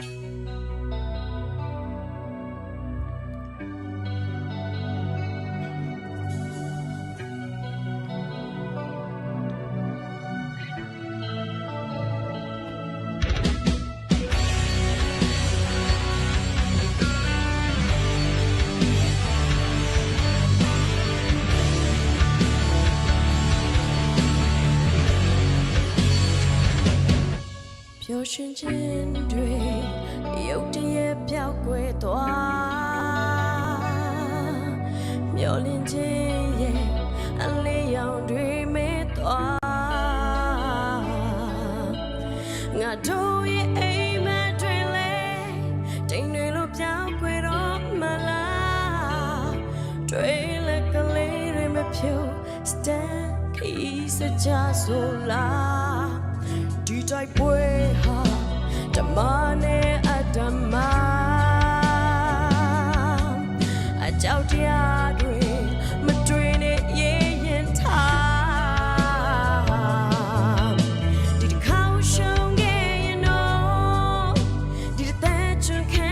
ပျော်ရွှင်ခြင်းတွေရုတ်တရက်ပျောက်ကွယ်သွားမျောလင့်ခြင်းရဲ့အလေးရောင်တွေမဲ့သွားငါတို့ရဲ့အိမ်မက်တွေလဲတိမ်တွေလိုပျောက်ကွယ်တော့မလားတွေလက်ကလေးတွေမဖြူ stand ခီးစကြဆိုလား ဒီတိုက်ပွဲဟာဓမ္မနဲ့အတ္တမအကြောက်တရားတွေမတွေ့နဲ့ရင်ရင်ထားဒီတစ်ခါရှုံးခဲ့ရင်တော့ဒီတစ်သက်ချွန်ခံ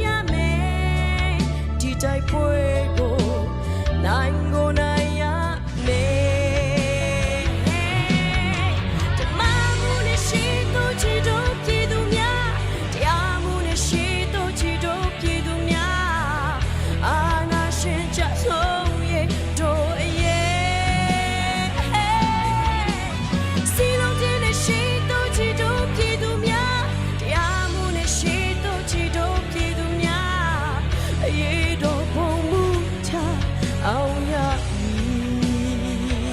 ရမယ်ဒီတိုက်ပွဲကိုနိုင်ကိုနိုင်ရမယ် ဓမ္မမှုနဲ့ရှိသူချီတို့ပြည်သူများတရားမှုနဲ့ရှိသူချီတို့ပြည်သူများအာနာရှင်ချဆုံးရဲ့တို့အရဲ့စီလုံးချင်းနဲ့ရှိသူချီတို့ပြည်သူများတရားမှုနဲ့ရှိသူချီတို့ပြည်သူများအရေးတော်ပုံမှုချအောင်ရမည်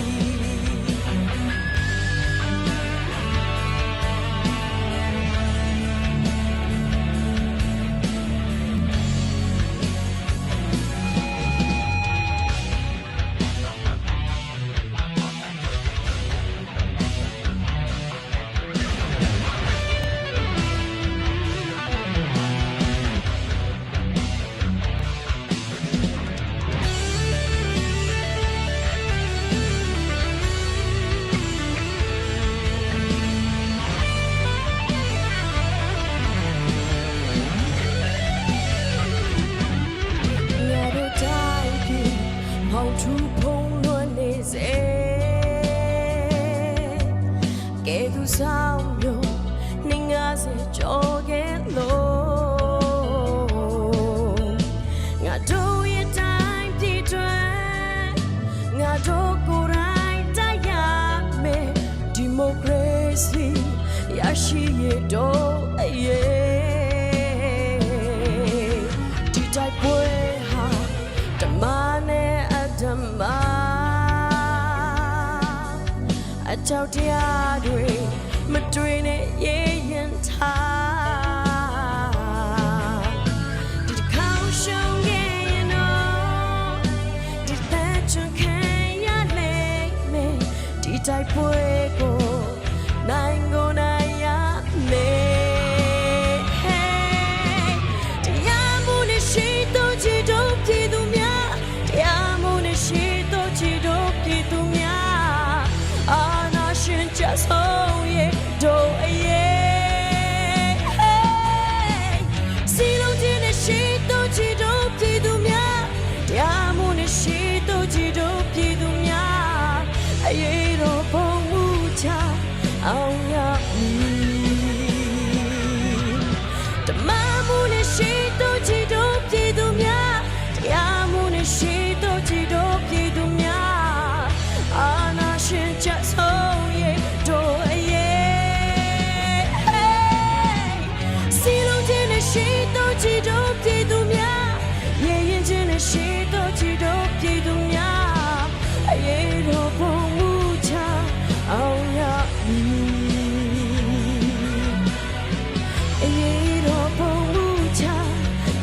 ငါတို့တိုင်းပြည်မောင်ထူဖုံးလွှမ်းနေစေကဲသူဆောင်မျိုးနှင်းငါစေကြောခဲ့လို့ငါတို့ရဲ့တိုင်းပြည်တွေငါတို့ကိုယ်တိုင်တိုက်ရမယ်ဒီမိုကရေစီရရှိရတော့အရေး ဒီတိုက်ပွဲဟာဓမ္မနဲ့အဓမ္မအကြောက်တရားတွေမတွေ့နဲ့ရေရင်ထားဒီတစ်ခါရှုံးခဲ့ရင်တော့ဒီသက်ချွန်ခံရလိမ့်မယ်ဒီတိုက်ပွဲကိုနိုင်ကိုနိုင်ရမယ် တရားမှုနဲ့ရှိသူချီတို့ပြည်သူများတရားမှုနဲ့ရှိသူချီတို့ပြည်သူများအာနာရှင်ချဆုံးရဲ့တို့အရေးစီလုံးချင်းနဲ့ရှိသူချီတို့ပြည်သူများတရားမှုနဲ့ရှိသူချီတို့ပြည်သူများအရေးတော်ပုံမှုချအောင်ရမည် ဓမ္မမှုနဲ့ရှိသူချီတို့ပြည်သူများတရားမှုနဲ့ရှိသူချီတို့ပြည်သူများအာနာရှင်ချဆုံးရဲ့တို့အရေးစီလုံးချင်းနဲ့ရှိသူချီတို့ပြည်သူများရေရင်ချင်းနဲ့ရှိသူချီတို့ပြည်သူများအရေးတော်ပုံမှုချအောင်ရမည် အရေးတော်ပုံမူချ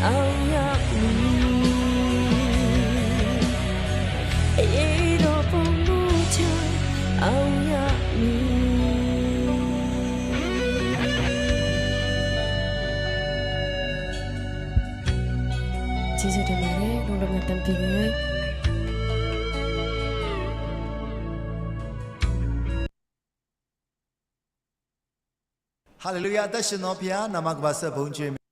အောင်ရမည်အရေးတော်ပုံမူချအောင်ရမည်ကျေးဇူးတင်ပါတယ်လုံးလုံးတံပြေကြီး ဟာလေလုယာအသက်ရှင်သောဖခင်နာမကပါဆက်ဘုန်းကြီး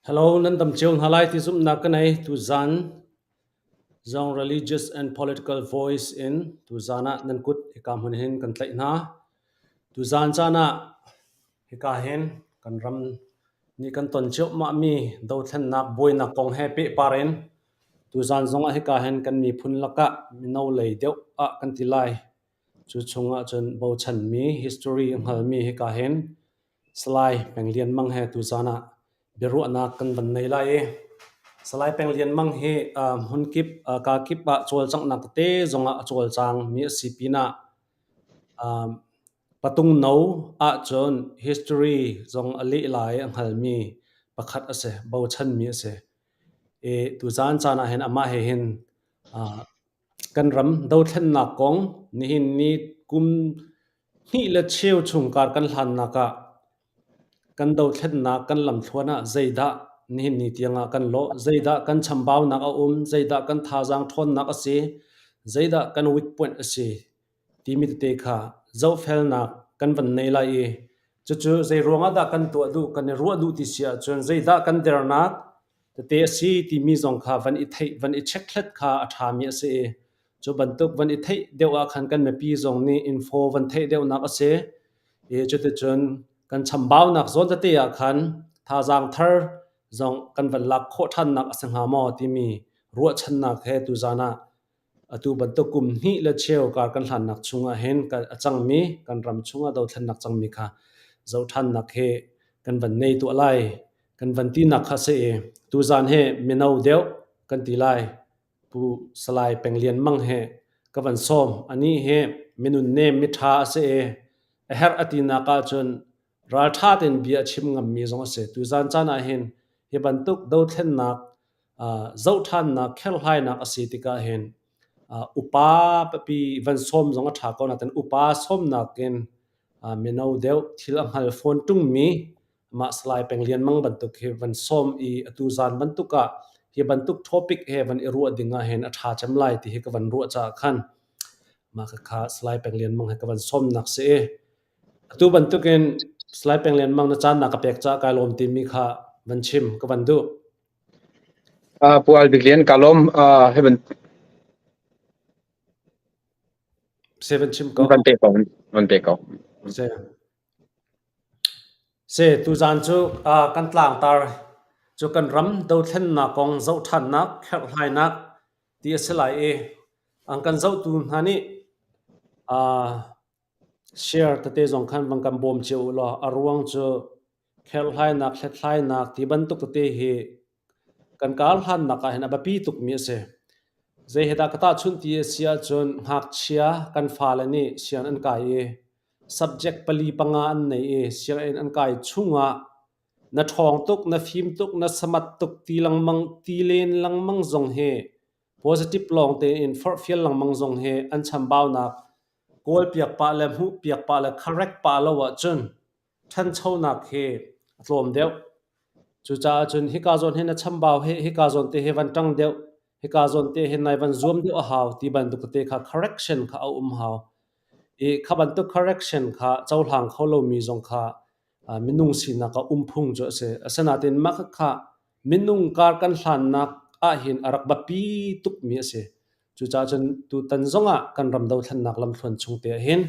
Hello, nan dam cio hna lai ti zumhnak ka nei. Tuzan zong Religious and Political Voice in tuzan ah nan kut hika hmun hin kan tlaih hna. Tuzan caan ah hika hin kan ram nih kan ton ciammahmi dothlennak buainak kong he pehpar in tuzan zong ah hika hin kan miphun lakah mino lei deuh ah kan ti lai. Cu chungah cun bochanmi history a hngalmi hika hin Salai Peng Lian Mang he tuzan ah biaruahnak kan van nei lai i Salai Peng Lian Mang hi hmunkip kakip ah cawlcanghnak tete zongah a cawlcang mi a si pinah patung no ahcun history zong a leh lai a hngalmi pakhat a si, bochanmi a si. I tuzan caan ah hin amah he hin Kan ram dothlennak kong nihin ni kum hnih le cheu chung kar kan hlannak ah kan dothlennak kan lamthluan ah zeidah nihin ni tiangah kan lawh, zeidah kan chambaunak a um, zeidah kan thazaang ṭhawnnak a si, zeidah kan weak point a si timi tete kha zohfelnak kan van nei lai i cucu zeiruang ah dah kan tuah duh, kan i ruah duh ti si ahcun zeidah kan dernak tete a si timi zong kha van i theih, van i check-hlat kha a ṭhami a si i cu bantuk van i theih deuh ah khan kan mipi zong nih info van theih deuhnak a si. I cuticun kan chambaunak zawn tete ah khan thazaang thar zong kan van lak khawh ṭhannak a si hnga maw timi ruahchannak he tuzan ah Atu bantuk kum hnih le cheu kar kan hlannak chungah hin a cangmi kan ram chungah dothlennak cangmi kha zohṭhannak hi kan van nei tuah lai. Kan van tinak kha si i tuzan hi mino deuh kan ti lai. Pu Salai Peng Lian Mang he ka van sawm. Anih hi minun nem miṭha a si i a herh a tinak ahcun ralṭha tein bia a chim ngammi zong a si. Tuzan caan ah hin hi bantuk dothlennak zohṭhannak, kherhhlainak a si tikah hin upa papi van sawm zong a ṭha ko nain upa sawmnak in mino deuh thil a hngal fawn ṭungmi mah Salai Peng Lian Mang bantuk hi van sawm i atu zan bantuk ah hi bantuk topic he van i ruah ding ah hin a ṭha cem lai ti hi ka van ruah caah khan mah khakha Salai Peng Lian Mang he ka van sawmnak si i atu bantukin Salai Peng Lian Mang na caan na ka pek caah kai lawm timi kha van chim ka van duh. Pu Albik Lian ka lawm. Hei van Se van chim ko. Van pe ko. Van pe ko. Se. Se tuzan cu kan tlangtar cu kan ram dothlennak kong zohṭhannak kherhhlainak ti a si lai i an kan zohtu hna nih Share tete zong khan van kan bawm cio u law a ruang cu kherhhlainak, hlethlainak ti bantuk tete hi kan karhlannak ah hin a biapi tukmi a si. Zei he dah ka tahchunh ti a si ahcun ngakchia kan fale nih sianginn an kai i subject pali panga an nei i sianginn an kai chungah na ṭhawng tuk, na fim tuk, na samat tuk ti lengmang, ti len lengmang zong hi positive lawng tein forhfial lengmang zong hi an chambaunak kawlpiak pah le hmuhpiak pah le correct pah lo ahcun ṭhanchonak hi a tlawm deuh. Cucaah cun hika zawn hi na chambau hi hika zawn te hi van ṭang deuh, hika zawn te hi nai van zuam deuh a hau ti bantuk tete kha correction kha a um hau. I kha bantuk correction kha cohlang kho lomi zong kha minung sinak ah umphung cu a si. Asinain mah khakha minung kar kan hlannak ahhin a rak biapi tukmi a si. Cucaah cun tutan zongah kan ram dothlennak lamthluan chung te ahhin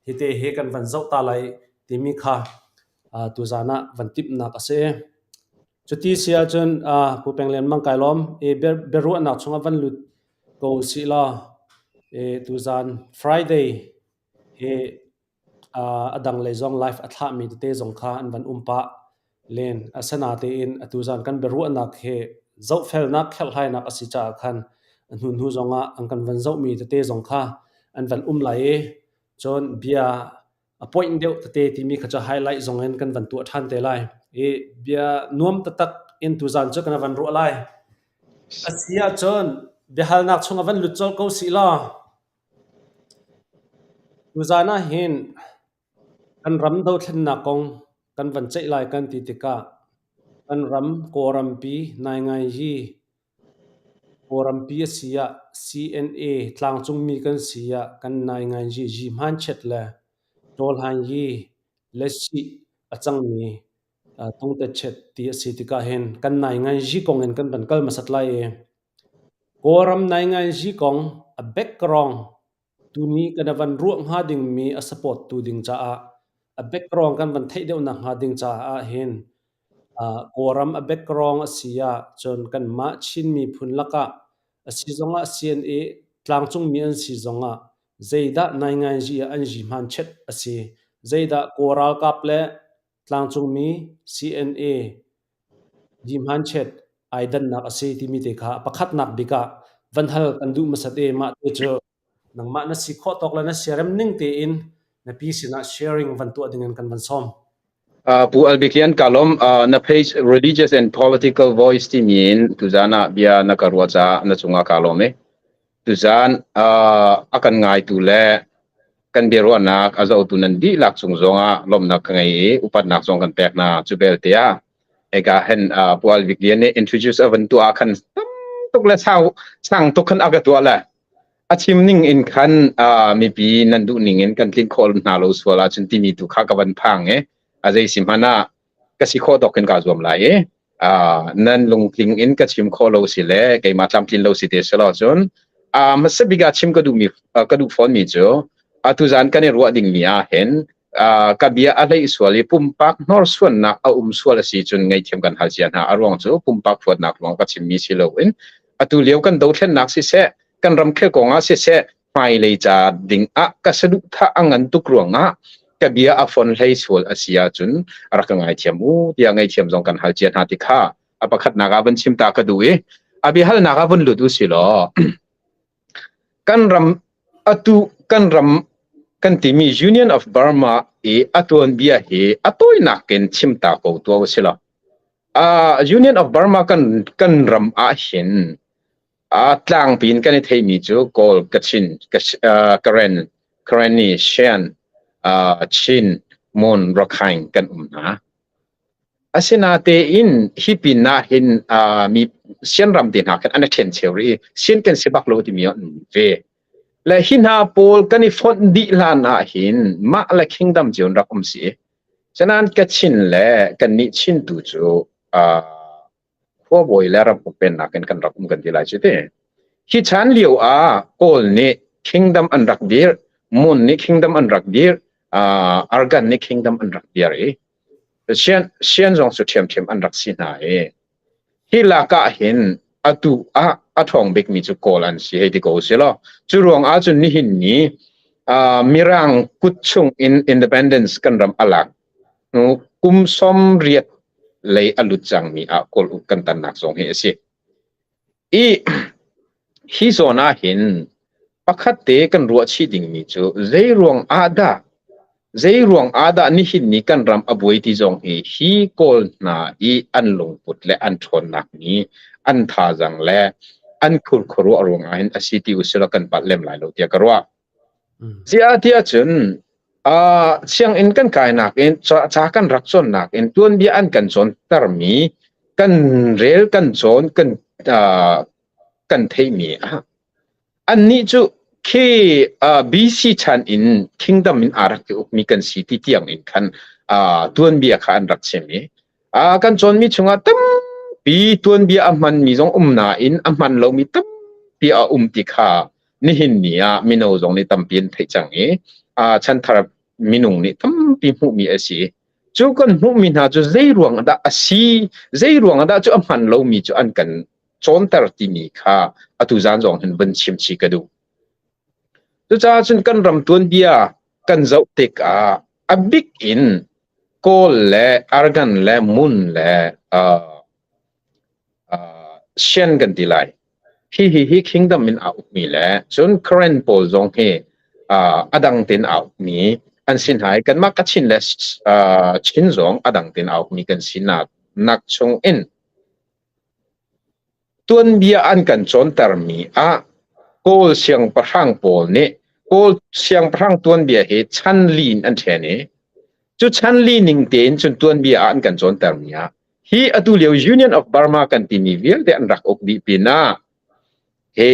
hite hi kan van zoh ta lai timi kha tuzan ah van timhnak a si. Cuti si ahcun Pu Peng Lian Mang kai lawm i biaruahnak chungah van lut ko usih law tuzan Friday hi A danglei zong live a thlahmi tete zong kha an van um pah len. Asinain atu zan kan biaruahnak hi zohfelnak, kherhhlainak a si caah khan a hnuhnu zongah an kan van zohmi tete zong kha an van um lai i cun bia a point deuh tete timi kha cu highlight zong in kan van tuah ṭhan te lai. I bia nuam taktak in tuzan cu kan van ruah lai. A si ahcun biahalnak chungah van lut colh ko sih law Tuzaan ah hin kan ram dothlennak kong kan van ceih lai kan ti tikah kan ram Kawlrampi naingayi Kawlrampi a si ah CNA tlangcungmi kan si ah kan naingayi yi hmanchiat le tawlhanyi le sih a cangmi. Tungtetchet ti a si tikah hin kan nainganzi kong in kan van kal hmasat lai i Kawlram nainganzi kong a background tuni kan van ruah hnga dingmi a support tu ding caah a background kan van theih deuhnak hnga ding caah hin Kawlram a background a si ah cun kanmah Chin miphun lakah a si zongah CNA tlangcungmi an si zongah zeidah nainganzi ah an zi hmanchet a si, zeidah Kawl ralkap le tlangcungmi CNA zi hmanchet ai dannak a si timi te kha pakhatnak bik ah van hal kan duh hmasat i mah te cu nangmah na si khawh tawk le na siarem ning tein na pi sinah sharing van tuah dingin kan van sawm. Pu Albikian ka lawm. Na page Religious and Political Voice timi in tuzan ah bia na ka ruah caah na cungah ka lawm i tuzan a kan ngaitu le kan biaruahnak a zohtu nan dihlak cung zongah lawmhnak ka ngei i upatnak zong kan pek hna. Cu belte ah eka hen Pu Albik Lian nih introduce a van tuah ah khan tam tuk le sau sang tuk khan a ka tuah le a chim ning in khan mipi nan duh ning in kan tlin khawh hna lo sual ahcun timi tu kha ka van phang i a zei si hmanh ah ka si khawh tawk in kaa zuam lai i nan lungtling in ka chim khawh lo si le keimah tlamtlin lo si te selaw cun hmasa bik ah chim ka duhmi ka duh fawn mi cu atu zan kan i ruah ding mi ah hin ka bia a hleih sual i pumpak hnorsuannak a um sual a si cun ngaihthiam kan hal cia hna. A ruang cu pumpak huatnak ruang ka chimmi si loin atu lio kan dothlennak siseh, kan ramkhel kong ah siseh, hmailei ca ding ah ka saduhthah a ngan tuk ruangah ka bia a fon hlei sual a si ahcun rak ka ngaithiam u tiah ngaihthiam zong kan hal cia hna ti kha a pakhatnak ah van chim ta ka duh i a biahalnak ah vun lut u si law Kan ram atu kan ram kan timi Union of Burma i a tuanbia hi a tawinak in chim ta ko tuah u sih law Union of Burma kan ram ahhin tlangpi in kan i theimi cu Kawl, Kachin, Karen, Karenni, Shan, Chin, Mon, Rakhine kan um hna. Asinatein hi pin ah hin mi sianram te hna khan an i ṭhencheu rih i sian kan si bak lo timi an um ve. Le hi hna pawl kan i fonh dih hlan ah hin mah le kingdom cio in rak um si. Cunain Kachin le kannih Chin tu cu khuabawi le ram ukpennak in kan rak um kan ti lai cu ti. Hi chan lio ah Kawl nih kingdom an rak dir, Mon nih kingdom an rak dir, Argan nih kingdom an rak dir i Sian, Sian zong cu ṭhiamṭhiam an rak si hna i hi lak ah hin atu ah a ṭhawng bikmi cu Kawl an si hei ti ko si law cu ruang ah cun nihin ni Mirang kut chung in independence kan ram a lak hnu kum 80 lei a lut cangmi ah Kawl uk kan tannak zong hi a si. I hi zawn ah hin pakhat te kan ruah chih dingmi cu zei ruang ah dah zei ruang ah dah nihin ni kan ram a buai ti zong hi hi Kawl hna i an lungput le an ṭhawnnak ni an thazaang le an khurkhuaruah ruang ah hin a si ti usila kan palh lem lai lo tiah ka ruah. Ziah tiah cun sianginn kan kainak in ca kan rak cawnnak in tuanbia an kan cawntermi kan rel kan cawn kan kan theihmi ah annih cu khi BC chan in kingdom in aa rak i ukmi kan si ti tiang in khan tuanbia kha an rak chim i kan cawnmi chungah tampi tuanbia a hmanmi zong um nain a hman lomi tampi a um ti kha nihin ni ah mino zong nih tampi an theih cang i chanthar minung nih tampi hmuhmi a si. Cu kan hmuhmi hna cu zei ruang dah a si, zei ruang dah cu a hman lomi cu an kan cawnter timi kha atu zan zong hin vun chim chih ka duh. Cucaah cun kan ram tuanbia kan zoh tikah a bik in Kawl le Argan le Mun le Shan kan ti lai. Hi hi kingdom in aa ukmi le cun Karen pawl zong hi a dang tein aa ukmi an si hna i kanmah Kachin le Chin zong a dang tein aa ukmi kan sinak nak chung in tuanbia an kan cawntermi ah Kawl siangpahrang pawl nih Kawl siangpahrang tuanbia hi chan li in an ṭhen i cu chan li ning tein cun tuanbia ah an kan cawntermi ah hi atu lio Union of Burma kan timi vialte an rak uk dih pinah hi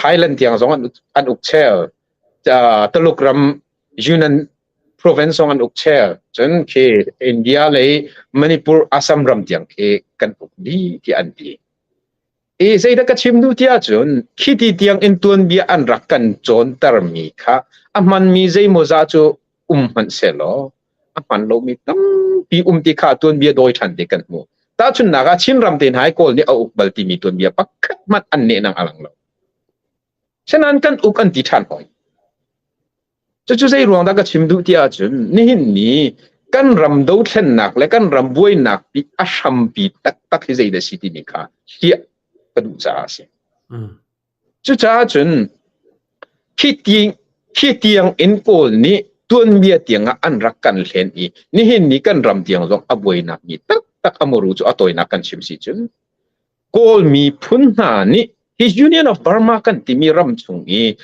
Thailand tiang zong an uk chel Taluk ram Yunnan. province zong an uk chel. Cun khi India lei Manipur, Assam ram tiang khi kan uk dih tiah an ti. I zeidah ka chim duh ti ahcun khi ti tiang in tuanbia an rak kan cawntermi kha a hmanmi zeimawzah cu um hmanh sehlaw a hman lomi tampi um ti kha tuanbia dawi ṭhan ti kan hmuh. Tahchunhnak ah Chinram te hna hi Kawl nih a uk bal timi tuanbia pakhat hmanh an nehnang a lang lo. Sinain kan uk an ti ṭhan hoi. Cucu zei ruang dah ka chim duh ti ahcun nihin ni kan ram dothlennak le kan ram buainak pi a hrampi taktak hi zei dah si timi kha hliah ka duh caah a si. Cucaah cun khi ti khi tiang in Kawl nih tuanbia tiang ah an rak kan hlen i nihin ni kan ram tiang zong a buainak mi taktak a muru cu a tawinak kan chim si cun Kawl miphun hna nih hi Union of Burma kan timi ram chung i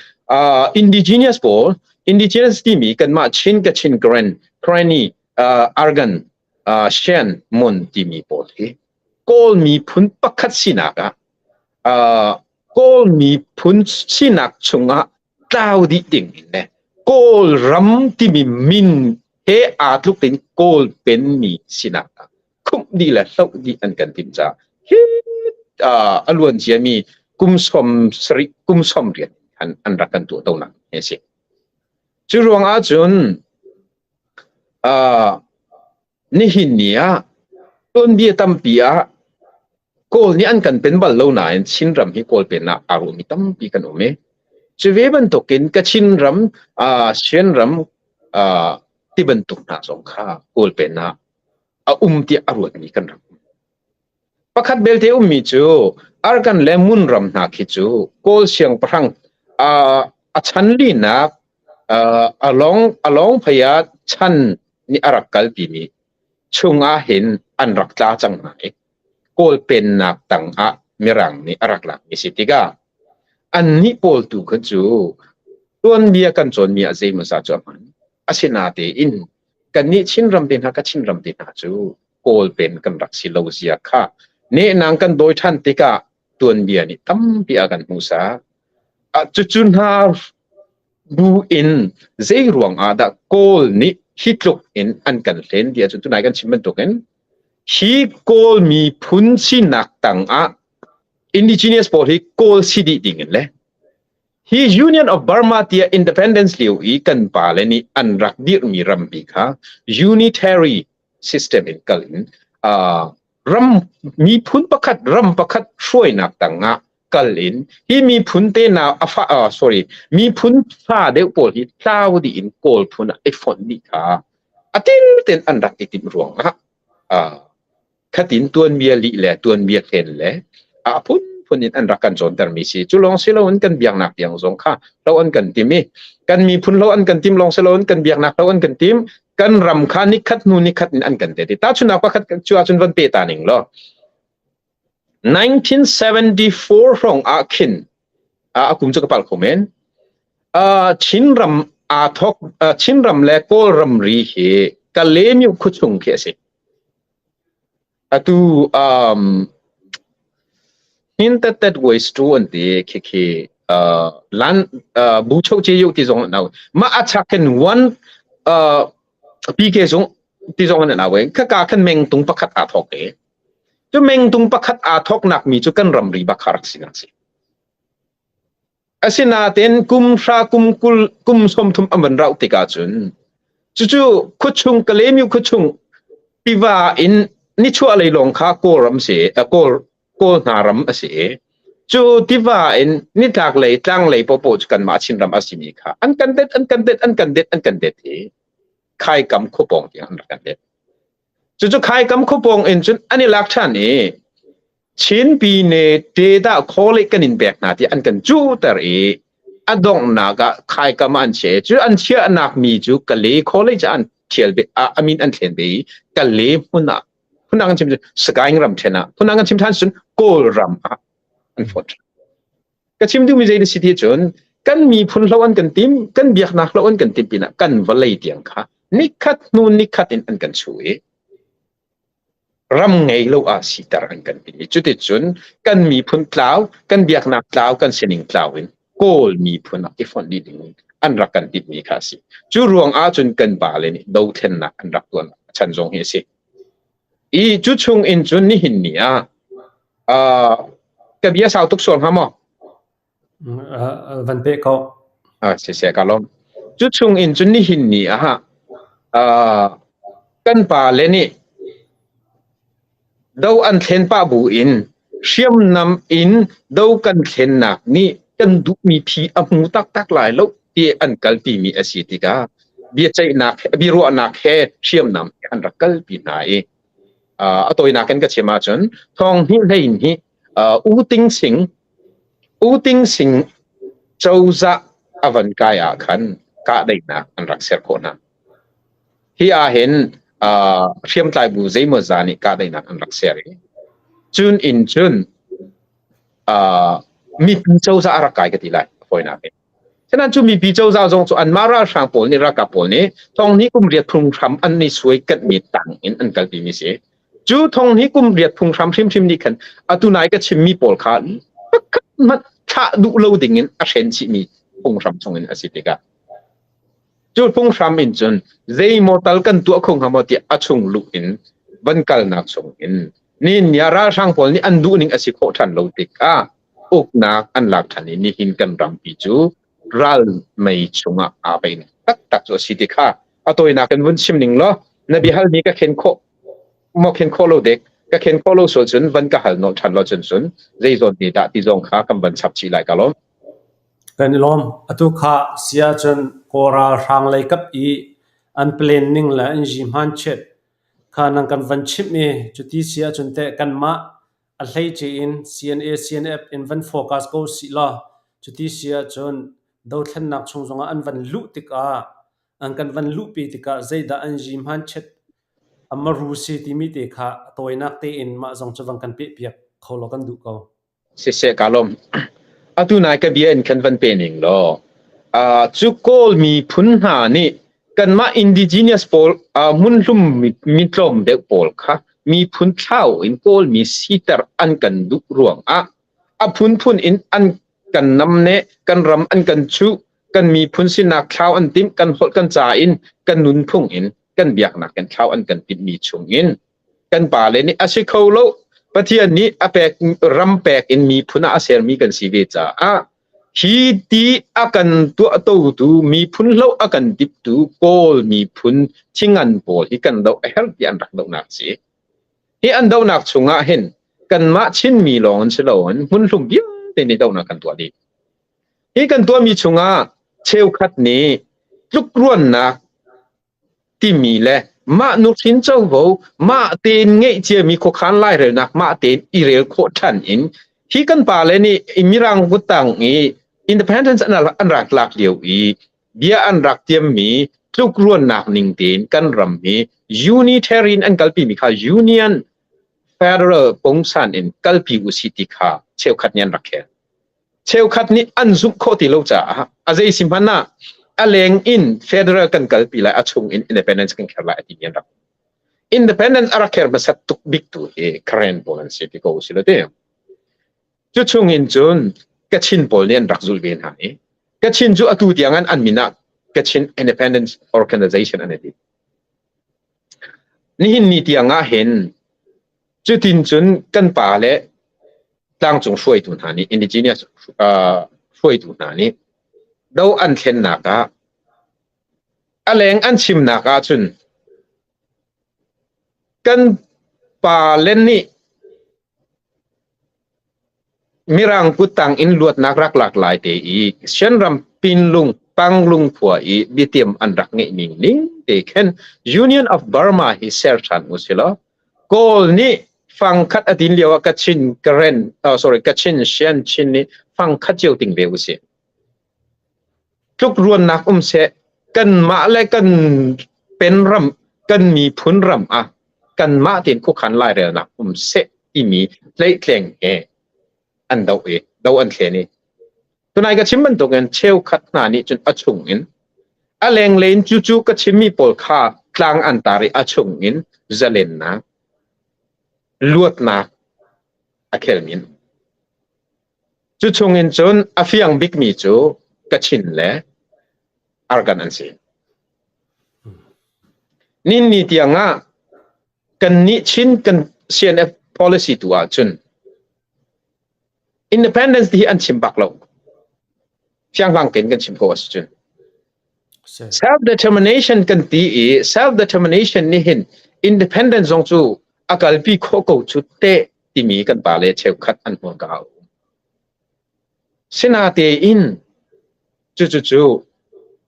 indigenous pawl, indigenous timi kanmah Chin, Kachin, Karen, Karenni, Argan, Shan, Mon timi pawl hi Kawl miphun pakhat sinak ah Kawl miphun sinak chungah tlau dih ding in le Kawl ram timi min he aa tluk in Kawl penmi sinak ah khumh dih le hloh dih an kan timh caah hi a luan ciami kum 70 kum 80 an rak kan tuah tonak hi a si. Cu ruang ah cun nihin ni ah tuanbia tampi ah Kawl nih an kan pen bal lo nain Chinram hi Kawl pen ah aa ruahmi tampi kan um i cu ve bantukin Kachin ram, Shan ram ti bantuk hna zong kha Kawl pen ah a um tiah a ruatmi kan rak um. Pakhat belte ummi cu Arkan le Mun ram hna khi cu Kawl siangpahrang a chan linak a lawng phei ah chan nih a rak kalpimi chungah hin an rak tla cang hna i Kawl pennak tangah Mirang nih a rak lakmi si tikah annih pawl tu kha cu tuanbia kan cawnmi ah zeimawzat cu a hman. Asinatein kannih Chinram te hna Kachin ram te hna cu Kawl pen kan rak si lo zia kha nehnang kan dawi ṭhan tikah tuanbia nih tampi a kan hmuhsak. Cucu hna bu in zei ruang ah dah Kawl nih hi tluk in an kan hlen ti ahcun tunai kan chim bantukin hi Kawl miphun sinak tangah indigenous pawl hi Kawl si dih ding in le Hi Union of Burma tiah independence lio i kan pale nih an rak dirhmi rampi kha unitary system in kal in ram miphun pakhat ram pakhat hruainak tangah kal in hi miphun te na a fa sorry miphun fa deuh pawl hi tlau dih in Kawl phun ah i fonh dih kha a til ten an rak i timh ruangah Khatin tuanbia lih le tuanbia hlen le a phunphun in an rak kan cawntermi si. Cu lawng si loin kan biaknak tiang zong kha lo an kan tim i kan miphun lo an kan tim lawng si loin kan biaknak lo an kan tim kan ram kha nikhat hnu nikhat in an kan det i tahchunhnak pakhat cu ahcun van pe ta ning law 1974 hrawng ah khin a kum cu ka palh kho men Chinram aa thok Chinram le Kawl ramri hi Kalaymyo khuachung khi a si. Atu um, Hintettet waste tu an ti khi khi lan bu cho che yu ti zong an au. Mah a chak khin one PK zong ti zong an au. Kha ka khan meng tung pakhat aa thok e. Cu meng tung pakhat aa thok nak mi cu kan ramri bak rak si nak si. Asinain kum hra kum 20 kum 30 an van rauh tikah cun cucu khuachung Kalaymyo khuachung tiva in nichuahlei lawng kha Kawlram si Kawl Kawl hna ram a si i cu tiva in nitlaklei tlanglei paohpaoh cu kanmah Chinram a simi kha an kan det an kan det an kan det an kan det i khaikam khuapawng tiang an rak kan det. Cucu khaikam khuapawng in cun an i lak ṭhan i Chin pine te dah khawlei kan in pek hna ti an kan cuter i a donghnak ah khaikam ah an chia cu an chiahnak mi cu Kale khawlei cu an thial be a min an thlen ve i Kale hmun ah phundang kan chim cu Sagaing ram then ah phundang kan chim than cun Kawlram ah an phawt ka chim duhmi zei na si ti cun kan miphun hlo an kan tim kan biaknak hlo an kan tim pinah kan vawlei tiang kha nikhat hnu nikhat in an kan chu i ram ngei lo ah siter an kan ti. Cuticun kan miphun tlau, kan biaknak tlau, kan sining tlau in Kawl miphun ah i fonh dih ding in an rak kan timhmi kha a si. Cu ruang ahcun kan pale nih dothlennak an rak tuan chan zong hi a si. I cu chung in cun nihin ni ah ka bia sau tuk sual hnga maw? Van pe ko. Si se ka lawm. Cu chung in cun nihin ni ah kan pale nih Do an thlen pah buin hriamnam in do kan thlennak nih kan duhmi phi a hmu taktak lai lo ti an kalpimi a si tikah biaceihnak biaruahnak he hriamnam he an rak kalpi hna i a tawinak in ka chim ahcun thawng hnih hlei hi U Ting Sing U Ting Sing cozah a van kai ah khan kahdaihnak an rak ser khawh hna. Hi ahhin hriamtlai bu zeimawzah nih kahdaihnak an rak ser i cun in cun mipi cozah a rak kai ka ti lai a fawinak in. Sinain cu mipi cozah zong cu anmah ralhrang pawl nih ralkap pawl nih thonghnih kum riat phunghram an i suai kanhmi tang in an kalpi mi si. Cu thonghnih kum riat phunghram hrimhrim nih khan atu nai ka chimmi pawl kha pakhat hmanh thlah duh lo ding in a hren chihmi phunghram chung in a si tikah Cu phunghram in cun zeimaw tal kan tuah kho hnga maw tiah a chung luh in van kalnak chung in nihin ni ah ralhrang pawl nih an duhning a si khawh ṭhan lo tikah uknak an lak ṭhan i nihin kan rampi cu ral mei chungah aa bei taktak cu a si ti kha a tawinak in vun chim ning law na biahal mi ka khen khawh maw khen khawh lo dek ka khen khawh lo sual cun van ka hal nawl ṭhan lo cun cun zei zawn te dah ti zong kha kan van chap chih lai ka lawm. Kan i lawm. Atu kha si ahcun Kawl ralhrang lei kap i an plan ning le an zihmanchiat kha nan kan van chimh i cuti si ahcun teh kanmah a hleice in CNA CNF in van focus ko usih law cuti si ahcun dothlennak chung zongah an van luh tikah an kan van luhpi tikah zeidah an zihmanchiat a maru si timi te kha a tawinak tein mah zong cu van kan pehpiak kho law kan duh ko. Siseh ka lawm. Atu nai ka bia in khan van pe ning law, cu Kawl miphun hna nih kanmah indigenous pawl hmunhlum mi tlawm deuh pawl kha miphun thlau in Kawlmi siter an kan duh ruangah a phunphun in an kan namneh, kan ram an kan chuh, kan miphun sinak thlau an timh, kan holh kan ca in, kan nunphung in, kan biaknak in thlau an kan timhmi chungin kan pale nih a si kho lo. Pathian nih a pek ram pek in miphun ah a sermi kan si ve caah hi ti a kan tuahtotu miphun hloh a kan diptu Kawl miphun thingan pawl hi kan doh a herh ti an rak dohnak si. Hi an dohnak chungah hin kanmah Chinmi lawng in si loin hmunhlum vialte nih dohnak kan tuah dih. Hi kan tuahmi chungah cheukhat nih tlukruannak timi le mah nuhrin covo mah tein ngeih ciami khuakhan lairelnak mah tein i rel khawh ṭhan in hi kan pale nih Mirang kuttang i independence an rak lak lio i bia an rak tiammi tlukruannak ning tein kan ram hi unitarian an kalpi mi kha union federal pungsan in kalpi usih ti kha cheukhat nih an rak khel. Cheukhat nih an zumh khawh ti lo caah a zei si hmanh ah a leng in federal kan kalpi lai, a chung in independence kan kher lai a timi an rak. Independence a rak kher hmasat tuk bik tu hi Karen pawl an si ti ko usih law ti. Cu chung in cun Kachin pawl nih an rak zulh ve hna i Kachin cu atu tiang an an min ah Kachin Independence Organization an i ti. Nihin ni tiang ah hin cutin cun kan pa le tlangcung hruaitu hna nih indigenous hruaitu hna nih do an thlennak ah a leng an chimnak ah cun kan pa le nih Mirang kuttang in luatnak rak lak lai te i Shanram Pinlung Panglung khua i biatiam an rak ngeih ning ning te khin Union of Burma hi ser ṭhan usilaw Kawl nih fangkhat a din lio ah Kachin Karen oh sorry Kachin Shan Chin nih fangkhat cio ting ve usih. Tlukruannak um seh kanmah le kan penram kan miphun ram ah kanmah tein khuakhan lairelnak um seh timi tleitleng he an doh i do an thlen i tunai ka chim bantukin cheukhat hna nih cun a chung in a lenglei in cucu ka chimmi pawl kha tlang an tar i a chung in zalennak luatnak a khelmi an um. Cu chungin cun a fiang bikmi cu Kachin le Arkan an si. Nin ni tiang ah kan nih Chin kan CNF policy tu ah cun independence ti hi an chim bak lo. Fianghlang tein kan chim ko a si cun. Self determination kan ti i self determination nih hin independence zong cu a kalpi khawh ko cu te timi kan pa le cheukhat an hmuh ka um. Sinatein cucu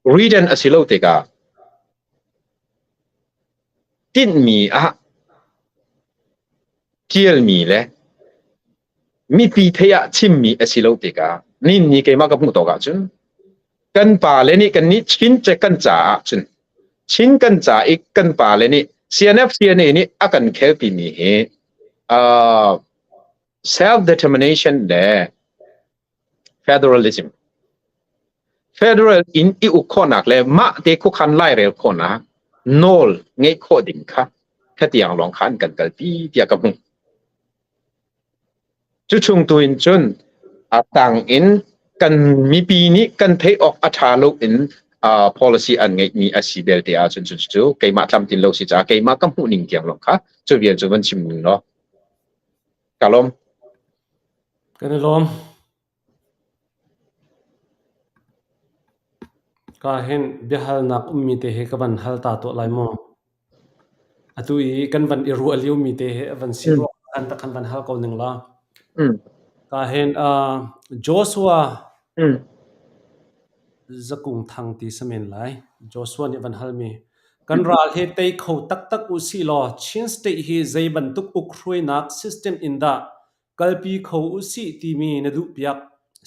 written a si lo tikah tinhmi ah ṭialmi le mipi theih ah chimmi a si lo tikah nin ni keimah ka hmuh tawk ahcun kan pale nih kannih Chin kan caah cun Chin kan ca i kan pale nih CNF CNA nih a kan khelpimi hi uh, self-determination le federalism. Federal in i uk khawhnak le mah te khuakhan lairel khawhnak nawl ngeih khawh ding kha khatiang lawng kha an kan kalpi tiah ka hmuh. Cu chung tu in cun a tang in kan mipi nih kan theih awk a ṭha lo in uh, policy an ngeihmi a si belte ahcun cu cu keimah tlamtlin lo si caah keimah ka hmuh ning tiang lawng kha cu vial cu van chim ning law Ka lawm. Kan i lawm. Ka hin biahalnak ummi te hi ka van hal ta tuah lai maw? Atu i kan van i ruah liomi te hi van si ruah kan tak kan van hal ko ning la. Ka hin uh, Joshua Zakung Thang ti si men lai. Joshua nih van halmi. Kan ral hi tei kho taktak usih law Chin State hi zei bantuk ukhruainak system in dah kalpi kho usih timi na duhpiak.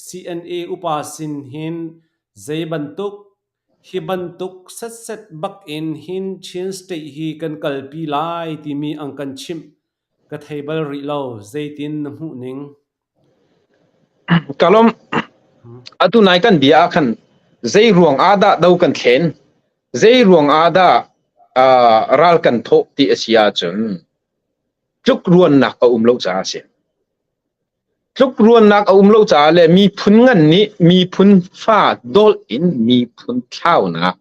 CNA upa sin hin zei bantuk hi bantuk setset bak in hin Chin State hi kan kalpi lai timi an kan chimh ka thei bal rih lo. Zeitin na hmuh ning? Ka lawm. Atu nai kan bia ah khan zei ruang ah dah do kan thlen? Zei ruang ah dah uh, ral kan thawh ti a si ahcun tlukruannak a um lo caah a si. Tlukruannak a um lo caah le miphun ngan nih miphun fa dawlh in miphun thlaunak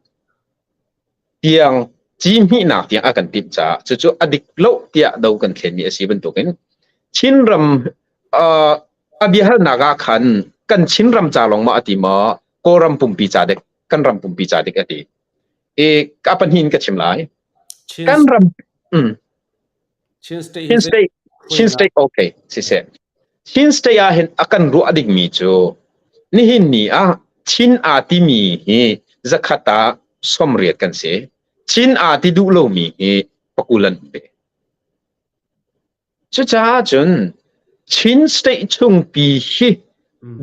tiang cihmihnak tiang a kan timh caah cucu a dik lo tiah do kan thlenmi a si bantukin Chinram uh, a biahalnak ah khan kan Chinram ca lawng ma a ti maw Kawlram pumpi ca dek kan ram pumpi ca dek a ti e ka pahnih in ka chim lai kan ram mm, Chin State Chin State Chin State okay siseh Chin State ah hin a kan ruah dingmi cu nihin ni ah Chin aa timi hi zakhat ah 80 kan si. Chin aa ti duh lomi hi pakul an um ve. Cucaah cun Chin State chungpi hi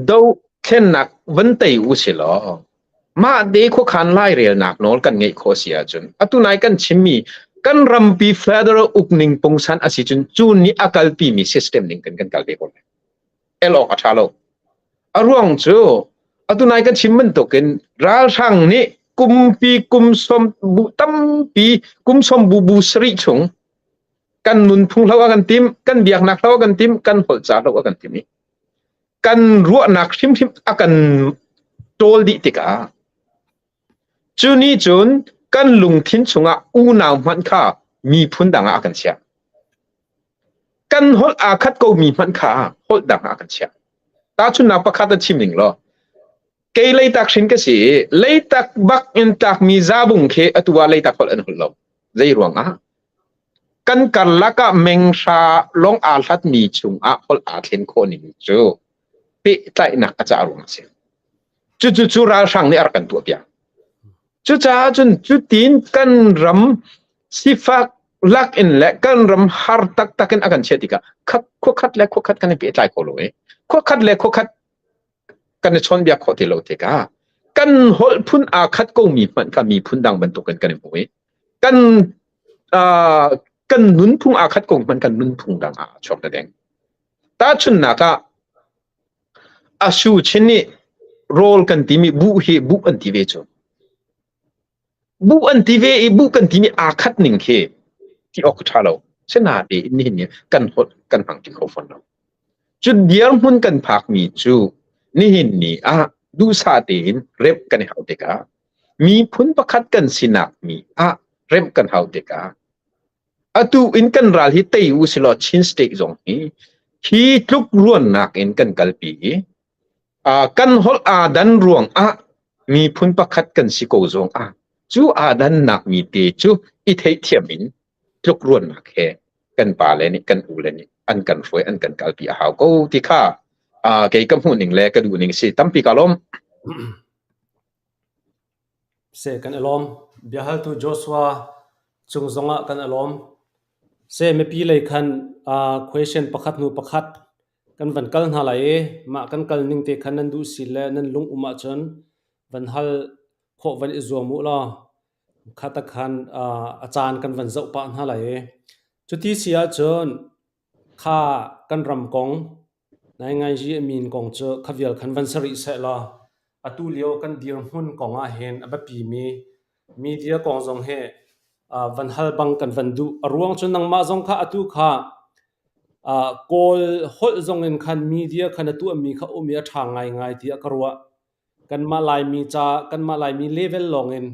dothlennak van tei u si law mah te khuakhan lairelnak nawl kan ngeih khawh si ahcun atu nai kan chimmi kan rampi federal ukning pungsan a si cun cu nih a kalpi mi system ning kan kan kal ve ko lai. El awk a ṭha lo. A ruang cu atu nai kan chim bantukin ralhrang nih kumpi kum som bu tampi kum som bu bu sarih chung kan nunphung hlo a kan tim kan biaknak hlo a kan tim kan holh ca hlo a kan tim i kan ruahnak hrimhrim a kan ṭawl dih tikah cu nih cun kan lungthin chungah unau hmanh kha miphun dang ah a kan chiah. Kan holh aa khat komi hmanh kha holh dang ah a kan chiah. Tahchunhnak pakhat a chim ning law, kei leitak hrin ka si i leitak bak in tlakmi zabung khi atu ah leitak holh an holh lo. Zei ruangah? Kan karlak ah menghra lawng aa hlatmi chungah holh aa thlen khawh ning cu pehtlaihnak a cah ruang a si. Cucu cu ralhrang nih a rak kan tuahpiak. Cucaah cun cutin kan ram sifak lak in le kan ram har taktak in a kan chiah tikah khuakhat le khuakhat kan i pehtlai kho lo i khuakhat le khuakhat kan i chawnbiak khawh ti lo tikah kan holh phun aa khat komi hmanh kha miphun dang bantukin kan i hmu i kan uh, kan nunphung aa khat ko hmanh kan nunphung dang ah a chuak ta deng. Tahchunhnak ah asu chin nih rawl kan timi buh hi buh an ti ve cu. Buh an ti ve i buh kan timi aa khat ning khi ti awk ṭha lo. Sinain nihin ni kan holh kan hmang ti kho fawn lo. Cu dirhmun kan phakmi cu nihin ni ah duhsah tein remh kan i hau tikah Miphun pakhat kan sinak mi ah remh kan hau tikah atu in kan ral hi tei u silaw Chin state zong hi hi tluk ruannak in kan kalpi i kan holh aa dan ruang ah miphun pakhat kan si ko zong ah cu aa dannak mi te cu i theihthiam in tluk ruannak he kan pa le nih kan u le nih an kan hruai an kan kalpi a hau ko ti kha kei ka hmuh ning le ka duh ning si tampi ka lawm. Se kan i lawm. Biahaltu Joshua cung zongah kan i lawm. Se mipi lei khan question pakhat hnu pakhat kan van kal hna lai i mah kan kal ning te khan nan duh si le nan lung um ahcun van hal khawh van i zuam u law kha khan a caan kan van zoh pah hna lai i cuti si ahcun kha kan ram kong Naingaiji a min kong cu kha vial khan van si rih sehlaw atu lio kan dirhmun kong ah hin a biapimi media kong zong hi van hal bang kan van duh. A ruang cu nangmah zong kha atu kha Kawl holh zong in khan media kha na tuahmi kha um i a ṭha ngaingai tiah ka ruah. Kanmah Laimi ca, kanmah Laimi level lawng in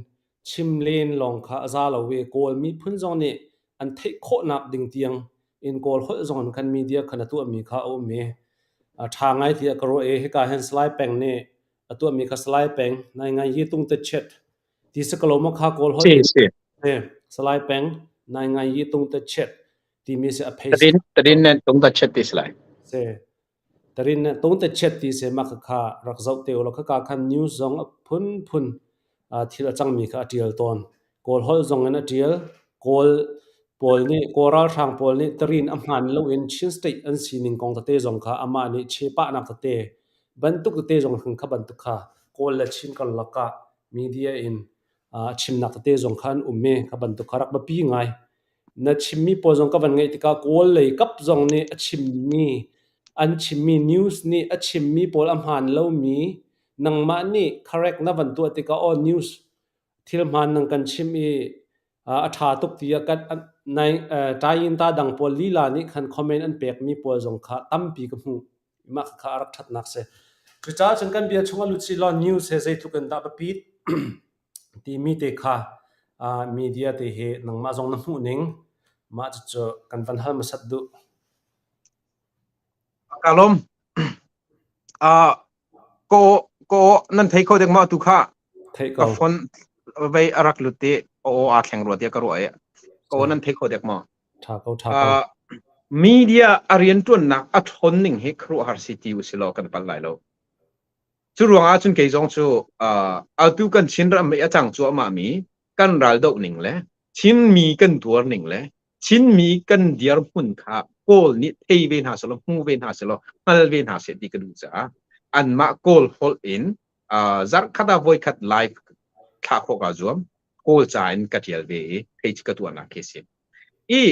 chim len lawng kha a za lo i Kawl miphun zong nih an theih khawhnak ding tiang in Kawl holh zong in khan media kha na tuahmi kha a um i a ṭha ngai tiah ka ruah i hika hin Salai Peng nih a tuahmi kha Salai Peng nai ngai yi tung te chet ti si ko lo maw kha Kawl holh Si in si. Salai Peng nai ngai yi tung te chet timi si a phei Tadin tadin nen tung ta chet ti si lai. si. Tarin nih tungtechet ti seh mah khakha rak zoh te ulaw khaka khan news zong a phunphun thil a cangmi kha a ṭial tawn. Kawl holh zong in a ṭial. Kawl pawl nih Kawl ralhrang pawl nih tarin a hmaan loin Chin state an sining kong tete zong kha amah nih chepahnak tete bantuk tete zong kha bantuk kha Kawl le Chin karlak ah media in a chimnak tete zong kha an um i kha bantuk kha rak biapi ngai. Na chimmi pawl zong ka van ngaih tikah Kawl lei kap zong nih a chimmi an chimmi news nih a chimmi pawl a hmaan lomi nangmah nih correct na van tuah tikah aw news thil hmaan nang kan chimh i a ṭha tuk tiah kan nai ṭayin ta dang pawl lila nih khan comment an pekmi pawl zong kha tampi ka hmuh. Mah kha a rak ṭhatnak si. Cucaah cun kan bia chung a lut si law news he zeitluk in dah biapit timi te kha media te hi nangmah zong na hmuh ning mah cucu kan van hal hmasat duh. Ka lawm. Uh, ko ko nan thei kho dek ma tu kha Theih ka ko. phone vei a rak lut ti o a thleng rua tia ka ruah e ko nan thei kho dek ma Tha ko tha ko. Uh, media a riantuannak a ṭhawn ning hi khuaruahhar si ti usih law kan palh lai lo. Cu ruangah cun kei zong cu uh, atu kan Chinram i a cang cuahmah mi kan ral doh ning le Chinmi kan tuar ning le Chinmi kan dirhmun kha Kawl nih thei ve hna selaw hmu ve hna selaw hngal ve hna seh ti ka duh caah anmah Kawl holh in uh, zarhkhat ah voikhat live thlah khawh kaa zuam. Kawl ca in ka ṭial ve i page ka tuahnak khi si. I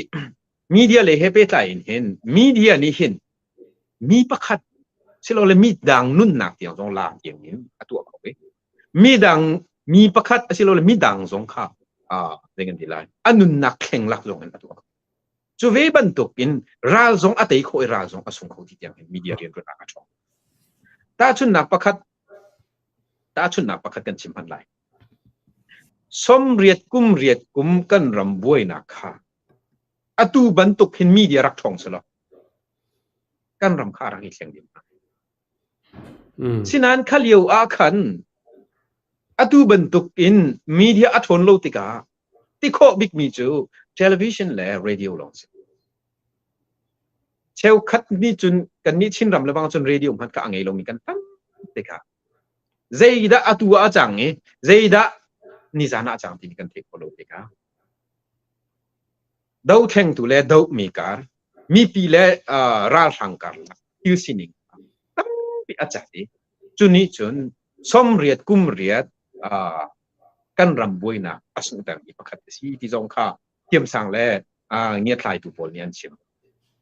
media le he pehtlai in hin media nih hin mi pakhat silole mi dang nunnak tiang zong la tiang in a tuah kho i mi dang mi pakhat asilole mi dang zong kha uh, zei kan ti lai a nunnak thleng lak zong in a tuah cu ve bantuk in ral zong a tei khawh i ral zong a sung kho ti tiang in media rianṭuannak a ṭhawng tahchunhnak pakhat tahchunhnak pakhat kan chim hman lai 90 kum riat kum kan ram buainak kha atu bantuk hin media rak ṭhawng selaw kan ram kha a rak i thleng ding hnga. Sinain kha lio ah khan atu bantuk in media a ṭhawn lo tikah ti khawh bikmi cu television le radio lawng si. Cheukhat nih cun kannih Chinram le bang cun radio hmanh kha a ngei lomi kan tam tikah zeidah atu ah a cang i zeidah nizan ah a cang timi kan theih khawh lo tikah Dothlengtu le dohmi kar, mipi le ralhrang karlak thil sining tampi a cat i cu nih cun 90 kum riat kan ram buainak a sunghtermi pakhat a si ti zong kha thiamsang le ngiathlaitu pawl nih an chim.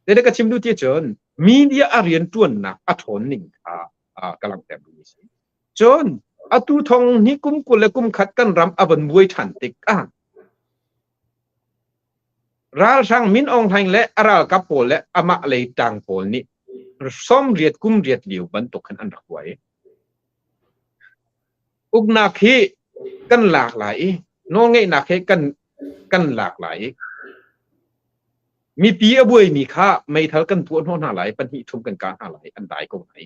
Zeidah ka chim duh ti cun media a rianṭuannak a ṭhawn ning kha ka langhter duhmi a si. Cun atu thong hi kum 20 le kum khat kan ram a von buai ṭhan tikah Ralhrang Min Aung Hlaing le a ralkap pawl le amah lei ṭang pawl nih 90 kum riat lio bantuk khan an rak tuah i uknak hi Kan lak lai i nawlngeihnak he kan kan lak lai i mipi a buaimi kha meithal kan puah hnawh hna lai, pahnih thum kan kah hna lai, an dai ko lai.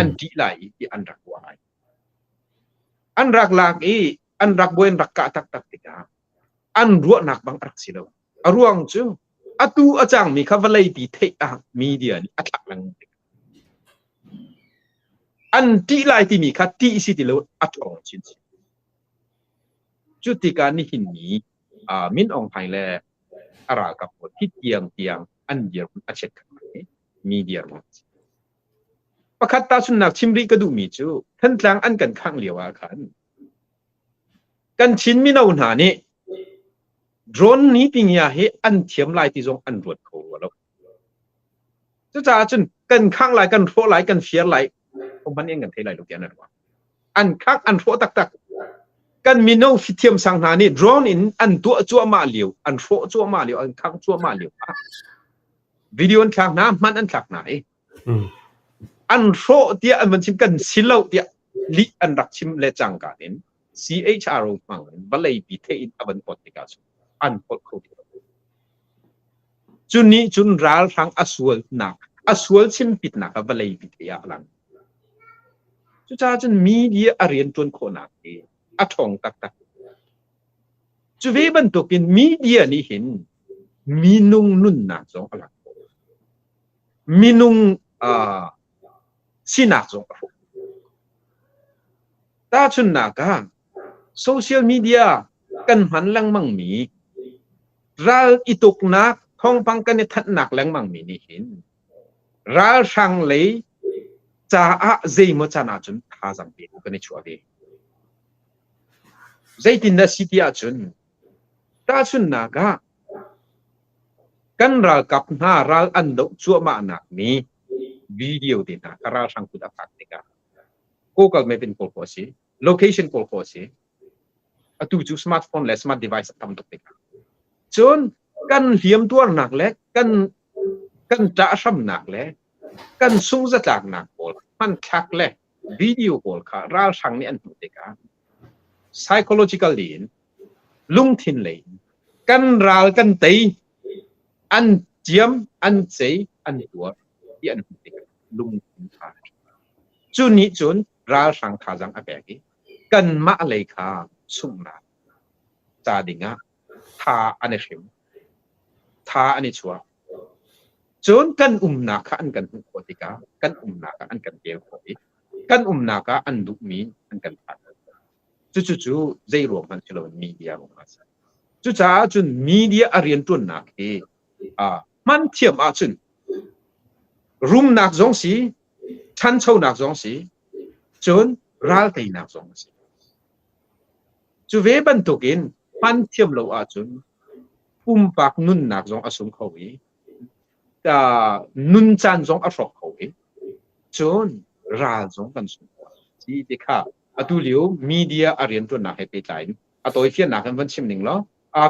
An ṭih lai i ti an rak ruah lai. An rak lak i an rak buai an rak kah taktak tikah an ruahnak bang a rak si lo. A ruang cu atu a cangmi kha vawleipi theih ah media nih a thlak lengmang tik. An ṭih lai timi kha ṭih si ti lo a ṭhawng chinchin. Cu tikah nihin ni Min Aung Hlaing le a ralkap pawl hi tiang tiang an dirhmun a chiat khat hi media ruang a si. Pakhat tahchunhnak chim rih ka duhmi cu Thantlang an kan khangh lio ah khan kan Chin mino hna nih drone ni tingia hi an thiam lai ti zong an ruat kho rua lo. Cucaah cun kan khangh lai, kan hrawh lai, kan fir lai, hman in kan thei lai lo ti an ruah. An khangh, an hrawh taktak. Kan mino fithiam sang hna nih drone in an tuah cuahmah lio, an hrawh cuahmah lio, an khangh cuahmah lio ah video an thlak hna, hman an thlak hna i an hrawh tiah an van chim kan si lo tiah lih an rak chim le cangka in CHRO hmang in vawlei pi theih in a van pot tikah cun an holh kho ti lo. Cu nih cun ralhrang a sualnak a sual chimpitnak a vawlei pi theih ah a lang. Cucaah cun media a rian ṭuan khawhnak hi a ṭhawng taktak. Cu ve bantukin media nih hin minung nunnak zong a lak khawh. Minung uh, sinak zong a hrawh. Tahchunhnak ah, social media kan hman lengmangmi, ral i tuknak thawngpang kan i thanhnak lengmangmi nih hin ralhrang lei caah zeimaw can ahcun thazaang pe kan i chuah ve. Zeitindah si ti ahcun, tahchunhnak ah, kan ralkap hna ral an doh cuahmahnak mi video te hna kha ralhrang kut a phak tikah Google Map in kawl khawh a si, location kawl khawh a si. Atu cu smartphone le smart device a tam tuk tikah. Cun kan hliam tuarnak le kan kan ṭahhramnak le kan sungzatlaknak pawl hmanthlak le video pawl kha ralhrang nih an hmuh tikah psychologically in lungthin lei in kan ral kan tei an ciam an cei an tuar ti an hmuh tikah lungthin ṭha cu nih cun ralhrang thazaang a pek i kanmah lei kha sunghnak ca dingah tha an i hrim tha an i chuah cun kan umnak kha an kan hmuh khawh tikah kan umnak ah an kan tel khawh i kan umnak ah an duhmi an kan phan. Cucu cu zei ruang hmanh si loin media ruang ah a si. Cucaah cun media a rianṭuannak hi hman thiam ahcun rumnak zong si, ṭhanchonak zong si, cun ralteinak zong a si. Cu ve bantukin hman thiam lo ahcun pumpak nunnak zong a sung kho i nun caan zong a hrawk kho i cun ral zong kan sung kho. Ti ti kha atu lio media a rianṭuannak he pehtlai in a tawifiannak in van chim ning law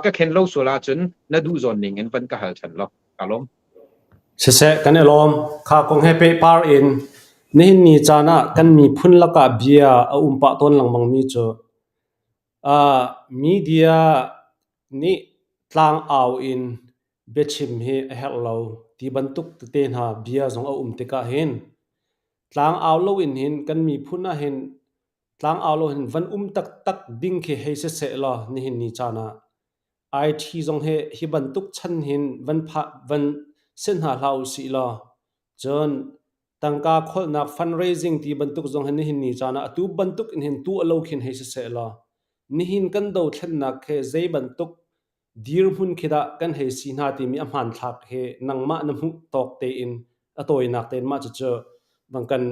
ka khen lo sual ahcun na duh zawn ning in van ka hal ṭhan law ka lawm. Siseh kan i lawm. Kha kong he pehpar in nihin ni caan ah kan miphun lakah bia a um pah tawn lengmangmi cu media nih tlangau in biachim hi a herh lo ti bantuk tete hna bia zong a um tikah hin tlangau loin hin kan miphun ah hin tlangau lo hin van um taktak ding khi hei siseh law nihin ni caan ah IT zong hi hi bantuk chan hin van phah van si hna hlah usih law cun tangka kholhnak fundraising ti bantuk zong hi nihin ni caan ah atu bantuk in hin tuah lo khin hei siseh law nihin kan dothlennak he zei bantuk dirhmun khi dah kan hei si hna timi a hmanthlak he nangmah na hmuh tawk tein a tawinak tein mah cucu bang kan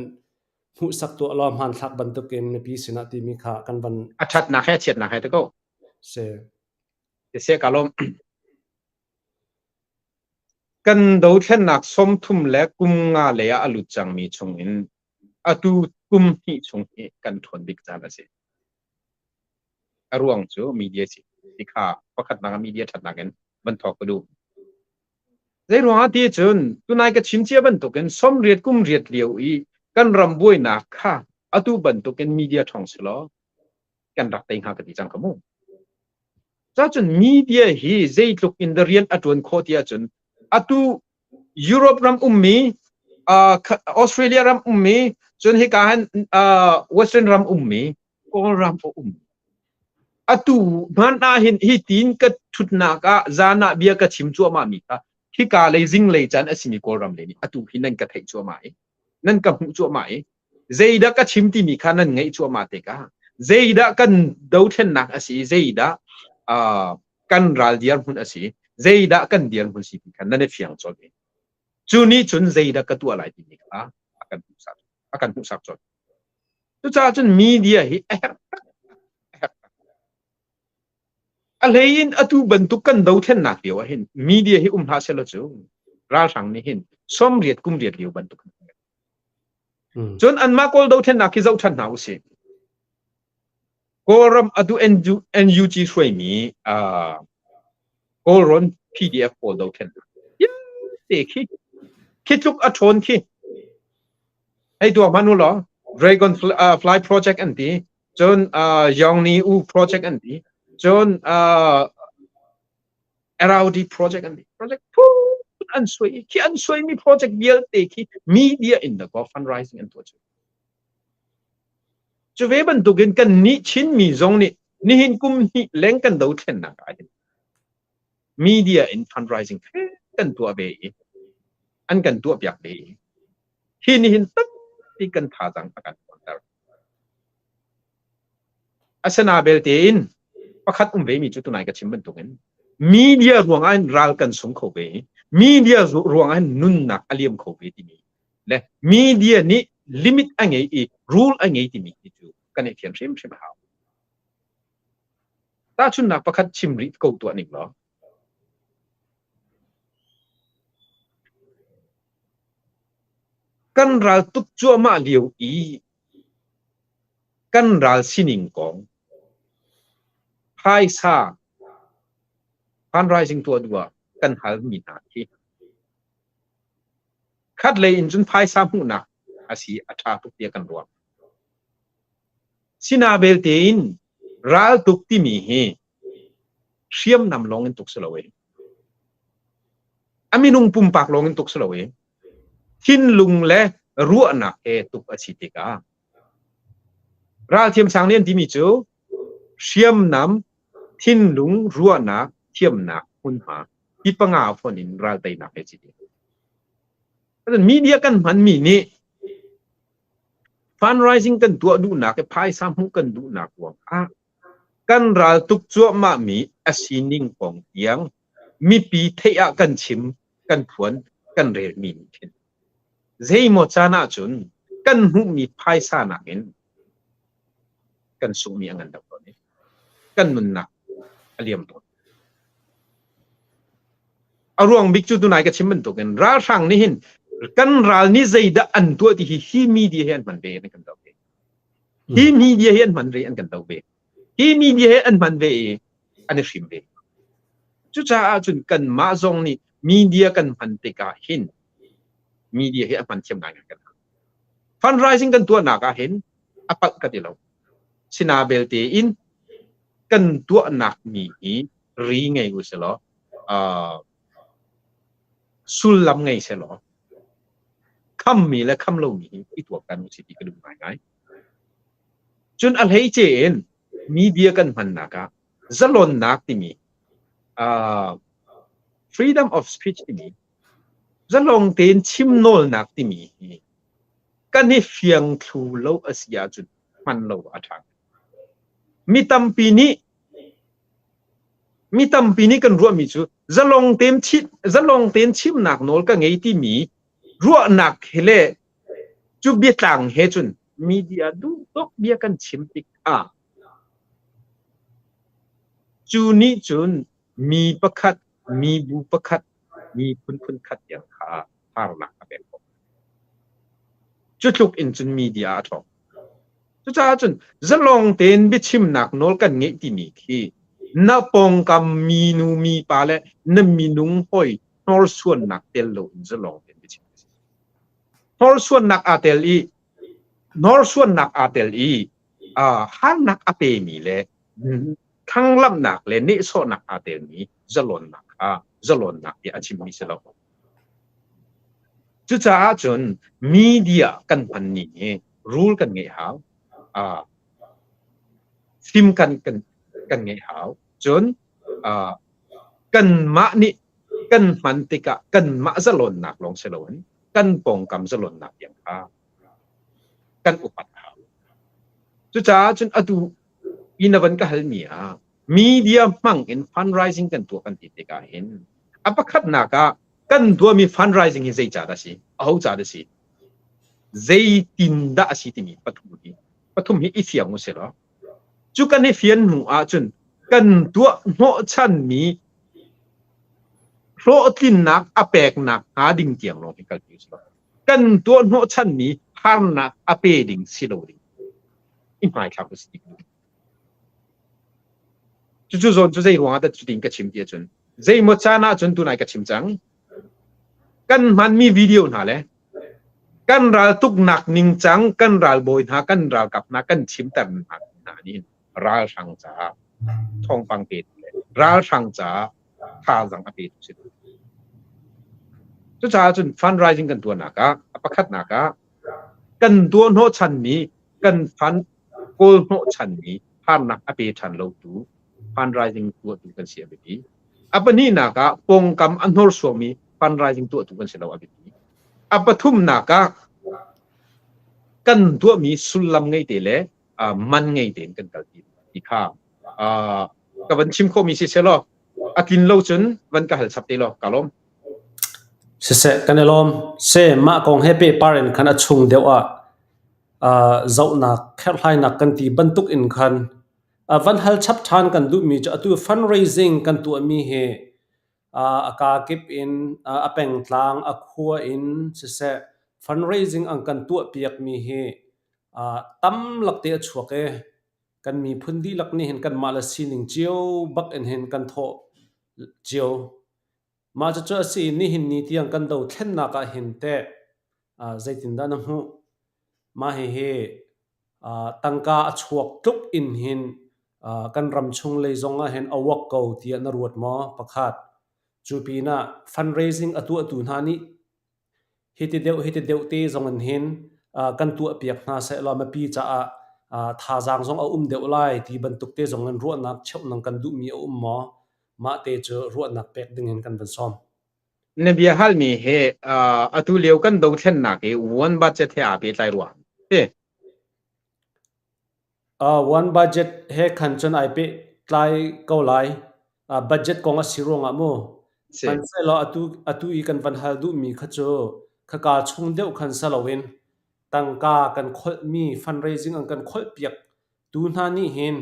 hmuhsak tuah law hmanthlak bantukin mipi sinah timi kha kan van a ṭhatnak he chiatnak he te ko si se ka lawm kan dothlennak 30 le kum nga lei ah a lut cangmi chung in atu kum hnih chung hi kan ṭhawn bik caan a si a ruang cu media si ti kha pakhatnak ah media ṭhatnak in van thawk ka duh Zei ruangah ti cun tunai ka chim cia bantukin 80 kum riat lio i kan ram buainak kha atu bantukin media ṭhawng si law. Kan rak tei hnga ka ti cang ka mu. Cacun media hi zeitluk in da rian a ṭuan khawh ti ahcun atu Europe ram ummi, uh, Australia ram ummi, cun hika han uh, Western ram ummi, Kawlram a um. Atu hmanh ah hin hi tin ka thutnak ah zan ah bia ka chim cuahmah mi kha hika lei zinglei caan a simi Kawlram lei nih atu hi nan ka theih cuahmah i nan ka hmuh cuahmah i zeidah ka chim timi kha nan ngaih cuahmah tikah zeidah kan dothlennak a si i zeidah uh, kan ral dirhmun a si zeidah kan dirhmun si ti kha nan i fiang colh i cu nih cun zeidah ka tuah lai timi kha a kan hmuhsak a kan hmuhsak colh. Cucaah cun media hi a herh tak a herh tak. A hlei in atu bantuk kan dothlennak lio ah hin media hi um hlah selaw cu ralhrang nih hin sawmriat kum riat lio bantuk Cun anmah Kawl dothlennak hi zoh ṭhan hna usih. Kawlram atu NUG hruaimi uh, Kawlrawn PDF pawl dothlennak te khi khi tluk a ṭhawn khi hei tuak hmanh u law Dragon uh, Fly Project an ti cun uh, Yongni U Project an ti cun uh, ROD project an ti project phun an suai i khi an suaimi project vialte khi media in the fundraising an tuah cu cu ve bantukin kan nih Chinmi zong nih nihin kum hnih leng kan dothlennak ah hin media in fundraising kan tuah ve i an kan tuah piak ve i hi nihin tampi kan thazaang a kan tuanter Asina belte in pakhat um ve mi cu tunai ka chim bantukin media ruangah hin ral kan sung kho ve i media ruangah hin nunnak a liam kho ve timi le media nih limit a ngei i rule a ngei timi hi cu kan i fian hrimhrim a hau. Tahchunhnak pakhat chim rih ko tuah ning law. Kan ral tuk cuahmah lio i kan ral sining kong phaisa fundraising tuah duh ah kan halmi hna khi khat lei in cun phaisa hmuhnak a si a ṭha tuk tiah kan ruah. Sina belte in raltuk timi hi hriamnam lawng in tuk si lo e. A minung pumpak lawng in tuk si lo e. Thinlung le ruahnak he tuk a si tikah ralthiam sang nih an timi cu hriamnam thinlung ruahnak thiamnak hmunhma hi panga fonh in ral teinak he si ti. Media kan hmanmi nih fundraising kan tuah duhnak i phaisa hmuh kan duhnak ruangah Kan ral tuk cuahmahmi a sining kong tiang mipi theih ah kan chim, kan phuan, kan relmi nih khin zeimaw caan ahcun kan hmuhmi phaisa nakin kan sunghmi a ngan deuh tawn i kan nunnak a liam tawn. A ruang bik cu tunai ka chim bantukin ralhrang nih hin kan ral nih zeidah an tuah ti hi hi media hi an hman ve an kan doh ve. Hi media hi an hman ve an kan do ve. Hi media hi an hman ve i an i hrim ve. Cucaah cun kanmah zong nih media kan hman tikah hin media hi a hman thiam ngai kan hau. Fundraising kan tuahnak ah hin a palh ka ti lo. Sina belte in kan tuahnak mi hi ri ngei u selaw uh, sullam ngei selaw khammi le kham lomi hi i tuaktan usih ti ka duh ngaingai. Cun a hleice in media kan hmannak ah zalonnak timi uh, freedom of speech timi zalong tein chim nawlnak timi hi kan i fiang thlu lo a si ahcun hman lo a ṭha. Mi tampi nih mi tampi nih kan ruahmi cu zalong tein zalong tein chimnak nawl ka ngei timi ruahnak he le cu biatlang he cun media duh tuk bia kan chim tikah cu nih cun mi pakhat mibu pakhat mi phunphun khat tiang kha harnak a pek khawh. Cu tluk in cun media a ṭhawng. Cucaah cun zalong tein biachimnak nawl kan ngeih timi khi na pawngkam minu mipa le na minung hawi hnorsuannak tel loin zalong tein biachim a si. Hnorsuannak aa tel i hnorsuannak aa tel i Harnak a pemi le thlanglamhnak le nehsawhnak aa telmi zalawnnak kha zalawnnak tiah a chimmi si lo. Cucaah cun media kan hman ning hi rule kan ngeih hau. Fim kan kan kan ngeih hau. Cun kanmah nih kan hman tikah kanmah zalawnnak lawng si loin kan pawngkam zalawnnak tiang kha kan upat hau. Cucaah cun atu i na van ka halmi ah media hmang in fundraising kan tuah kan ti tikah hin a pakhatnak ah kan tuahmi fundraising hi zei ca dah si? Aho ca dah si? Zeitin dah a si timi pathum hi i fiang u sih law cu kan i fian hnu ahcun kan tuah hnawhchanmi hlawhtlinnak a peknak hnga ding tiang lawng hi kalpi u sih law kan tuah hnawhchanmi harnak a pe ding si lo ding i hmaithlak u sih. Cucu zawn cu zei ruangah dah cutin ka chim ti ahcun zeimaw caan ahcun tunai ka chim cang. Kan hmanmi video hna le kan raltuknak ningcang kan ralbawi hna kan ralkap hna kan chimter hna hna nih ralhrang caah thawngpang petu le ralhrang caah thazaang a petu si. Cucaah cun fundraising kan tuahnak ah a pakhatnak ah kan tuah hnawhchanmi kan fund kawl hnawhchanmi harnak a pe ṭhan lotu fundraising tuahtu kan si a biapi. A pahnihnak ah pawngkam a hnorsuangmi fundraising tuahtu kan si lo a biapi. A pathumnak ah kan tuahmi sullam ngei te le man ngei tein kan kalpi ti kha ka van chim khawhmi si selaw a tlin lo cun van ka hal chap te law ka lawm. Siseh kan i lawm. Se mah kong he pehpar in khan a chung deuh ah zohnak kherhhlainak kan ti bantuk in khan van hal chap ṭhan kan duhmi cu atu fundraising kan tuahmi hi a kakip in a pengtlang a khua in siseh fundraising an kan tuahpiakmi hi tam lakte a chuak i kan miphun dihlak nih hin kanmah le sining cio bak in hin kan thawh cio. Mah cucu a si i nihin ni tiang kan dothlennak ah hin teh zeitindah na hmuh? Mah hihi tangka a chuak tluk in hin kan ram chung lei zong ah hin a uak ko tiah na ruat maw? Pakhat. Cu pinah fundraising a tuahtu hna nih hiti deuh hiti deuh te zong in hin kan tuahpiak hna sehlaw mipi caah thazaang zong a um deuh lai ti bantuk te zong in ruahnak cheuh kan duhmi a um maw? Mah te cu ruahnak pek ding in kan van sawm. Na bia halmi he atu lio kan dothlennak hi one budget he aa pehtlai rua. One budget he khan cun ai pehtlai ko lai. Budget kong a si ruangah mu. Hmanhsehlaw atu i kan van hal duhmi kha cu khaka chung deuh khan si loin tangka kan kholhmi fundraising an kan kholhpiak tu hna nih hin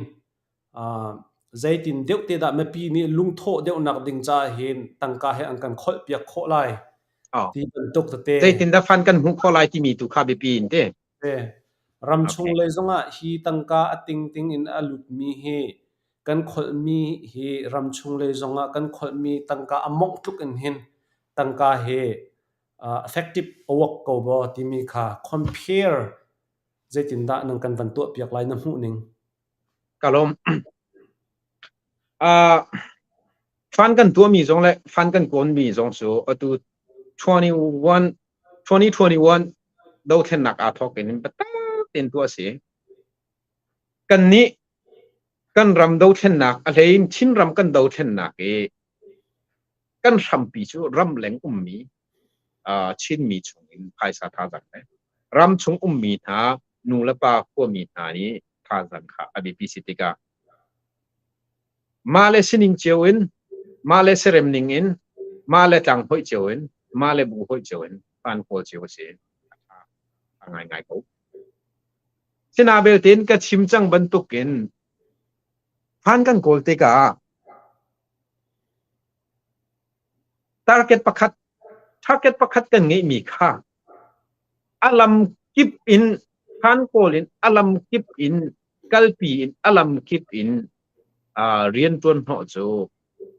zeitin deuh te dah mipi nih lungthawh deuhnak ding caah hin tangka he an kan kholhpiak khawh lai ti bantuk tete. Zeitin dah fund kan hmuh khawh lai timi tu kha biapi in ti. Ramchung lei zongah hi tangka a tingting in a lutmi hi kan kholhmi hi ramchung lei zongah kan kholhmi tangka a mawngh tluk in hin tangka hi effective a work ko maw timi kha compare zeitindah nan kan van tuahpiak lai na hmuh ning? Ka lawm. Fund kan tuahmi zong le fund kan kawnmi zong cu atu 21 2021 dothlennak aa thawk in biatak tein tuah a si. Kannih kan ram dothlennak a hlei in Chinram kan dothlennak i kan hrampi cu ramleng ummi Chinmi chung in phaisa thazaang le ramchung ummi hna nu le pa khuami hna nih thazaang kha a biapi si tikah Mah le sining cio in, mah le serem ning in, mah le tlang hoih cio in, mah le bu hoih cio in fan kawl cio a si. A ṭha a ngaingai ko. Sina belte in ka chim cang bantukin fan kan kawl tikah target pakhat target pakhat kan ngeihmi kha a lam kip in fan kawl in a lam kip in kalpi in a lam kip in rianṭuan hnawh cu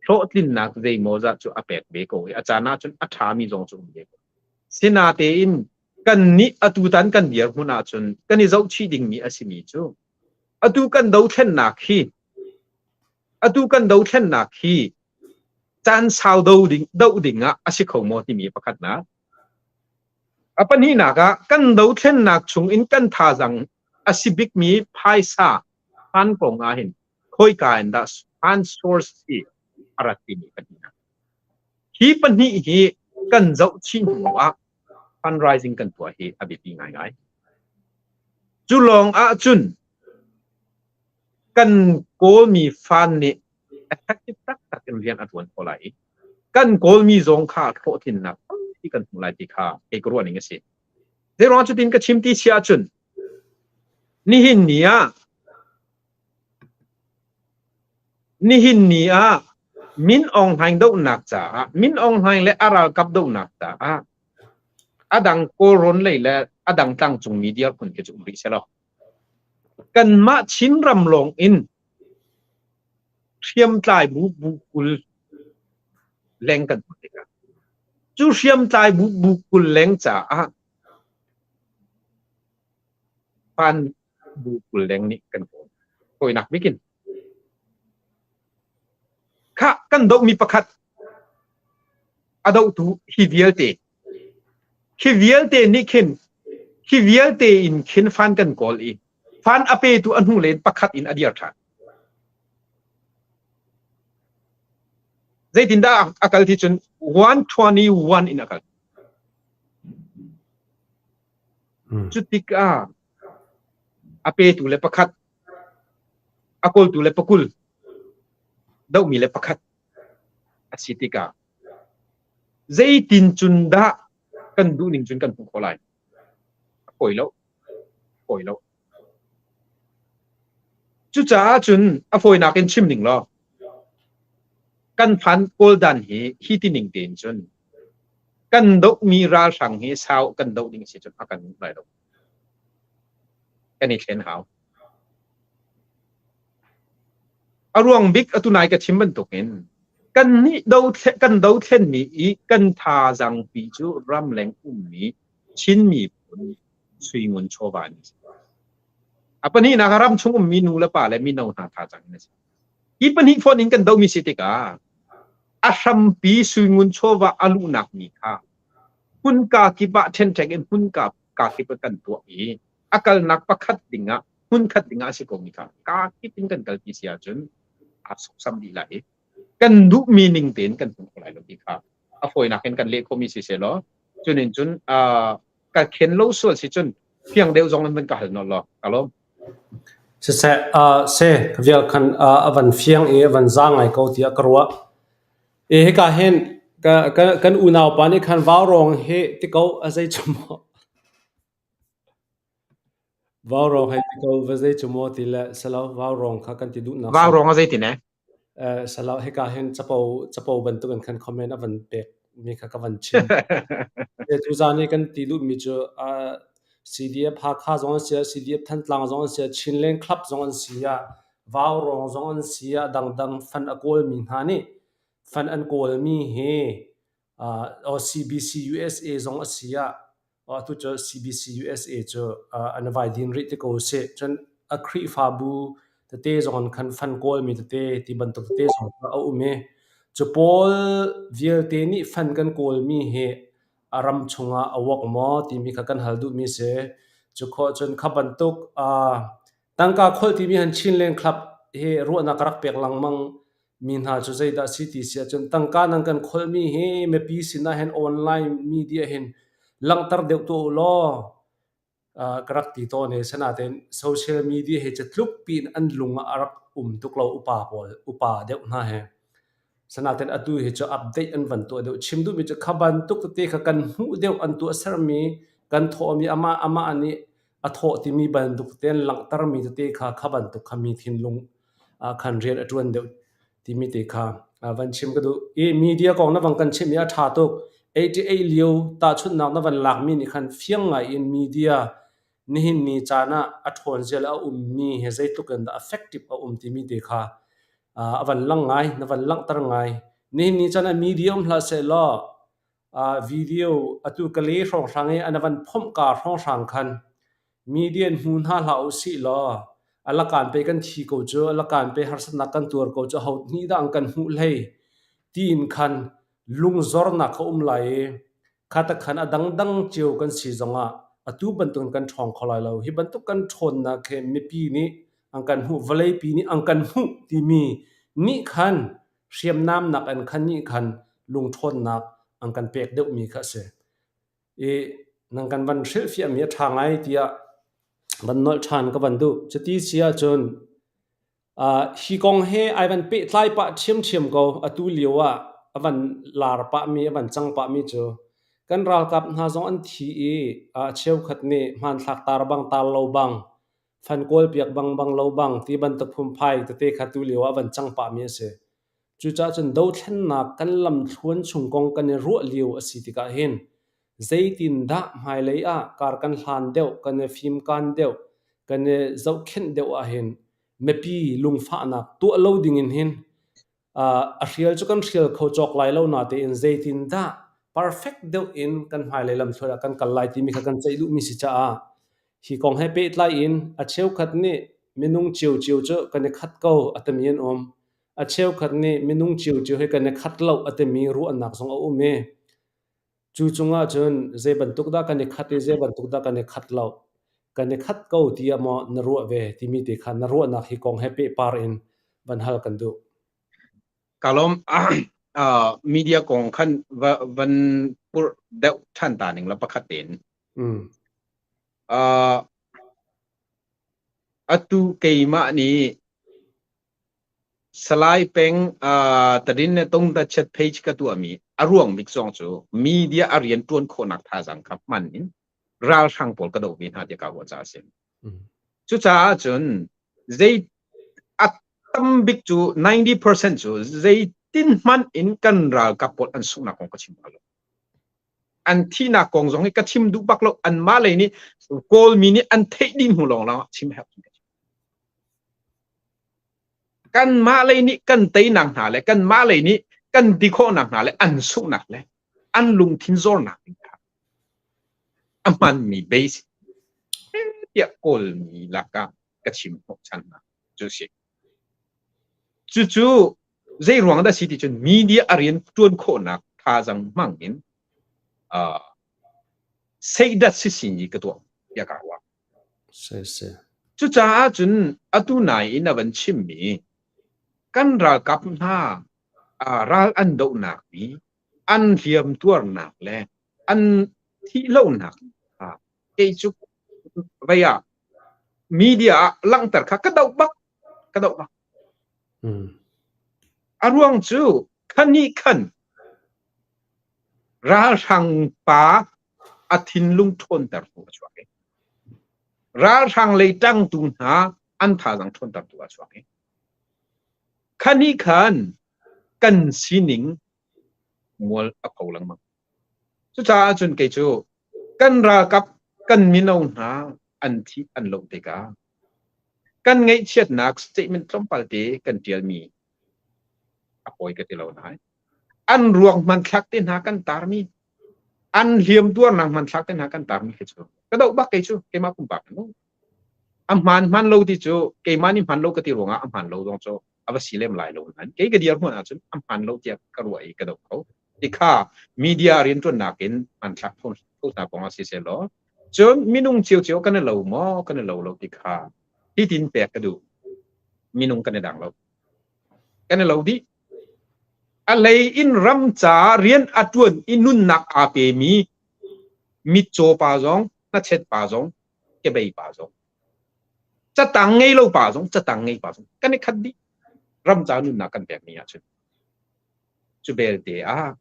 hlawhtlinnak zeimawzah cu a pek ve ko i a caan ahcun a ṭhami zong cu um ve ko. Sinatein kannih atutan kan dirhmun ahcun kan i zohchih dingmi a simi cu. Atu kan dothlennak hi atu kan dothlennak hi caan sau do ding doh ding ah a si kho maw timi pakhatnak. A pahnihnak ah kan dothlennak chung in kan thazaang a si bikmi phaisa fund kong ah hin khoika in dah fund source hi a rat timi pahnihnak. Hi pahnih hi kan zoh chih hnu ah fundraising kan tuah hi a biapi ngaingai. Cu lawng ahcun kan Kawlmi fan nih effective taktak in rian a ṭuan khawh lai i kan Kawlmi zong kha hlawhtlinnak tampi kan hmu lai ti kha kei ka ruah ning a si. Zeiruang cutin ka chim ti si ahcun nihin ni ah Nihin ni ah Min Aung Hlaing dohnak caah Min Aung Hlaing le a ralkap dohnak caah a dang Kawlrawn lei le a dang tlangcung mi dirhmun khi cu um rih selaw kanmah Chinram lawng in hriamtlai bu bu 20 leng kan hmuh tikah cu hriamtlai bu bu 20 leng caah fan bu 20 leng nih kan kawl. Kawinak bik in. Khah kan dohmi pakhat a dohtu hi vialte hi vialte nih khin hi vialte in khin fan kan kawl i fan a petu a hnu len pakhat in a dir ṭhan. Zeitindah a kal ti cun 121 in a kal. Cu tikah a petu le pakhat, a kawltu le pakul, dohmi le pakhat a si tikah zeitin cun dah kan duhning cun kan hmuh khawh lai? A fawi lo. Fawi lo. Cucaah cun a fawinak in chim ning law kan phan kawl dan hi hi ti ning tein cun kan dohmi ralhrang hi sau kan doh ding si cun a kan lai lo. Kan i thlen hau. A ruang bik atu nai ka chim bantukin kan nih do kan dothlenmi i kan thazaang pi cu ramleng ummi Chin miphun suingun chawva an si. A pahnihnak ah ram chung ummi nu le pa le mino hna thazaang in a si. Hi pahnih phone in kan dohmi si tikah a hrampi suingun chawva a luhnak mi kha hmunka kip ah ṭhenṭhek in hmunka ka kip ah kan tuah i a kalnak pakhat ding ah hmunkhat ding ah a si komi kha ka kip in kan kalpi si ahcun aa sawksam dih lai i kan duhmi ning tein kan hmu kho lai lo ti kha a fawinak in kan leh khomi si seh law cunin cun ka khen lo sual si cun fiang deuh zong in van ka hal nawl law ka lawm. Siseh, se vial khan a van fiang i a van za ngai ko tiah ka ruah. E hika hin ka, ka, kan unau pa nih khan vaurawng hi ti ko a zei cu maw vaurawng hei ti ko va zei cu maw ti le salo vaurawng kha kan ti duhnak Vaurawng a zei ti ne? Salo hika hin capo capo bantuk in khan comment a van pek mi kha ka van chim. Tu zan i kan ti duhmi cu CDF Hakha zong an si ah, CDF Thantlang zong an si ah, Chinland Club zong an si ah, Vaurawng zong an si ah, dangdang fan a kawlmi hna nih fan an kawlmi hi CBC USA zong a si ah atu cu CBC USA cu an vai din rih ti ko sih. Cun a Khrihfabu tete zong an khan fan kawlmi tete ti bantuk tete zong kha a um i cu pawl vialte nih fan kan kawlmi hi a ram chungah a wok maw timi kha kan hal duhmi si. Cu khawh cun kha bantuk Tangka kholh timi han Chinland Club hi ruahnak ka rak pek lengmang mi hna cu zeidah si ti si ahcun tangka nan kan kholhmi hi mipi sinah hin online media hin langhter deuh tuah u law ka rak ti tawn i sinain social media hi cu tluk piin an lung ah a rak um tuk lo upa pawl upa deuh hna hi. Sinain atu hi cu update an van tuah deuh. Chim duhmi cu kha bantuk tete kha kan hmuh deuh an tuahsermi kan thawhmi amah amah nih a thawh timi bantuk tein langhtermi tete kha kha bantuk kha mi thinlung ah khan rian a ṭuan deuh timi te kha van chim ka duh. I media kong na van kan chimh i a ṭha tuk. 88 lio tahchunhnak na van lakmi nih khan fiang ngai in media nihin ni caan ah a ṭhawn zia le a ummi he zeitluk in dah effective a um timi te kha a van lang ngai, na van langhter ngai. Nihin ni caan ah media um hlah seh law video atu ka le hrawnghrang i an van phomh ka hrawnghrang khan media in hmu hna hlah u sih law Alakan pe kan thi ko cu, alakan pe harsatnak kan tuar ko cu, ho nih dah an kan hmuh hlei tiin khan lungzornak a um lai i khatakhan a dangdang cio kan si zongah atu bantukin kan ṭhawng kho lai lo. Hi bantuk kan ṭhawnnak hi mipi nih an kan hmuh, vawleipi nih an kan hmuh timi nih khan hriamnam nak an khan nih khan lungṭhawnnak an kan pek deuhmi kha a si. I nan kan van hrilhfiahmi a ṭha ngai tiah van nolh ṭhan ka van duh. Cuti si ahcun Hi kong he ai van pehtlai pah ṭhiamṭhiam ko. Atu lio ah a van lar pahmi, a van cang pahmi cu kan ralkap hna zong an thi i a cheukhat nih hmanthlak tar bang tar lo bang, fan kawlpiak bang bang lo bang ti bantuk phunphai tete kha tu lio ah a van cang pahmi a si. Cucaah cun dothlennak kan lamthluan chung kong kan i ruah lio a si tikah hin zeitindah hmailei ah kar kan hlan deuh, kan i fimkaan deuh, kan i zohkhenh deuh ahhin mipi lungfahnak tuah lo ding in hin a hrial cu kan hrial kho cawk lai lo natein zeitindah perfect deuh in kan hmailei lamthluan ah kan kal lai timi kha kan ceih duhmi si caah hi kong he pehtlai in a cheukhat nih minung ciocio cu kan i khat ko a timi an um. A cheukhat nih minung ciocio hi kan i khat lo a timi ruahnak zong a um i cu cungah cun zei bantuk dah kan i khat i zei bantuk dah kan i khat lo, kan i khat ko tiah maw na ruah ve timi te kha na ruahnak hi kong he pehpar in van hal kan duh. Ka lawm. Uh, media kong khan va, van purh deuh ṭhan ta ning la pakhat tein. Uh, atu keimah nih Salai Peng Tadin le Tungda chat page ka tuahmi a ruang bik zong cu media a rian ṭuan khawhnak thazaang kha hman in ralhrang pawl ka doh ve hna tiah kaa ruah caah a si. Cucaah cun zei a tam bik cu 90% cu zeitin hmanh in kan ralkap pawl an sunghnak kong ka chim bal lo. An thihnak kong zong hi ka chim duh bak lo. Anmah lei nih Kawlmi nih an theih dih hnu lawnglawng ah chim herh. Kanmah lei nih kan teinak hna le kanmah lei nih kan ti khawhnak hna le an sunghnak le an lungthin zornak ding kha a hmanmi base tiah Kawlmi lakah ka chim hnawhchan hna cu si. Cucu zei ruang dah si ti cun media a rian ṭuan khawhnak thazaang hmang in uh, seidat sisin i ka tuah tiah ka ruah. Cucaah cun atu nai in a van chimmi kan ralkap hna ral an dohnak i an hliamtuarnak le an thihlonak kha kei cu vei ah media ah langhter kha ka doh bak ka doh bak. A ruang cu khan nih khan ralhrang pa a thinlung ṭhawntertu a chuak i ralhrang lei ṭangtu hna an thazaang ṭhawntertu a chuak i kha nih khan kan sining mual a pho lengmang. Cucaah cun kei cu kan ralkap kan mino hna an thih an loh tikah kan ngaihchiatnak statement tlawmpal te kan ṭialmi a pawi ka ti lo nain an ruak hmanthlak te hna kan tarmi an hliam tuarnak hmanthlak te hna kan tarmi khi cu ka doh bak kei cu keimah pumpak in a hmaan hmaan lo ti cu keimah nih hmaan lo ka ti ruangah a hmaan lo zong cu a va si lem lai lo nain kei ka dir hmun ahcun a hmaan lo tiah ka ruah i ka doh ko ti kha media rianṭuannak in hmanthlak tho hna kong ah siseh law cun minung ciocio kan i lo maw kan i lo lo ti kha hitin pek ka duh minung kan i dang lo kan i lo dih A lei in ram ca rian a ṭuan i nunnak aa pemi mitcaw pa zong, hnachet pa zong, kebei pa zong, catang ngei lo pa zong, catang ngei pa zong kan i khat dih. Ram ca nunnak kan pekmi ahcun. Cu belte ah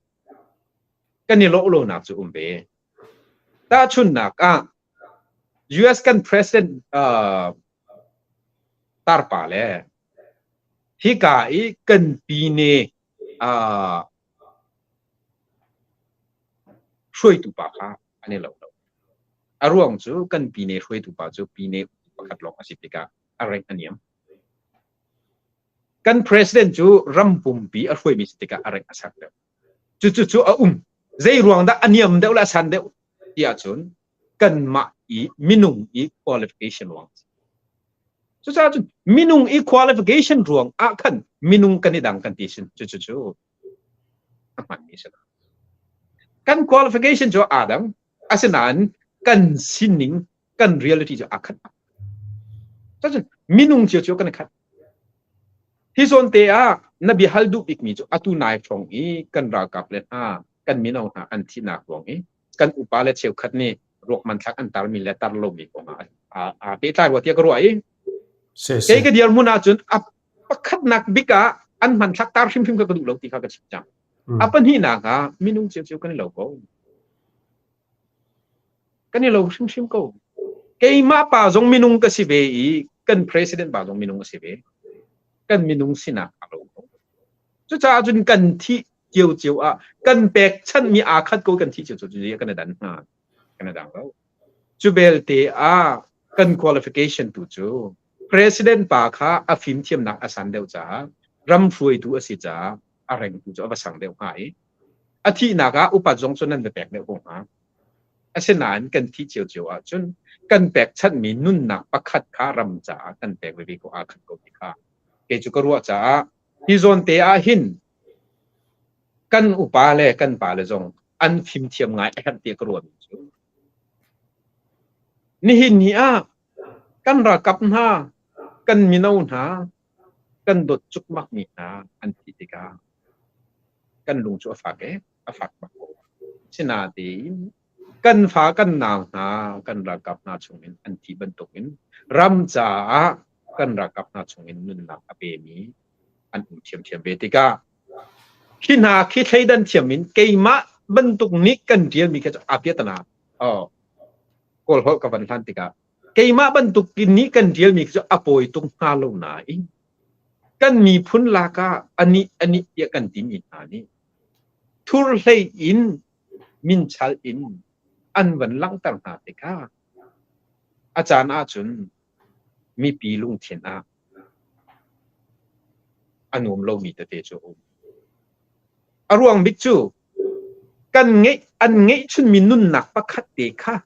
kan i lawh lonak cu um ve. Tahchunhnak ah US kan president uh, tarpa le Hika i kan pine uh, hruaitu pa kha an i lo lo. A ruang cu kan pine hruaitu pa cu pine pakhat lawng a si tikah a rank a niam. Kan president cu ram pumpi a hruaimi si tikah a rank a sang deuh. Cucu cu a um. Zei ruang dah a niam deuh le a san deuh ti ahcun kanmah i minung i qualification ruang. Cucaah cun minung i qualification ruang ah khan minung kan i dang kan ti sin cu cu cu a hmanmi si lo. Kan qualification cu aa dang. Asinain kan sining kan reality cu aa khat. Cucun minung cio cio kan i khat. Hi zawn te ah na bia hal duh bikmi cu atu nai hrawng i kan ralkap le hna kan mino hna an thihnak ruang i kan upa le cheukhat nih ruak manthlak an tarmi le tar lomi kong ah aa pehtlai rua tiah ka ruah i kei ka dirhmun ahcun a pakhatnak bik ah an hmanthlak tar hrimhrim kha ka duh lo ti kha ka chim cang. A pahnihnak ah minung cio kan i lo ko. Kan i lo hrimhrim ko. Keimah pa zong minung ka si ve i kan president pa zong minung a si ve. Kan minung sinak a lo ko. Cucaah cun kan thih cio cio ah kan pekchanhmi aa khat ko kan thih cio cio cu kan i dan hna. Kan i dang lo. Cu belte ah kan qualification tu cu president pa kha a fimthiamnak a san deuh caah ram hruaitu a si caah a reng tu cu a va sang deuh hnga i a thihnak ah upat zong cu nan va pek deuh ko hnga. Asinain kan thih ciocio ahcun kan pekchanhmi nunnak pakhat kha ram caah kan pek veve ko aa khat ko ti kha kei cu ka ruah caah hi zawn te ah hin kan upa le kan pa le zong an fimthiam ngai a herh tiah ka ruahmi cu nihin ni ah kan ralkap hna kan mino hna kan dawt cukmak mi hna an thih tikah kan lung cu a fak e a fak bak ko. Sinain kan fa kan nau hna kan ralkap hna chungin an thih bantukin ram caah kan ralkap hna chungin nunnak a pemi an um ṭhiamṭhiam ve tikah khi hna khi thleidan thiam in keimah bantuk nih kan ṭialmi kha cu aa piatana oh kawl holh ka van hlan tikah keimah bantuk nih kan ṭialmi cu a pawi tuk hnga lo nain kan miphun lak ah anih anih tiah kan timi hna nih thur hlei in minchal in an van langhter hna tikah a caan ahcun mipi lungthin ah a nuam lomi tete cu a um. A ruang bik cu kan ngeih an ngeihchunmi nunnak pakhat te kha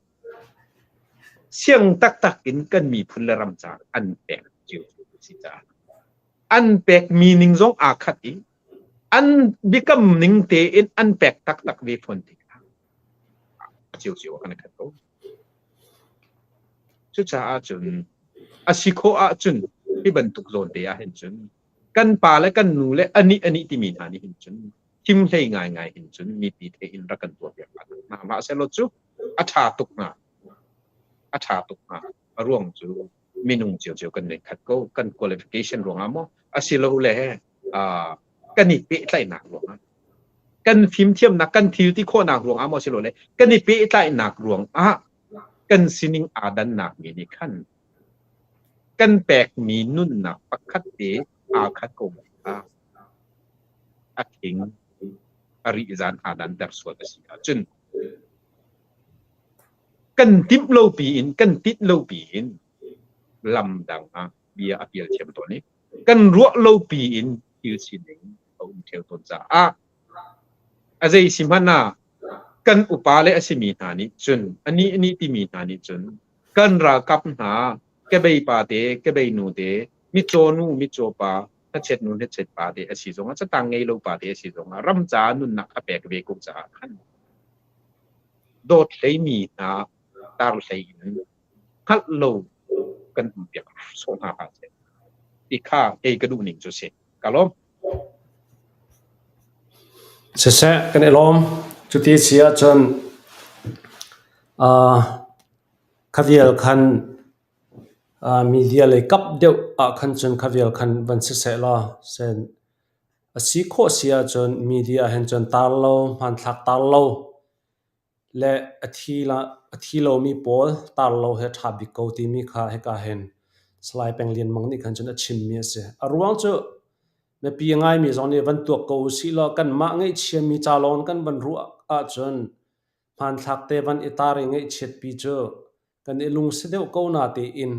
Siang taktak in kan miphun le ram caah an pek cio a si caah an pekmi ning zong aa khat i an biakam ning tein an pek taktak ve fawn tikah ciocio ah kan i khat ko. Cucaah cun a si khawh ahcun hi bantuk zawn te ah hin cun kan pa le kan nu le anih anih timi hna nih hin cun thimhlei ngaingai hin cun mipi theih in rak kan tuahpiak hna hlah sehlaw cu a ṭha tuk hnga. A ṭha tuk hnga. A ruang cu minung ciocio kan nei khat ko. Kan qualification ruangah maw asilole uh, kan i pehtlaihnak ruangah kan fimthiamnak kan thil ti khawhnak ruangah maw asilole kan i pehtlaihnak ruangah kan sining aa dannak mi nih khan kan pekmi nunnak pakhat te aa khat ko a thing a rih zan aa danter sual a si ahcun Kan timh lo piin kan tinh lo piin lam dang ah bia a pial thiam tawn i kan ruah lo piin thil sining a um ṭheo tawn caah a zei si hmanh ah kan upa le a simi hna nih cun anih anih timi hna nih cun kan ralkap hna kebei pa te kebei nu te mitcaw nu mitcaw pa hnachet nu hnachet pa te a si zongah catang ngei lo pa te a si zongah ram caah nunnak a pek ve ko caah khan Dawt hleimi hna tar hlei in hngalh lo kan um piak sawh hna hlah seh ti kha kei ka duh ning cu si. Ka lawm. Siseh, kan i lawm. Cuti si ahcun uh, kha vial khan uh, media lei kap deuh ah khan cun kha vial khan van siseh law sen A si khawh si ahcun media hin cun tar lo, hmanthlak tar lo le a thi lomi pawl tar lo hi a ṭha bik ko timi kha hika hin Salai Peng Lian Mang nih khan cun a chimmi a si. A ruang cu mipi a ngaimi zong nih van tuak ko usih law kanmah ngaihchiami ca lawng kan van ruah ahcun hmanthlak te van i tar i ngaihchiatpi cu kan i lungsi deuh ko natein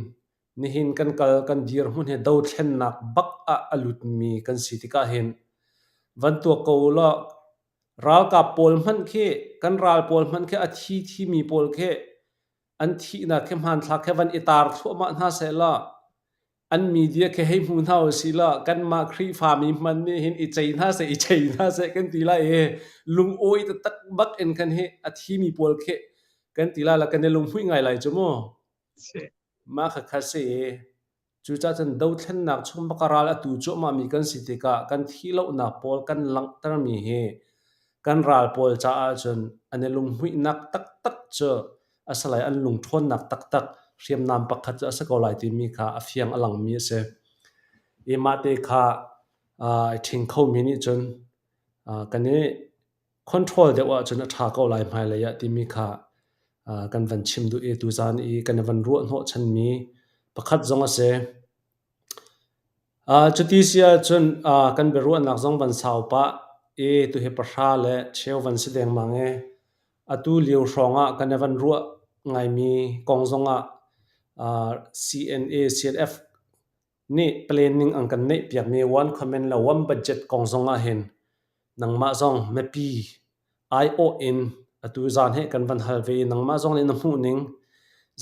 Nihin kan kal kan dirhmun hi dothlennak bak ah a lutmi kan si tikah hin van tuak ko u law ralkap pawl hmanh khi kan ral pawl hmanh khi a thi thimi pawl khi an thihnak khi hmanthlak khi van i tar thluahmah hna seh law. An media khi hei hmu hna usih law kanmah Khrihfami hmanh nih hin i cei hna seh i cei hna seh kan ti lai i lungawi taktak bak in khan hi a thimi pawl khi kan ti lai la kan i lunghmuih ngai lai cu mu. Si. Mah khakha si i cucaah cun dothlennak chung bak ral a tu cuahmahmi kan si tikah kan thihlohnak pawl kan langhtermi hi kan ral pawl caah cun an i lunghmuihnak taktak cu a si lai, an lungṭhawnnak taktak hriamnam pakhat cu a si ko lai timi kha a fiang a langmi a si. I mahte kha ai ṭhing khomi nih cun kan i control deuh ahcun a ṭha ko lai hmailei ah timi kha kan van chim duh i tuzaan i kan i van ruah hnawhchanmi pakhat zong a si. Cuti si ahcun kan biaruahnak zong van sau pah i tuhi pahra le cheu van si dengmang i atu lio hrawng ah kan i van ruah ngaimi kong zongah CNA, CNF nih planning an kan neihpiakmi one comment le one budget kong zong ahhin nangmah zong mipi aiawh in atu zaan hi kan van hal ve i nangmah zong nih na hmuh ning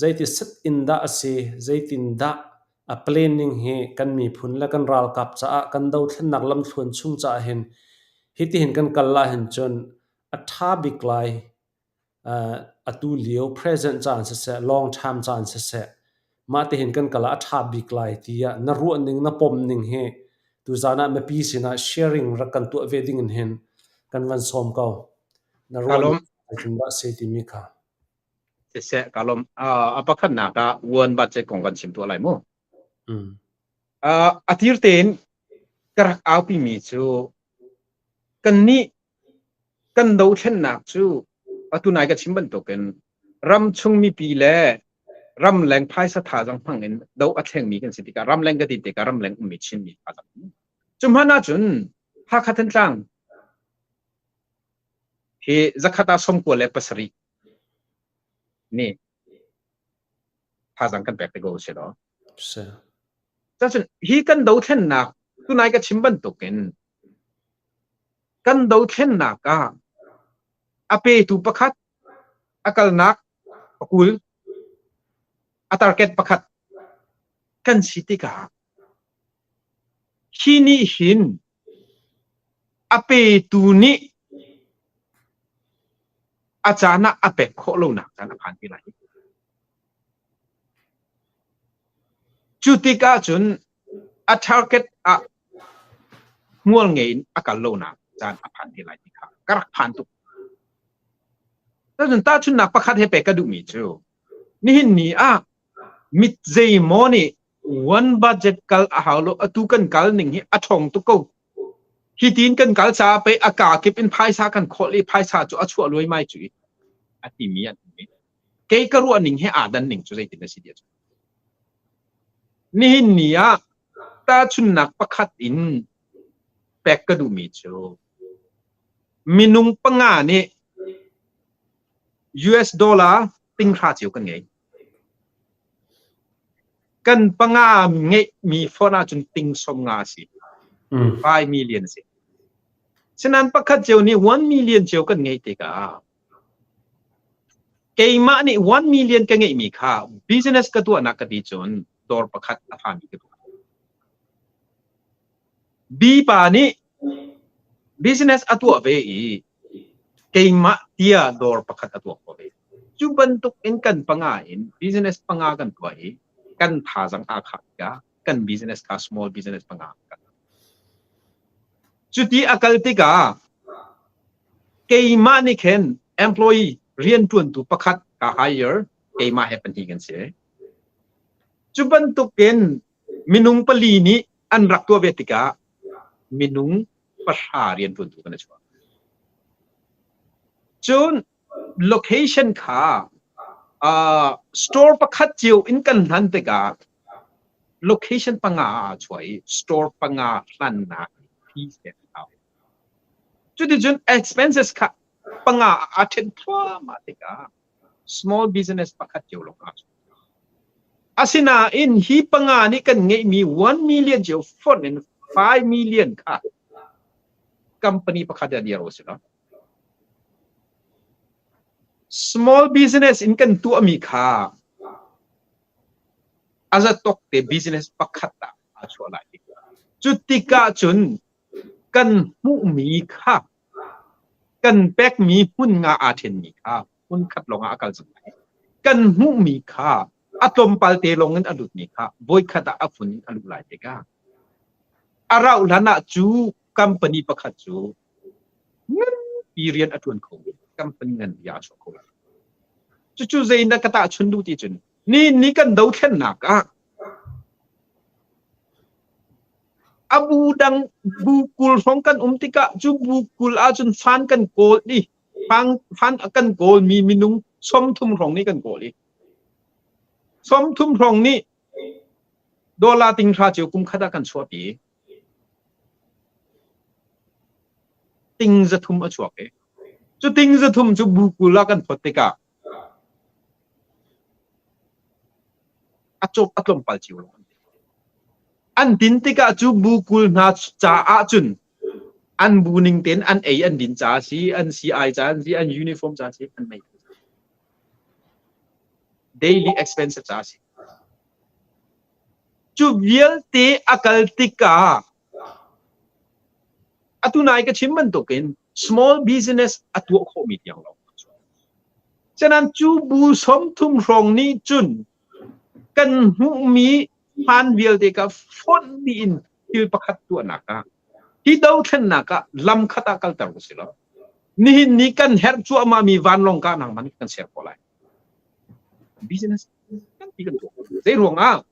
zeiti set in dah a si, zeitin dah a planning hi kan miphun le kan ralkap caah kan dothlennak lamthluan chung caah hin hitihin kan kal ahhin cun a ṭha bik lai. Atu lio present caan siseh, long term caan siseh, mah tihin kan kal ah a ṭha bik lai tiah na ruah ning, na pom ning hi tuzaan ah mipi sinah sharing rak kan tuah ve ding in hin kan van sawm ko. Na ruah ning zeitindah si timi kha. Siseh, ka lawm. A pakhatnak ah one budget kong kan chim tuah lai mu. A tir tein ka rak aupi mi cu kannih Kan dothlennak cu atu nai ka chim bantukin ramchung mipi le ramleng phaisa thazaang hmang in do a thlengmi kan si tikah ramleng ka ti tikah ramleng ummi Chinmi thazaang. Cu hmanh ahcun Hakha Thantlang hi zakhat ah 97 nih thazaang kan pek te ko si law. Si. Cacun hi kan dothlennak tunai ka chim bantukin kan dothlennak ah a petu pakhat a kalnak pakul a target pakhat kan si tikah hi nih hin a petu nih a caan ah a pek khawh lonak caan a phan te lai. Cu tikah cun a target ah hmual ngei in a kal lonak caan a phan te lai ti kha ka rak phan tuk. Cun tahchunhnak pakhat he pek ka duhmi cu nihin ni ah mit zeimaw nih one budget kal a hau lo atu kan kal ning hi a ṭhawng tuk ko. Hi tiin kan kal caah pei a kaa kip in phaisa kan khawlh i phaisa cu a chuah luaimai cu i a timi an um i kei ka ruah ning he aa dan ning cu zeitin a si ti nihin ni ah tahchunnak pakhat in pek ka duhmi cu minung panga nih US dollar tinghra cio kan ngei. Kan panga ngeihmi phone ahcun ting som nga a si. 5 million a si. Sinan pakhat cio nih 1 million cio kan ngeih tikah Keimah nih 1 million ka ngeihmi kha business ka tuahnak ka ti cun dawr pakhat a fami ka tuah. B pa nih business a tuah ve i keimah tia dawr pakhat a tuah khawh ve. Cu bantuk in kan panga in business panga kan tuah i kan thazang aa khah tikah kan business kha small business panga kan Cuti a kal tikah keimah nih khin employee rianṭuantu pakhat ka hire, keimah he pahnih kan si. Cu bantukin minung pali nih an rak tuah ve tikah minung pahra rianṭuantu kan i chuah. Cun location kha uh, store pakhat cio in kan hlan tikah Location panga ah aa chuah i store panga hlannak fees pek a hau. Cuticun expenses kha panga ah aa ṭhen thluahmah tikah small business pakhat cio lawng aa chuah. Asinain hi panga nih kan ngeihmi 1 million cio fonh in 5 million kha company pakhat ah dir usih law small business in kan tuahmi kha. A zatok te business pakhat ah aa chuah lai. Cu tikah cun kan hmuhmi kha kan pekmi hmun nga aa ṭhenmi kha hmun khat lawngah a kal cang lai. Kan hmuhmi kha a tlawmpal te lawngin a lutmi kha voikhat ah a fun in a luh lai tikah a rauh hlan ah cu company pakhat cu nganpi rian a ṭuan khomi company nganpi ah a chuak kho lai. Cucu zei na ka tahchun duh ti cun ni ni kan dothlennak ah a bu dang bu 20 hrawng kan um tikah cu bu 20 ahcun fan kan kawl i fan, fan kan kawlmi minung 30 hrawng nih kan kawl i 30 hrawng nih dollar ting hra cio kum khat ah kan chuahpi ting 300 a chuak i cu ting 300 cu bu 20 ah kan phot tikah A cawp a tlawmpal cio lawng an ti. An din tikah cu bu 20 hna caah cun an bu ning tein an ei an din ca a si, an si-ai ca an si, an uniform ca a si, an mei. Daily expenses ca a si. Cu vialte a kal tikah atu nai ka chim bantukin small business a tuah khawhmi tiang lawng. Senan cu bu 30 hrawng nih cun kan hmuhmi hmaan vialte kha fonh dih in thil pakhat tuahnak ah hi dothlennak ah lam khat ah kalter usih law nihin ni kan herh cuahmahmi vanlawng kahnak man kan ser khawh lai. Business tampi kan tuah. Zei ruangah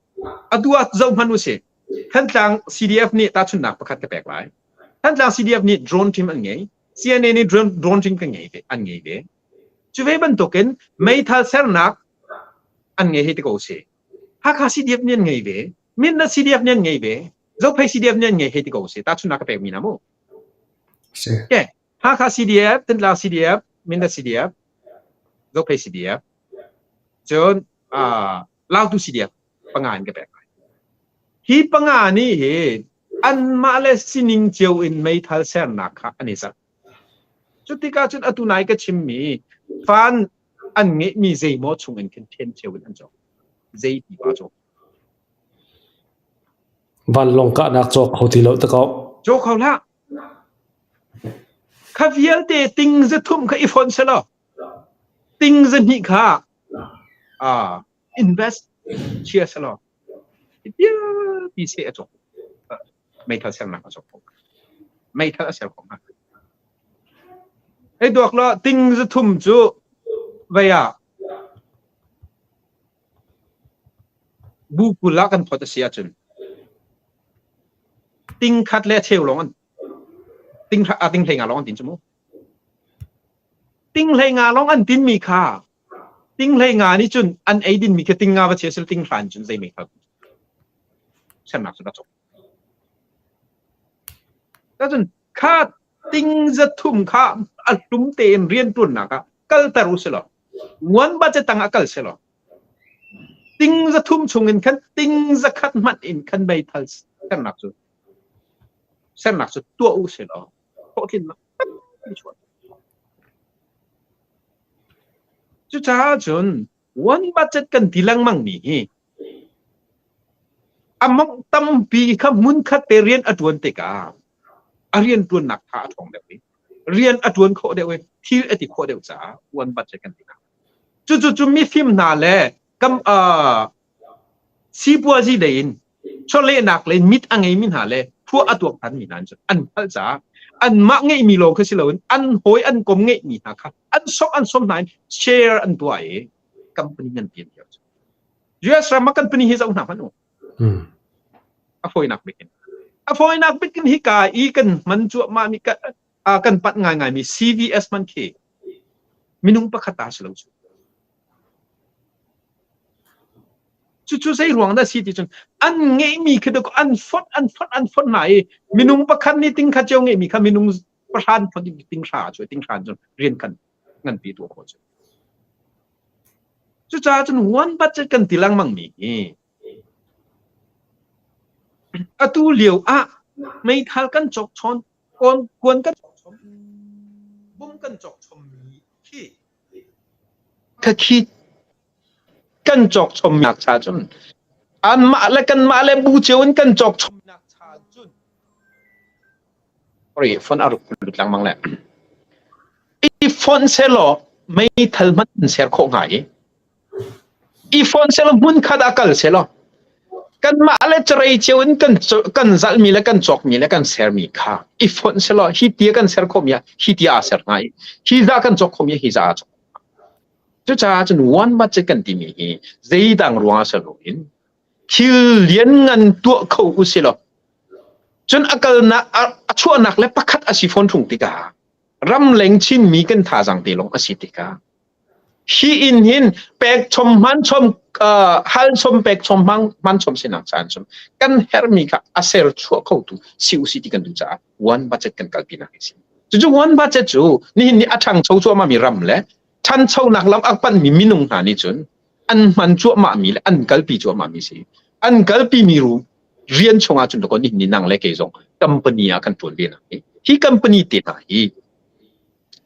atu ah zoh hmanh usih. Thantlang CDF nih tahchunhnak pakhat ka pek lai. Thantlang CDF nih drone team an ngei. CNA nih drone, drone team kan ngei ve, an ngei ve. Cu ve bantukin meithal sernak an ngei hei ti ko si. Hakha CDF nih an ngei ve. Mindat CDF nih an ngei ve. Zophei CDF nih an ngei hei ti ko si. Tahchunhnak ka pek mi hna mu. Si. Okay. Hakha CDF, Thantlang CDF, Mindat CDF, Zophei CDF, cun uh, Lautu CDF panga in ka pek lai. Hi panga nih hi anmah le sining cio in meithal sernak kha an i zalh. Cu tikah cun atu nai ka chimmi fan an ngeihmi zeimaw chung in khin ṭhen cio in an cawk. Zei ti pa cawk. Vanlawng kahnak cawk kho ti lo ta ko. Cawk kho hlah. Kha vialte ting 300 kha i fonh selaw ting 200 kha ah invest chia selaw vialpi seh a cawk. Meithal sernak a cawk kho. Meithal a ser kho hnga. Hei duak law ting 300 cu vei ah bu 20 ah kan phot a si ahcun ting khat le a cheu lawng an ting ting hlei nga lawng an tin cu mu. Ting hlei nga lawng an tin mi kha ting hlei nga nih cun an ei din mi kha ting nga va chia sil ting hran cun zei meithal sernak cu na cawk. Cun kha ting 300 kha a hlum tein rianṭuannak ah kalter u sih law nguan budget tang ah kal sih law ting 300 chung in khan ting 100 hmanh in khan meithal sernak cu sernak cu tuah u sih law hlawhtlinnak tampi chuah. Cucaah cun one budget kan ti lengmang mi hi a mongh tampi kha hmunkhat te rian a ṭuan tikah a rian ṭuannak tha a ṭhawng deuh i rian a ṭuan khawh deuh i thil a ti khawh deuh caah one budget kan ti hna. Cucu cu mifim hna le kam uh, sipuazi lei in chawlehnak lei mit a ngeimi hna le thua a tuak thanmi hna cu an hngalh caah anmah ngeihmi lawng kha si loin an hawi an kom ngeihmi hna kha an sok an som hna in share an tuah i company ngan pian cu. US ram ah company hi zoh hna hmanh u. A fawinak bik in. A fawinak bik in hika i kan hman cuahmah mi kan kan panh ngaingai mi CVS man khi minung pakhat ta si lo cu. Cucu zei ruang dah si ti cun an ngeihmi khi duk an fonh an fonh an fonh hna i minung pakhat nih ting khat cio ngeihmi kha minung pahran fonh ting hra cu ting hra cun rian kan nganpi tuah khawh cu. Cucaah cun one budget kan ti lengmang mi hi atu lio ah meithal kan cawk chawn kuan kan cawk chom bum kan cawk chom mi khi Khakhi kan cawk chomnak cha cun. Anmah le kanmah le bu cio in kan cawk chomnak chan cun sorry phone a ruk lut lengmang le i phone selaw meithal hmanh in ser khawh hnga i i phone selaw hmun khat ah kal selaw kanmah le carei cio in kan kan zalhmi le kan cawkmi le kan sermi kha i fonh selaw hi tia kan ser khawhmi ah hi tia aa ser hnga i hi za kan cawk khawhmi hi za aa cawk. Cucaah cun one budget kan timi hi zeidang ruangah si loin thil lianngan tuah kho u si law cun a kalnak a chuahnak le pakhat a si fawn ṭung tikah ramleng Chinmi kan thazaang te lawng a si tikah hi inn hin pek chom hman chom hal chom pek chom hmang hman chom sinak caan chom kan herhmi kha a ser chuah khotu si u si ti kan duh caah one budget kan kalpi nak hi si. Cucu one budget cu nihin ni a ṭhangcho cuahmah mi ram le ṭhanchonak lam a panhmi minung hna nih cun an hman cuahmah mi le an kalpi cuahmah mi si. An kalpi mi ru rian chungah cun dakaw nihin ni nang le kei zong company ah kan ṭuan ve nak hi. Hi company te hna hi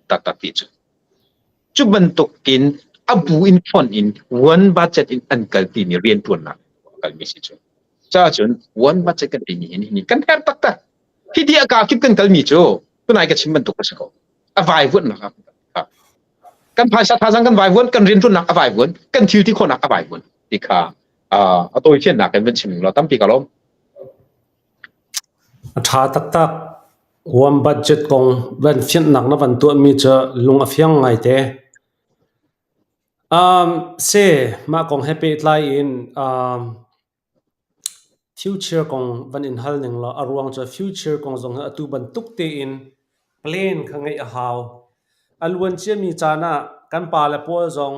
taktak ti cu cu bantuk in a bu in fonh in one budget in an kalpi mi rian ṭuannak kalmi si cu. Ca cun one budget kan timi hi nihin kan herh taktak. Hi ti a kaa kip kan kalmi cu tunai ka chim bantuk a si ko. A vaivuanhnak ah kan phaisa thazang kan vaivuan, kan rianṭuannak a vaivuan, kan thil ti khawhnak a vaivuan ti kha a tawifiannak in van chim law tampi ka lawm. A ṭha taktak. One budget kong van fianhnak na van tuahmi cu lung a fiang ngaite. Um, se, mah kong he pehtlai in um, Future kong van in hal ning law a ruang cu future kong zong hi atu bantuk tein plan kha ngeih a hau. A luan ciami caan ah kan pale pawl zong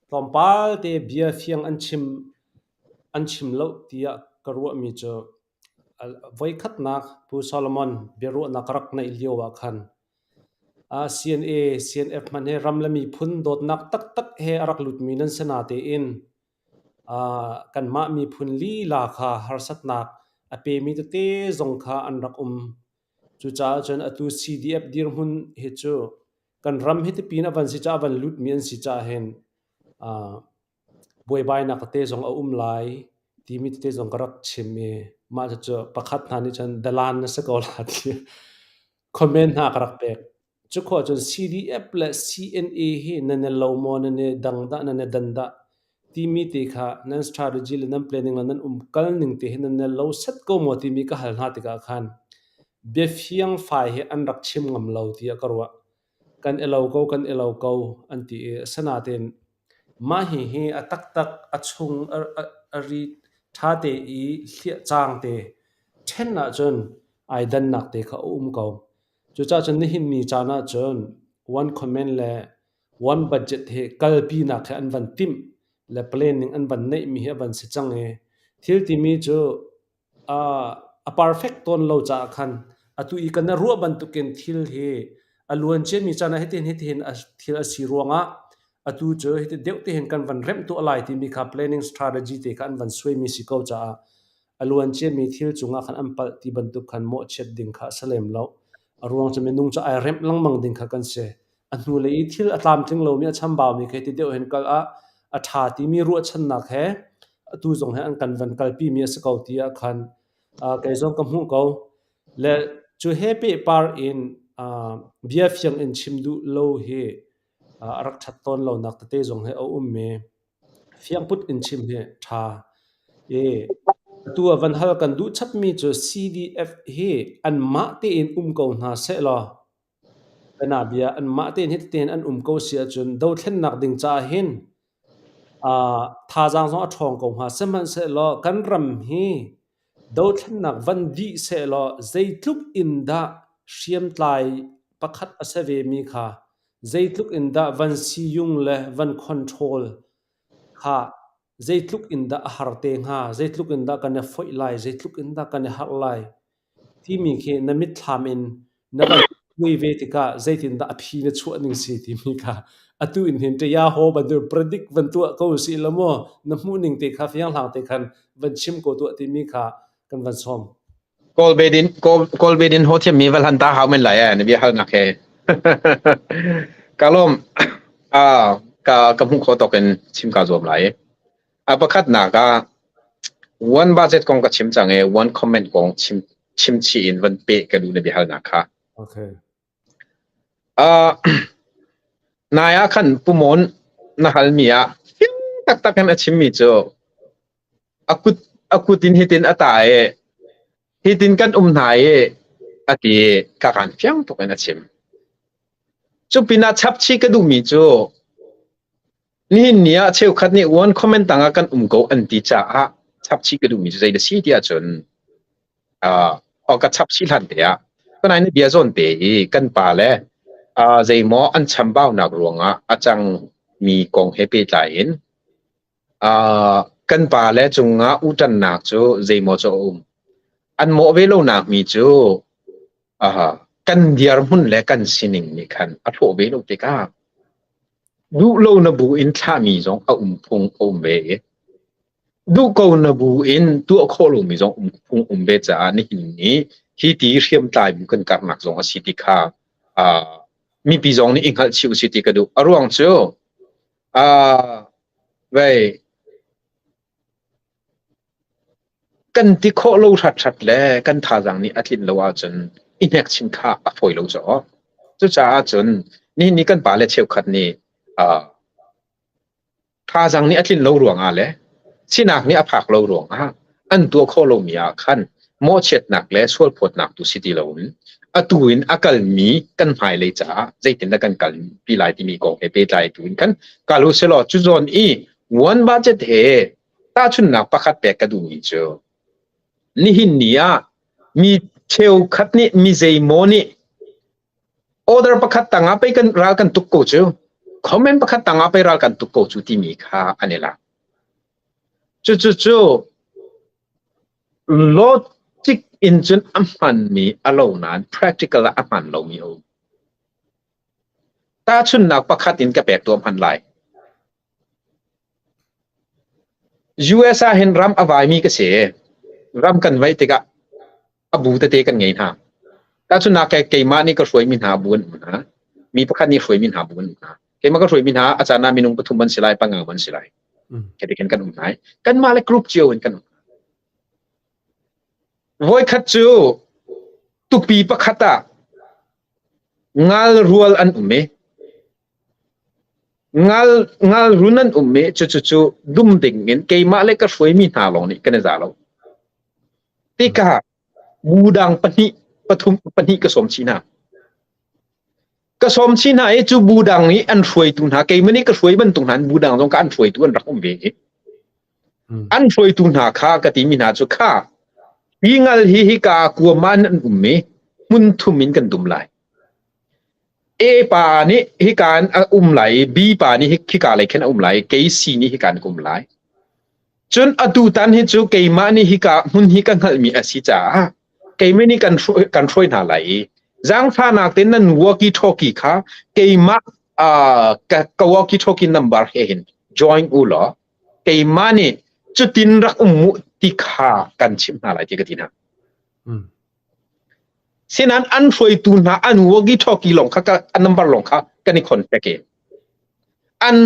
tlawmpal te bia fiang an chim an chim lo tiah ka ruahmi cu voikhatnak Pu Solomon biaruahnak ka rak neih lio ah khan CNA, CNF hmanh hi ram le miphun dawtnak taktak he a rak lutmi nan si natein Kanmah miphun lila kha harsatnak a pemi tete zong kha an rak um. Cucaah cun atu CDF dirhmun hi cu kan ram hi tipi in a van si caah a van lutmi an si caah hin buaibainak tete zong a um lai timi tete zong ka rak chim i mah cucu pakhat hna nih cun dalan na si ko la ti comment hna ka rak pek. Cukhua cun CDF le CNA hi nan i lo maw, nan i dang dah, nan i dan dah timi te kha nan strategy le nan planning le nan umkal ning te hi nan i lo set ko maw timi ka hal hna tikah khan biafiang fai hi an rak chim ngam lo tiah ka ruah. Kan i lo ko, kan i lo ko an ti i asinain mah hihi a taktak a chung a ri ṭhate i hliah caang te ṭhen ahcun ai dannak te kha a um ko. Cucaah cun nihin ni caan ahcun one comment le one budget hi kalpinak hi an van timh le planning an van neihmi hi a van si cang i thil timi cu a perfect tawn lo caah khan atu i kan i ruah bantukin thil hi a luan ciami caan ah hitihin hitihin thil a si ruangah atu cu hiti deuh te hin kan van remh tuah lai timi kha planning strategy te kha an van suaimi si ko caah a luan ciami thil cungah khan an palh ti bantuk khan mawhchiat ding kha a si lem lo. A ruang cu minung cu ai remh lengmang ding kha kan si. A hnulei i thil a tlamtling lomi a chambaumi kha ti deuh hin kal ah a ṭha timi ruahchannak he atu zong he an kan van kalpimi a si ko ti ah khan kei zong ka hmuh ko. Le cu he pehpar in bia fiang in chim duh lo hi a rak ṭhat tawn lonak tete zong hi a um i Fiangput in chim hi ṭha. I atu ah van hal kan duh chapmi cu CDF hi anmah tein um ko hna sehlaw bianabia anmah tein hiti tein an um ko si ahcun dothlennak ding caah hin thazaang zong a ṭhawng ko hnga. Sihmanhsehlaw kan ram hi dothlennak van dih sehlaw zeitluk in dah hriamtlai pakhat a si vemi kha Zeitluk in dah van siyung le van control kha zeitluk in dah a har te hnga, zeitluk in dah kan i foih lai, zeitluk in dah kan i harh lai timi khi na mitthlam in na van mui ve tikah zeitindah a phi na chuah ning si timi kha atu in hin ṭaya-haw bantuk predict van tuah ko usih law maw na hmuh ning te kha fianghlang te khan van chim ko tuah timi kha kan van sawm. Kawl bedin Kawl Kawl bedin ho thiam mi val han ta hau men lai eh na bia hal nak he. Ka lawm ah ka ka hmuh kho tok in chim ka zuam lai. A pakhat nak ah. One budget kong ka chim cang i one comment kong chim chim chih in van peh ka duh na biahalnak kha. Okay. Uh, nai ah khan Pumon na halmi ah fiang taktak in a chimmi cu a kut a kut in hitin a ta i hitin kan um hna i a ti ka kan fiang tuk in a chim. Cu pinah chapchih ka duhmi cu nihin ni ah cheukhat nih one comment tangah kan um ko an ti caah chapchih ka duhmi cu zei da si ti ahcun uh, ka chapchih hlan te ah kanai na bia zawn te i kan pa le uh, zeimaw an chambaunak ruangah a cang mi kong he pehtlai in uh, kan pa le cungah uṭannak cu zeimaw cu a um. An mawh ve lonak mi cu uh, kan dirhmun le kan sining nih khan a hlawh ve lo tikah duh lo na bu in thlahmi zong a um phung a um ve i duh ko na bu in tuah khawh lomi zong um phung um ve caah nihin ni hi ti hriamtlai bu kan karhnak zong a si ti kha uh, mipi zong nih i hngalh chih usih ti ka duh. A ruang cu uh, vei Kan ti khawh lo hrathrat le kan thazaang nih a tlin lo ahcun i hnek chin kha a fawi lo caw. Cucaah cun nihin ni kan pale cheukhat nih uh, thazaang nih a tlin lo ruangah le sinak nih a phak lo ruangah an tuah khawh lomi ah khan mawhchiatnak le sualphawtnak tu si ti loin atu in a kalmi kan hmailei caah zeitindah kan kalpi lai timi kong he pehtlai tu in khan kal u silaw cu zawn i one budget he Tahchunhnak pakhat pek ka duhmi cu nihin ni ah mi cheukhat nih mi zeimaw nih order pakhat tangah pei kan ral kan tuk ko cu comment pakhat tangah pei ral kan tuk ko cu timi kha an i lak. Cucu cu logic in cun a hmanmi a lo nain practical ah a hman lomi a um. Tahchunhnak pakhat in ka pek tuah hman lai. US ah hin ram a vaimi ka si. Ram kan vaih tikah a bu tete kan ngei hna. Tahchunhnak ke keimah nih ka hruaimi hna bu an um hna. Mi pakhat nih hruaimi hna bu an um hna. Keimah ka hruaimi hna a caan ah minung pathum an si lai, panga an si lai. Khi khin kan um hna i kanmah le group cio in kan um. Voikhat cu tupi pakhat ah ngal rual an um i Ngal ngalrun an um i cucu cu dum ding in keimah le ka hruaimi hna lawng nih kan i za lo. Tikah bu dang pahnih pathum pahnih ka sawm chih hna. Ka sawm chih hna i cu bu dang i an hruaitu hna keimah nih ka hruai bantuk hna in bu dang zong ka an hruaitu an rak um ve i an hruaitu hna kha ka timi hna cu kha hi ngal hi hika kuam ah an um i hmun thum in kan dum lai. A pa nih hika in a um lai i B pa nih hika lei khin a um lai i kei C nih hika in ka um lai. Cun atu tan hi cu keimah nih hika hmun hi ka hngalhmi a si caah keimah nih kan hruai, kan hruai hna lai i zaangfahnak tein nan walkie talkie kha keimah uh, ka, ka walkie talkie number he hin join u law keimah nih cutin rak um mu ti kha kan chimh hna lai ti ka ti hna. Mm. Sinain an hruaitu hna an walkie-talkie lawng kha an number lawng kha kan i contact i an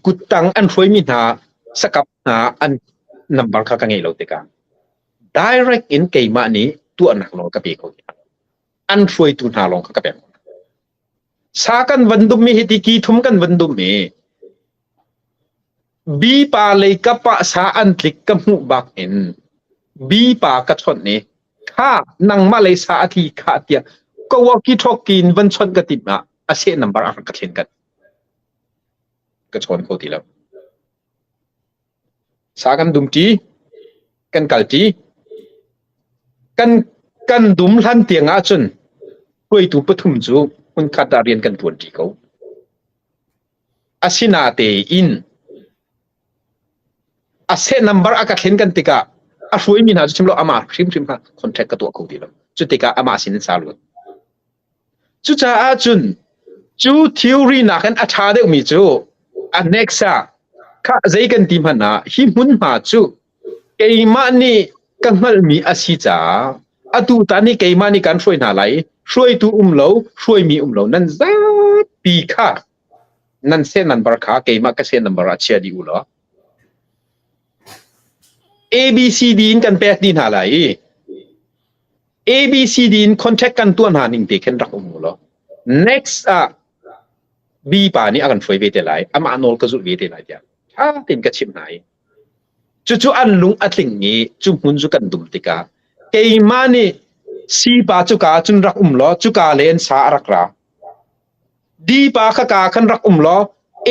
kuttang an hruaimi hna sakap hna an number kha ka ngei lo tikah direct in keimah nih tuahnak nawl ka pe kho hna. An hruaitu hna lawng kha ka pek. Sa kan van dum mi hi ti ki thum kan van dum i B pa lei kap ah sa an tlik ka hmuh bak in B pa ka chawnh i kha nangmah lei sa a tli kha tiah ka walkie talkie in van chawnh ka timh ah a seh number a rak ka thlen kan ka chawn kho ti lo. Sa kan dum ṭi, kan kal ṭi. Kan kan dum hlan tiang ahcun hruaitu pathum cu hmunkhat ah rian kan ṭuan ṭi ko. Asinatein a seh number a ka thlen kan tikah a hruaimi hna cu chim lo amah hrimhrim kha contract ka tuah kho ti lo. Cu tikah amah sin in sa lut. Cucaah cun cu theory nakin a ṭha deuhmi cu a next ah kha zei kan ti hmanh ah hi hmunhma cu keimah nih ka hngalhmi a si caah atu tan nih keimah nih kan hruai hna lai hruaitu um lo hruaimi um lo nan zapi kha nan seh number kha keimah ka seh number ah chia dih u law. ABCD in kan pek dih hna lai i ABCD in contact kan tuah hna ning te khin rak um law next ah B pa nih a kan hruai ve te lai amah nawl ka zulh ve te lai tiah ṭha tein ka chimh hna i cucu an lung a tling i cu hmun cu kan dum tikah keimah nih C pa cuka cun rak um law cuka len sa a rak ra D pa kha ka khan rak um law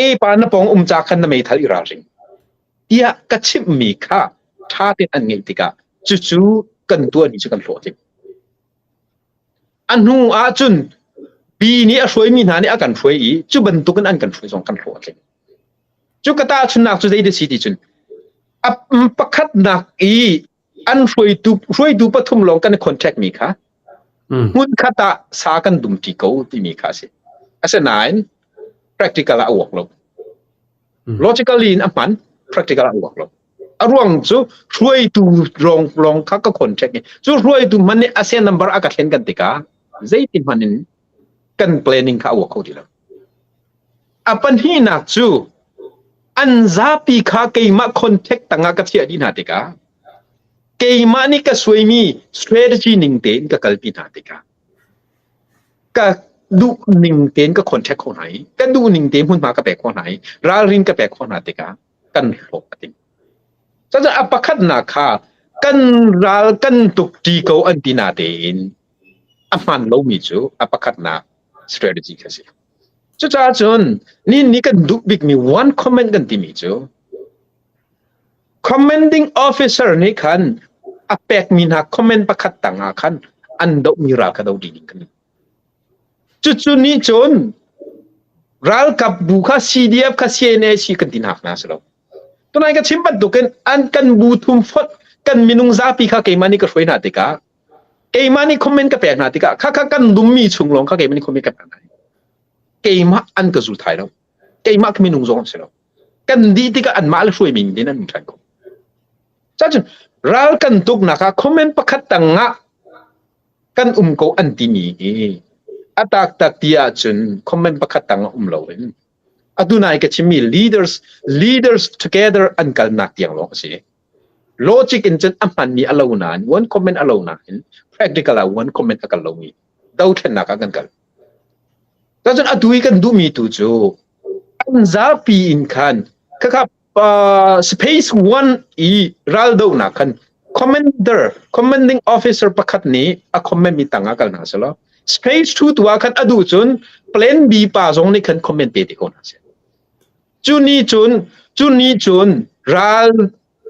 A pa na pawng um ca khan na meithal i ralring tiah ka chimhmi kha ṭha tein an ngeih tikah cucu kan tuahmi cu kan hlawhtling. A hnu ahcun B nih a hruaimi hna nih a kan hruai i cu bantukin an kan hruai zong kan hlawhtling. Cu ka tahchunhnak cu zei da si ti cun a pakhatnak i an hruaitu hruaitu pathum lawng kan i contact mi kha hmun khat ah sa kan dumṭi ko timi kha a si. Asinain practical ah a work lo. Logically in a hman, practical ah a work lo. A ruang cu hruaitu lawng lawng kha ka contact i cu hruaitu hman nih a sen number a ka thlen kan tikah zeiti hman in kan planning kha a work kho ti lo. A pahnihnak cu an zapi kha keimah contact tangah ka chiah dih hna tikah keimah nih ka suaimi strategy ning tein ka kalpi hna tikah ka duh ning tein ka contact khawh hna i ka duh ning tein hmunhma ka pek khawh hna i ralrin ka pek khawh hna tikah kan hlawk a ting. Cucaah a pakhatnak kha kan ral kan tuk ṭi ko an ti na tein a hmaan lomi cu a pakhatnak strategy kha si. Cucaah cun ni ni kan duh bikmi one comment kan timi cu commanding officer nih khan a pekmi hna comment pakhat tang ah khan an dohmi ral kha do dih ding kan Cucu nih cun ralkap bu kha CDF kha CNA si kan ti hna hna si lo. Tunai ka chim bantukin an kan bu thum fonh kan minung zapi kha keimah nih ka hruai hna tikah keimah nih comment ka pek hna tikah kha kha kan dummi chung lawng kha keimah nih comment ka pek hna. Keimah an ka zul thai lo. Keimah ka minung zong an si lo. Kan dih tikah anmah le hruai mi din an um ṭhan ko. Cacun ral kan tuknak ah comment pakhat tangah kan um ko an timi hi a taktak ti ahcun comment pakhat tang ah um loin atu nai ka chimmi leaders leaders together an kalnak tiang lawng a si. Logic in cun a hmanmi a lo nain one comment a lo nain practical ah one comment a kal lomi dothlennak ah kan kal. Cun atu i kan duhmi tu cu an zapi in khan khakha Space One i raldohnak khan commander commanding officer pakhat nih a comment mi tang ah kal hna selaw Space 2 tu ah khan a duh cun Plan B pa zong nih khan comment pe te ko hna seh. Cu ni cun cu ni cun ral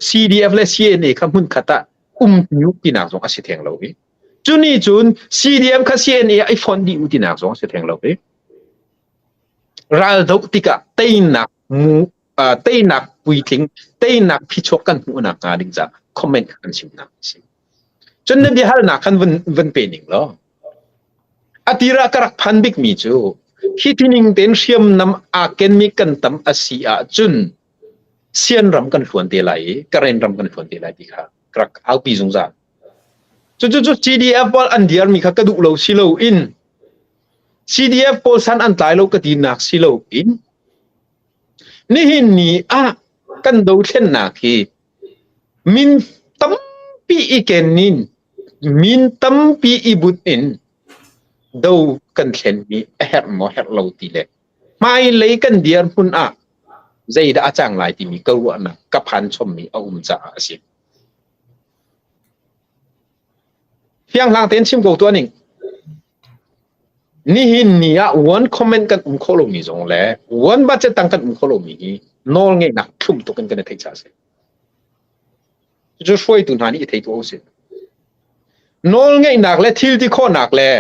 CDF le CNA kha hmun khat ah um tiu tinak zong a si theng lo i cu ni cun CDM kha CNA ai fonh dih u tinak zong a si theng lo i ral doh tikah teinak mu teinak puitling teinak phichuak kan hmuhnak hnga ding ca comment kan chimnak a si. Cun na biahalnak khan vun vun pe ning law a tira ka rak phan bikmi cu hi tining tein hriamnam aa kenmi kan tam a si ahcun Sian ram kan hluan te lai i Karen ram kan hluan te lai ti kha ka rak aupi zungzal. Cucu cu CDF pawl an diarmi kha ka duh lo si lo in CDF pawl san an tlai lo ka tinak si lo in Nihin ni ah kan dothlennak hi min tampi i ken in min tampi i bunh in do kan thlenmi a herh maw herh lo ti le hmailei kan dirhmun ah zeidah a cang lai timi ka ruahnak ka phan chommi a um caah a si. Fianghlang tein chim ko tuah ning. Nihin ni ah one comment kan um khawh lomi zong le one budget tang kan um khawh lomi hi nawl ngeihnak thlum tuk in kan i theih caah a si. Cucu hruaitu hna nih i thei tuah usih. Nawl ngeihnak le thil ti khawhnak le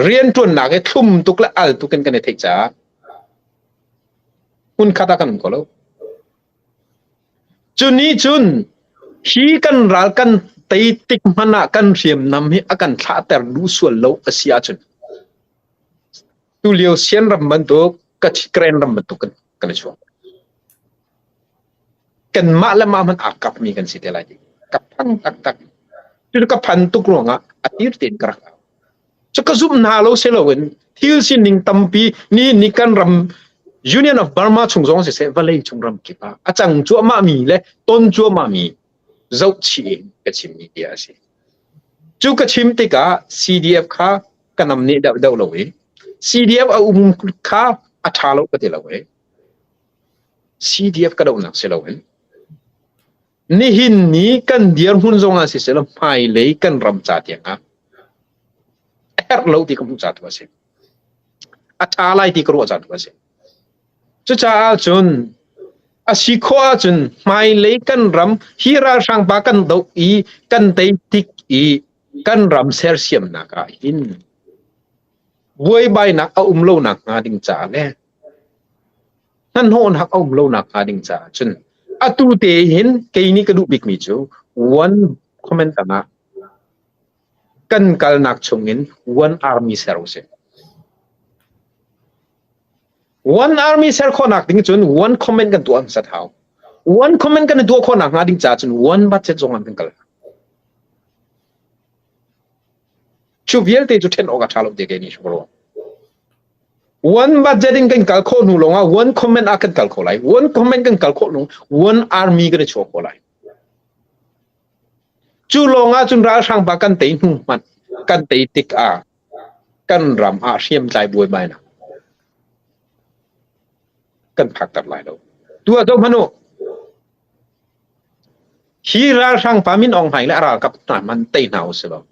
rianṭuannak hi thlum tuk le al tuk in kan i theih caah hmunkhat ah kan um kho lo. Cu nih cun hi kan ral kan tei tik hmanh ah kan hriamnam hi a kan thlahter duh sual lo a si ahcun tulio Sian ram bantuk Karen ram bantuk kan kan i chuak. Kanmah le mah hmanh aa kapmi kan si te lai ti ka phan taktak. Cu ka phan tuk ruangah a tir tein ka rak au. Cu ka zumh hna lo si loin thil sining tampi ni ni kan ram Union of Burma chung zong siseh vawlei chung ram kip ah a cang cuahmah mi le ton cuahmah mi. Zohchih in ka chimmi bia a si. Cu ka chim tikah CDF kha ka nam nih deuh deuh lo i CDF a um kha a ṭha lo ka ti lo i CDF ka dohnak si loin nihin ni kan dirhmun zong ah siseh law hmailei kan ram ca tiang ah a herh lo ti ka hmuh ca tu a si. A ṭha lai ti ka ruah ca tu a si. Cucaah cun a si khawh ahcun hmailei kan ram hi ralhrang pa kan doh i kan tei tik i kan ram sersiamnak ah hin buaibainak a um lonak hnga ding caah le hnahnawhnak a um lonak hnga ding caah cun atu te hin kei nih ka duh bikmi cu one comment tangah kan kalnak chungin one army ser usih. One army ser khawhnak ding cun one comment kan tuah hmasat hau. One comment kan i tuah khawhnak hnga ding caah cun one budget zong an kan kal. Cu vialte cu ṭhen awk a ṭha lo te kei nih hrim One budget in kan kal khawh hnu lawngah one comment ah kan kal kho lai. One comment kan kal khawh hnu one army kan i chuah khawh lai. Cu lawngah cun ralhrang pa kan tei hnu hmanh kan tei tik ah kan ram ah hriamtlai buaibainak kan phakter lai lo. Tu ah zoh hmanh u. Hi ralhrang pa Min Aung Hlaing le a ralkap hna hmanh tei hna usih law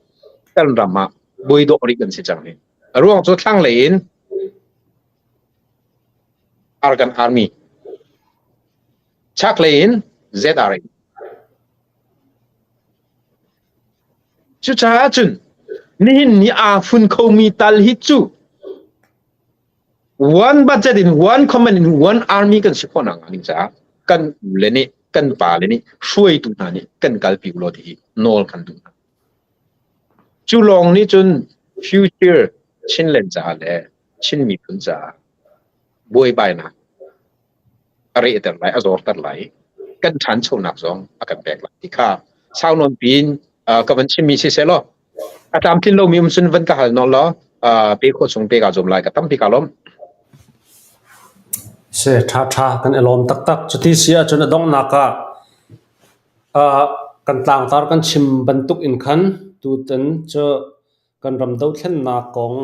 kan ram ah buai dawh rih kan si cang hi. A ruang cu thlanglei in Arakan Army chaklei in ZRA Cucaah cun nihin ni aa fun khomi tal hi cu one budget in one command in one army kan si khawh nakhnga ding caah kan u le nih kan pa le nih hruaitu hna nih kan kalpi u law ti hi nawl kan duh hna. Cu lawng nih cun future Chinland caah le Chin miphun caah buaibainak a rehter lai, a zorter lai. Kan ṭhanchonak zong a kan pek lai ti kha sau nawn piin ka van chimmi si seh law a tlamtlin lomi um cun van ka hal nawl law pe khawh chung pe kaa zuam lai ka tampi kaa lawm. Se ṭha ṭha kan i lawm taktak. Cuti si ahcun a donghnak ah kan tlangtar kan chim bantuk in khan tutan cu kan ram dothlennak kong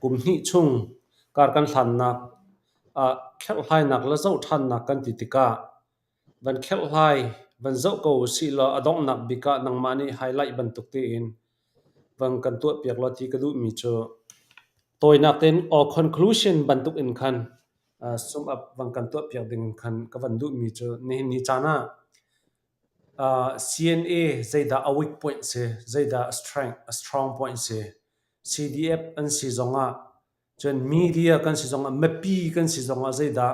kum hnih chung kar kan hlannak ah kherhhlainak le zohṭhannak kan ti tikah van kherhhlai, van zoh ko usih law a donghnak bik ah nangmah nih highlight bantuk tein van kan tuahpiak law ti ka duhmi cu tawinak tein or conclusion bantuk in khan sum up van kan tuahpiak ding in khan ka van duhmi cu nihin ni caan ah CNA zeidah a weak point si, zeidah a strength, a strong point si, CDF an si zongah Cun media kan si zongah, mipi kan si zongah zeidah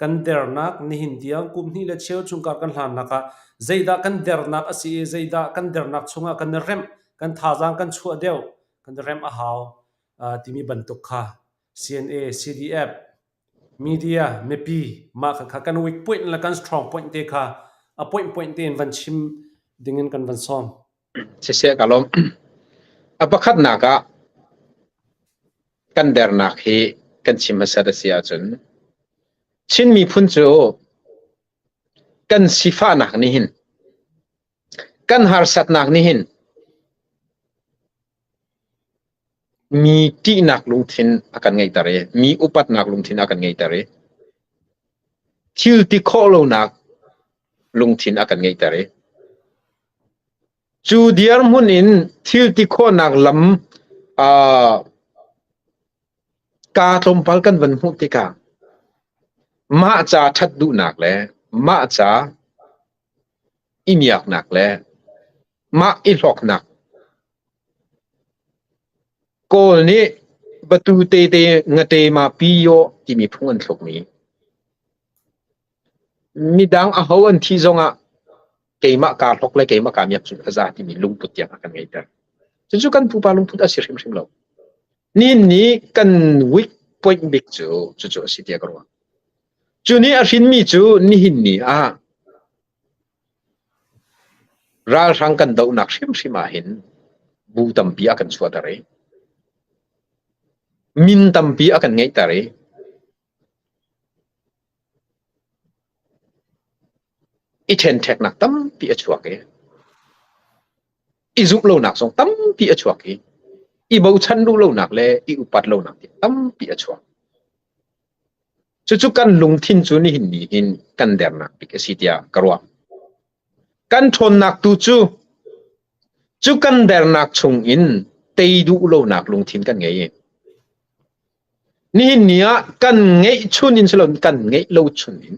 kan dernak nihin tiang kum hnih le cheu chungkar kan hlannak ah zeidah kan dernak a si i zeidah kan dernak chungah kan i remh, kan thazaang kan chuah deuh, kan i remh a hau timi bantuk kha CNA, CDF, media, mipi mah kha kan weak point le kan strong point te kha a point point tein van chim dingin kan van sawm. Siseh ka lawm. A pakhatnak ah kan dernak hi kan chim hmasat a si ahcun Chin miphun cu kan sifahnak nih hin kan harsatnak nih hin mi ṭihnak lungthin a kan ngeihter i mi upatnak lungthin a kan ngeihter i thil ti khawh lonak lungthin a kan ngeihter i cu dirhmun in thil ti khawhnak lam kaa tlawmpal kan van hmuh tikah mah ca ṭhat duhnak le mah ca i miaknak le mah i hlawknak Kawl nih batu tete ngate ma pi yaw timi phung an thlukmi Midang aho an thih zongah keimah kaa hlok le keimah kaa miak cu a za timi lungput tiang a kan ngeihter. Cucu kan pupa lungput a si hrimhrim lo. Nihin ni kan weak point bik cu cucu a si tiah ka ruah. Cu nih a hrinmi cu nihin ni ah ralhrang kan dohnak hrimhrim ah hin bu tampi a kan chuahter i min tampi a kan ngeihter i I ṭhenṭheknak tampi a chuak i. I zumh lonak zong tampi a chuak i i bochan duh lonak le i upat lonak ti tampi a chuak. Cucu kan lungthin cu nihin ni hin kan dernak bik a si tiah ka ruah. Kan ṭhawnnak tu cu cu kan dernak chung in tei duh lonak lungthin kan ngei. Nihin ni ah kan ngeih chun in si loin kan ngeih lo chun in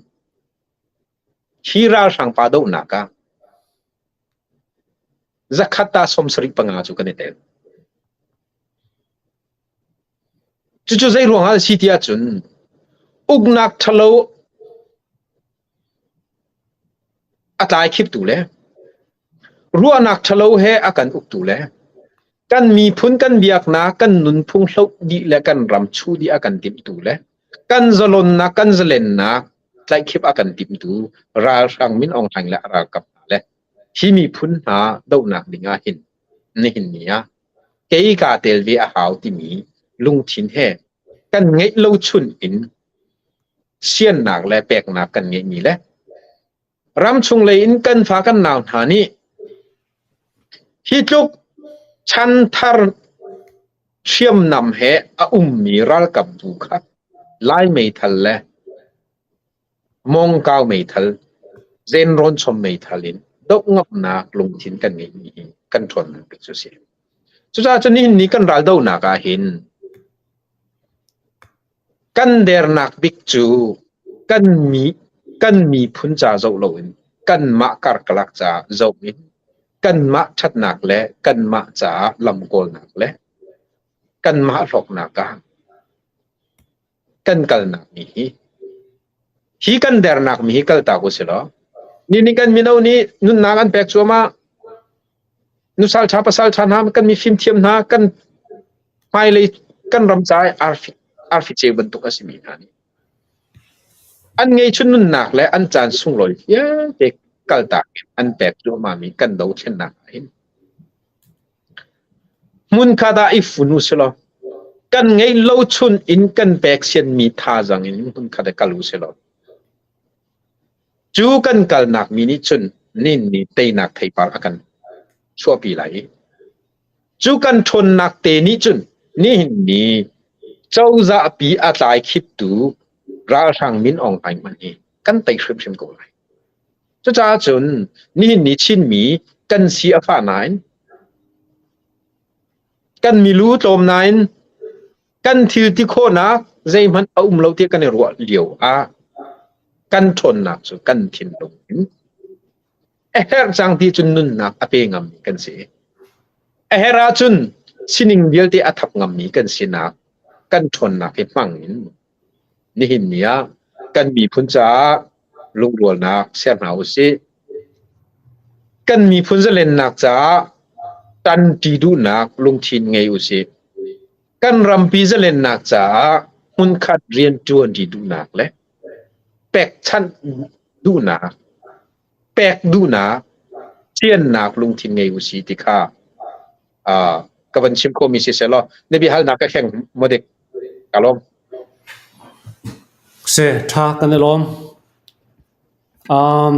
hi ralhrang pa dohnak ah zakhat ah 75 cu kan i tel. Cucu zei ruangah a si ti ahcun uknak ṭhalo a tlaikhiptu le ruahnak ṭhalo he a kan uktu le kan miphun kan biaknak kan nunphung hloh dih le kan ram chuh dih a kan timhtu le kan zalonnak kan zalennak tlaihkhip a kan timhtu ralhrang Min Aung Hlaing le a ralkap hna le hi miphun hna dohnak ding ah hin nihin ni ah kei kaa tel ve a hau timi lungthin he kan ngeih lo chun in siannak le peknak kan ngeihmi le ramchung lei in kan fa kan nau hna nih hi tluk chanthar hriamnam he a ummi ralkap bu kha Lai meithal le Mawngkau meithal, zenrawn chom meithal in doh ngamnak lungthin kan ngeihmi hi kan ṭhawnnak bik cu a si. Cucaah cun nihin ni kan raldohnak ah hin kan dernak bik cu kan mi kan miphun ca zoh loin kanmah karkalak ca zoh in kanmah ṭhatnak le kanmah caah lam kawlnak le kanmah hlawknak ah kan kalnak mi hi hi kan dernak mi hi kaltak u si law ni nih kan mino nih nunnak an pek cuahmah nusal ṭha pasal ṭha hna kan mi fimthiam hna kan hmailei kan ram ca arfi arfi ceu bantuk a simi hna nih an ngeihchun nunnak le an caan sunglawi vialte kaltak in an pek cuahmah mi kan dothlennak ah hin Hmunkhat ah i fun usilaw, kan ngeih lo chun in kan pek sianmi thazaang in hmunkhat ah kal usilaw, cu kan kalnak mi nih cun nin nih teinak theipar a kan chuahpi lai i cu kan ṭhawnnak te nih cun nihin ni cozahpi a tlaikhiptu ralhrang Min Aung Hlaing hmanh hi kan tei hrimhrim ko lai. Cucaah cun nihin ni Chinmi kan si a fah nain kan milu tlawm nain kan thil ti khawhnak zeihmanh a um lo tiah kan i ruah lio ah kan ṭhawnnak cu kan thinlung in a herh cang ti cun nunnak a pe ngammi kan si. A herh ahcun sining vialte a thap ngammi kan sinak kan ṭhawnnak hi hmang in Nihin ni ah kan miphun caah lungrualnak ser hna usih. Kan miphun zalennak caah ṭanṭi duhnak lungthin ngei usih. Kan rampi zalennak caah hmunkhat rianṭuanṭi duhnak le pekchanh duhnak, pek duhnak, siannak lungthin ngei usih ti kha ka van chim khawhmi si sehlaw na biahalnak ka hleng maw dik? Ka lawm. Se ṭha kan i lawm. Um,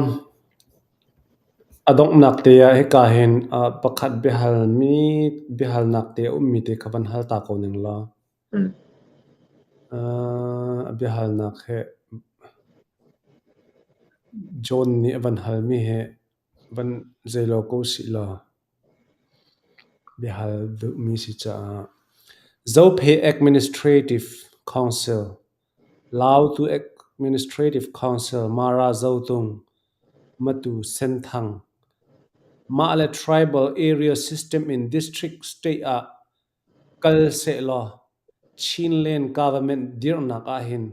a donghnak te ah hika hin uh, pakhat biahalmi biahalnak te a ummi te kha van hal ta ko ning law. Uh, a biahalnak he John nih a van halmi he van zeilo ko sih law. Biahal duhmi si caah Zophei Administrative Council, Lautu Administrative Council, Mara Zotung, Matu Senthang, mah le Tribal Area System in District State ah kal sehlaw Chinland Government dirhnak ahhin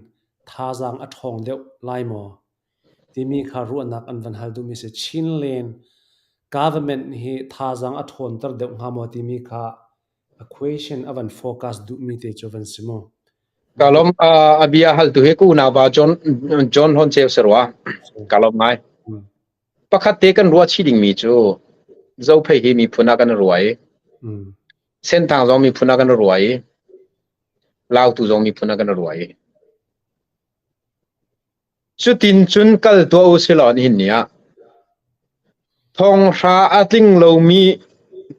thazaang a ṭhawng deuh lai maw? Timi kha ruahnak an van hal duhmi si. Chinland government hi thazaang a ṭhawnter deuh hnga maw timi kha a question a van focus duhmi te cu van si mu. Ka lawm a bia hal tu hi ka unau pa John John Hon Cheu si rua. Ka lawm ngai. Pakhat te kan ruah chih dingmi cu Zophei hi miphun ah kan ruah i Senthang zong miphun ah kan ruah i Lautu zong miphun ah kan ruah i Cutin cun kal tuah u silaw nihin ni ah thonghra a tling lomi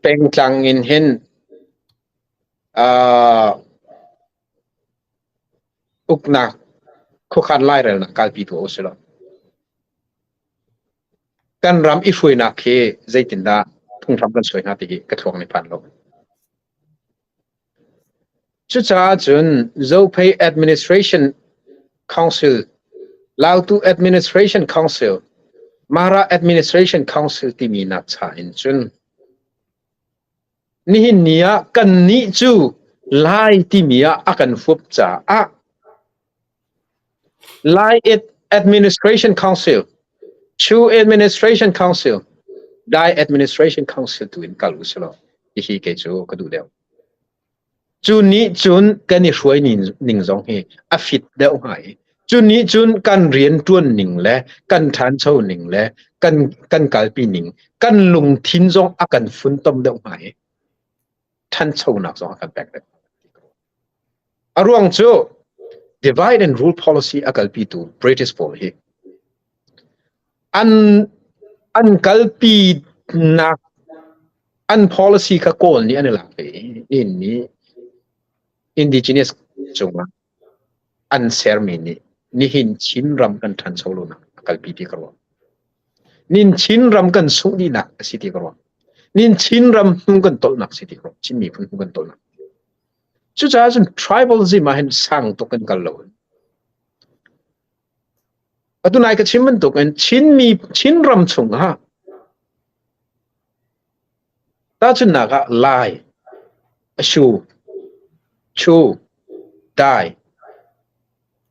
Pengtlang in hin uh, uknak khuakhan lairelnak kalpi tu a si lo. Kan ram i hruainak hi zeitindah phunghram kan suai hna ti hi ka thluak nih phan lo. Cucaah cun Zophei Administration Council, Lautu Administration Council, Mara Administration Council timi nak cha in cun nihin ni ah kannih cu Lai timi ah a kan fup caah Lai Administration Council, Chu Administration Council, Dai Administration Council tu in kal u law hihi kei cu ka duh deuh. Cu nih cun kan i hruai ning zong hi a fit deuh hnga i cu nih cun kan rianṭuan ning le kan ṭhancho ning le kan kan kalpi ning kan lungthin zong a kan funtom deuh hnga i ṭhanchonak zong a kan pek deuh. A ruang cu divide and rule policy a kalpitu British pawl hi an an kalpi nak an policy kha Kawl nih an i lak ve i nihin ni indigenous cungah an sermi nih nihin Chinram kan ṭhancho lonak a kalpi ti ka ruah. Nin Chinram kan sungh dihnak a si ti ka ruah. Nin Chinram hnu kan tolhnak si ti ka ruah. Chin miphun hnu kan tolhnak. Cucaah cun tribalism ah hin sang tuk in kal lo. Atu nai ka chim bantuk in Chinmi Chinram chungah tahchunhnak ah Lai, Ashu, Chu, Dai,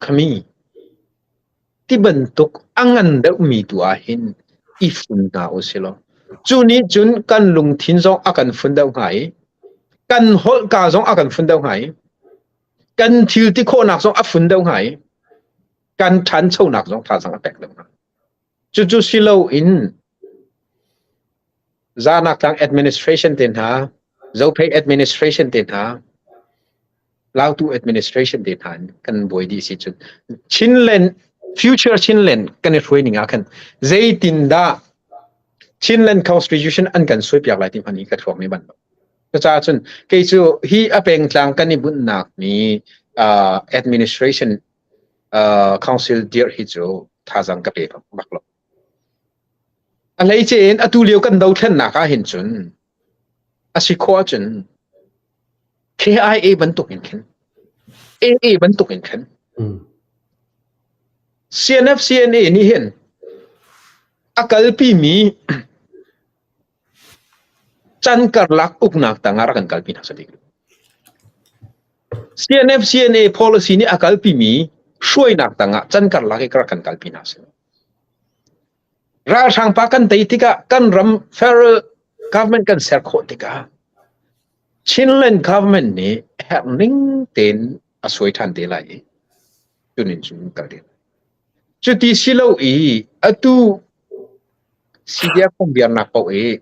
Khami ti bantuk a ngan deuhmi tu ah hin i fun hna u si law cu nih cun kan lungthin zong a kan fun deuh hnga i kan holhka zong a kan fun deuh hnga i kan thil ti khawhnak zong a fun deuh hnga i kan ṭhanchonak zong thazaang a pek deuh hnga. Cucu si loin Zanak tlang administration te hna, Zophei administration te hna, Lautu administration te hna in kan buai dih si cun Chinland future Chinland kan i hruai ning ah khan zeitindah Chinland constitution an kan suai piak lai ti hmanh hi ka thluak nih ban lo. Cucaah cun kei cu hi a pengtlang kan i bunhnak mi administration council dirh hi cu thazaang ka pe bak lo. A hleice in atu lio kan dothlennak ah hin cun a si khawh ahcun KIA bantuk in khin AA bantuk in khin CNF CNA nih hin a kalpi mi Can karlak uknak tangah rak kan kalpi hna sadi. CNF CNA policy nih a kalpi mi hruainak tangah can karlak i rak kan kalpi hna si. Ralhrang pa kan tei tikah kan ram federal government kan ser khawh tikah Chinland government nih herh ning tein a suai ṭhan te lai i cunin cun kal ding. Cuti si lo i atu CDF phungbiarnak paoh i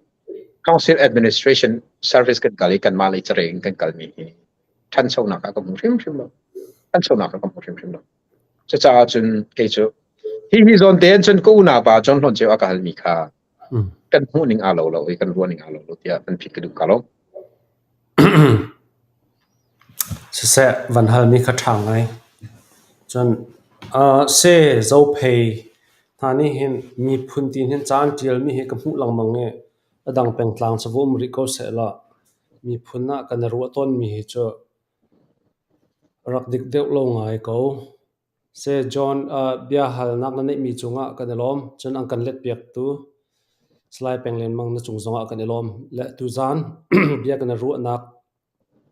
Council Administration Service kan kal i kanmah lei carek in kan kalmi hi ṭhanchonak ah ka hmu hrimhrim lo. Ṭhanchonak ah ka hmu hrimhrim lo. Cucaah cun kei cu hi hi zawn te cun ka unau pa John Hlawn Ceu a ka halmi kha kan hmuh ning aa lo lo i kan ruah ning aa lo lo tiah kan phit ka duh ka lo. Siseh, van halmi kha ṭha ngai. Cun seh Zophei hna nih hin miphun ti hin ca an ṭialmi hi ka hmuh lengmang i a dang pengtlang cu va um rih ko sehlaw miphun ah kan i ruah tawnmi hi cu rak dik deuh lo ngai ko. Seh John, biahalnak na neihmi cungah kan i lawm. Cun an kan letpiaktu Salai Peng Lengmang na cung zongah kan i lawm. Le tuzaan bia kan i ruahnak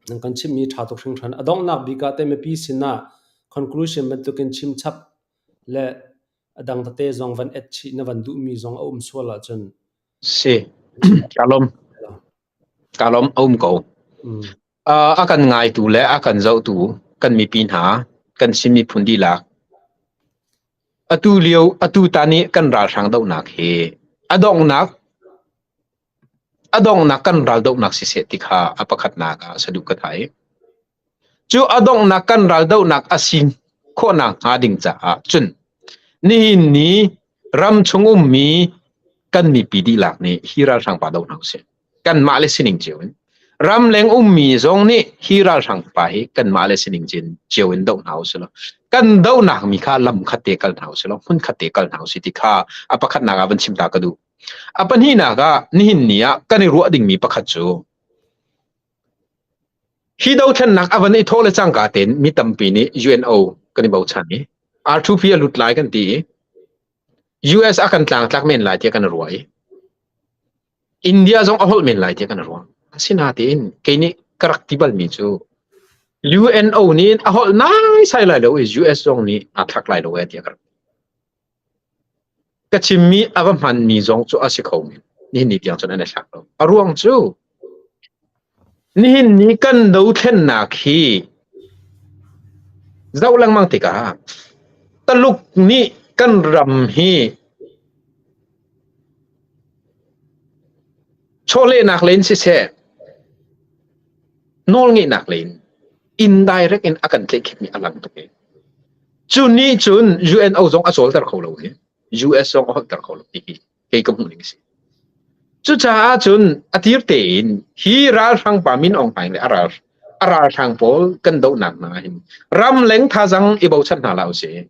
nan kan chimhmi ṭha tuk hringhran. A donghnak bik ah teh mipi sinah conclusion bantukin chim chap le a dang tete zong van et chih na van duhmi zong a um sual ahcun. Si, ka lawm. Ka lawm a um ko. A kan ngaitu le a kan zohtu kan mipi hna, kan Chin miphun dihlak, atu lio atu tan i kan ralhrang dohnak hi a donghnak a donghnak kan ral dohnak siseh ti kha a pakhatnak ah saduh ka thai. Cu a donghnak kan ral dohnak a si khawhnak hnga ding caah cun nihin ni ram chung ummi kan mipi dihlak nih hi ralhrang pa doh hna usih. Kanmah le sining cio in. Ramleng ummi zong nih hi ralhrang pa hi kanmah le sining cio in doh hna usih law kan dohnak mi kha lam khat te kal hna usih law hmun khat te kal hna usih ti kha a pakhatnak ah van chim ta ka duh. A pahnihnak ah nihin ni ah kan i ruah dingmi pakhat cu hi dothlennak a van i thawh le cangka tein mi tampi nih UNO kan i bochan i R2P a lut lai kan ti i US a kan tlangtlak men lai tiah kan ruah i India zong a holh men lai tiah kan ruah. Asinain kei nih ka rak ti balmi cu UNO nih a holh naisai lai lo i US zong nih aa thlak lai lo ee tiah ka rak ti. Ka chimmi a va hmanmi zong cu a si kho men. Nihin ni tiang cun an i thlak lo. A ruang cu nihin ni kan dothlennak hi zoh lengmang tikah Taluk nih kan ram hi Chawlehnak lei in siseh, nawlngeihnak lei in indirect in a kan tlaihkhipmi a lang tuk i cu nih cun UNO zong a cawlter kho lo i US zong a holhter kho lo ti hi kei ka hmuh ning a si. Cucaah cun a tir tein hi ralhrang pa Min Aung Hlaing le a ral a ralhrang pawl kan dohnak hna hin ramleng thazang i bochan hna hlah usih.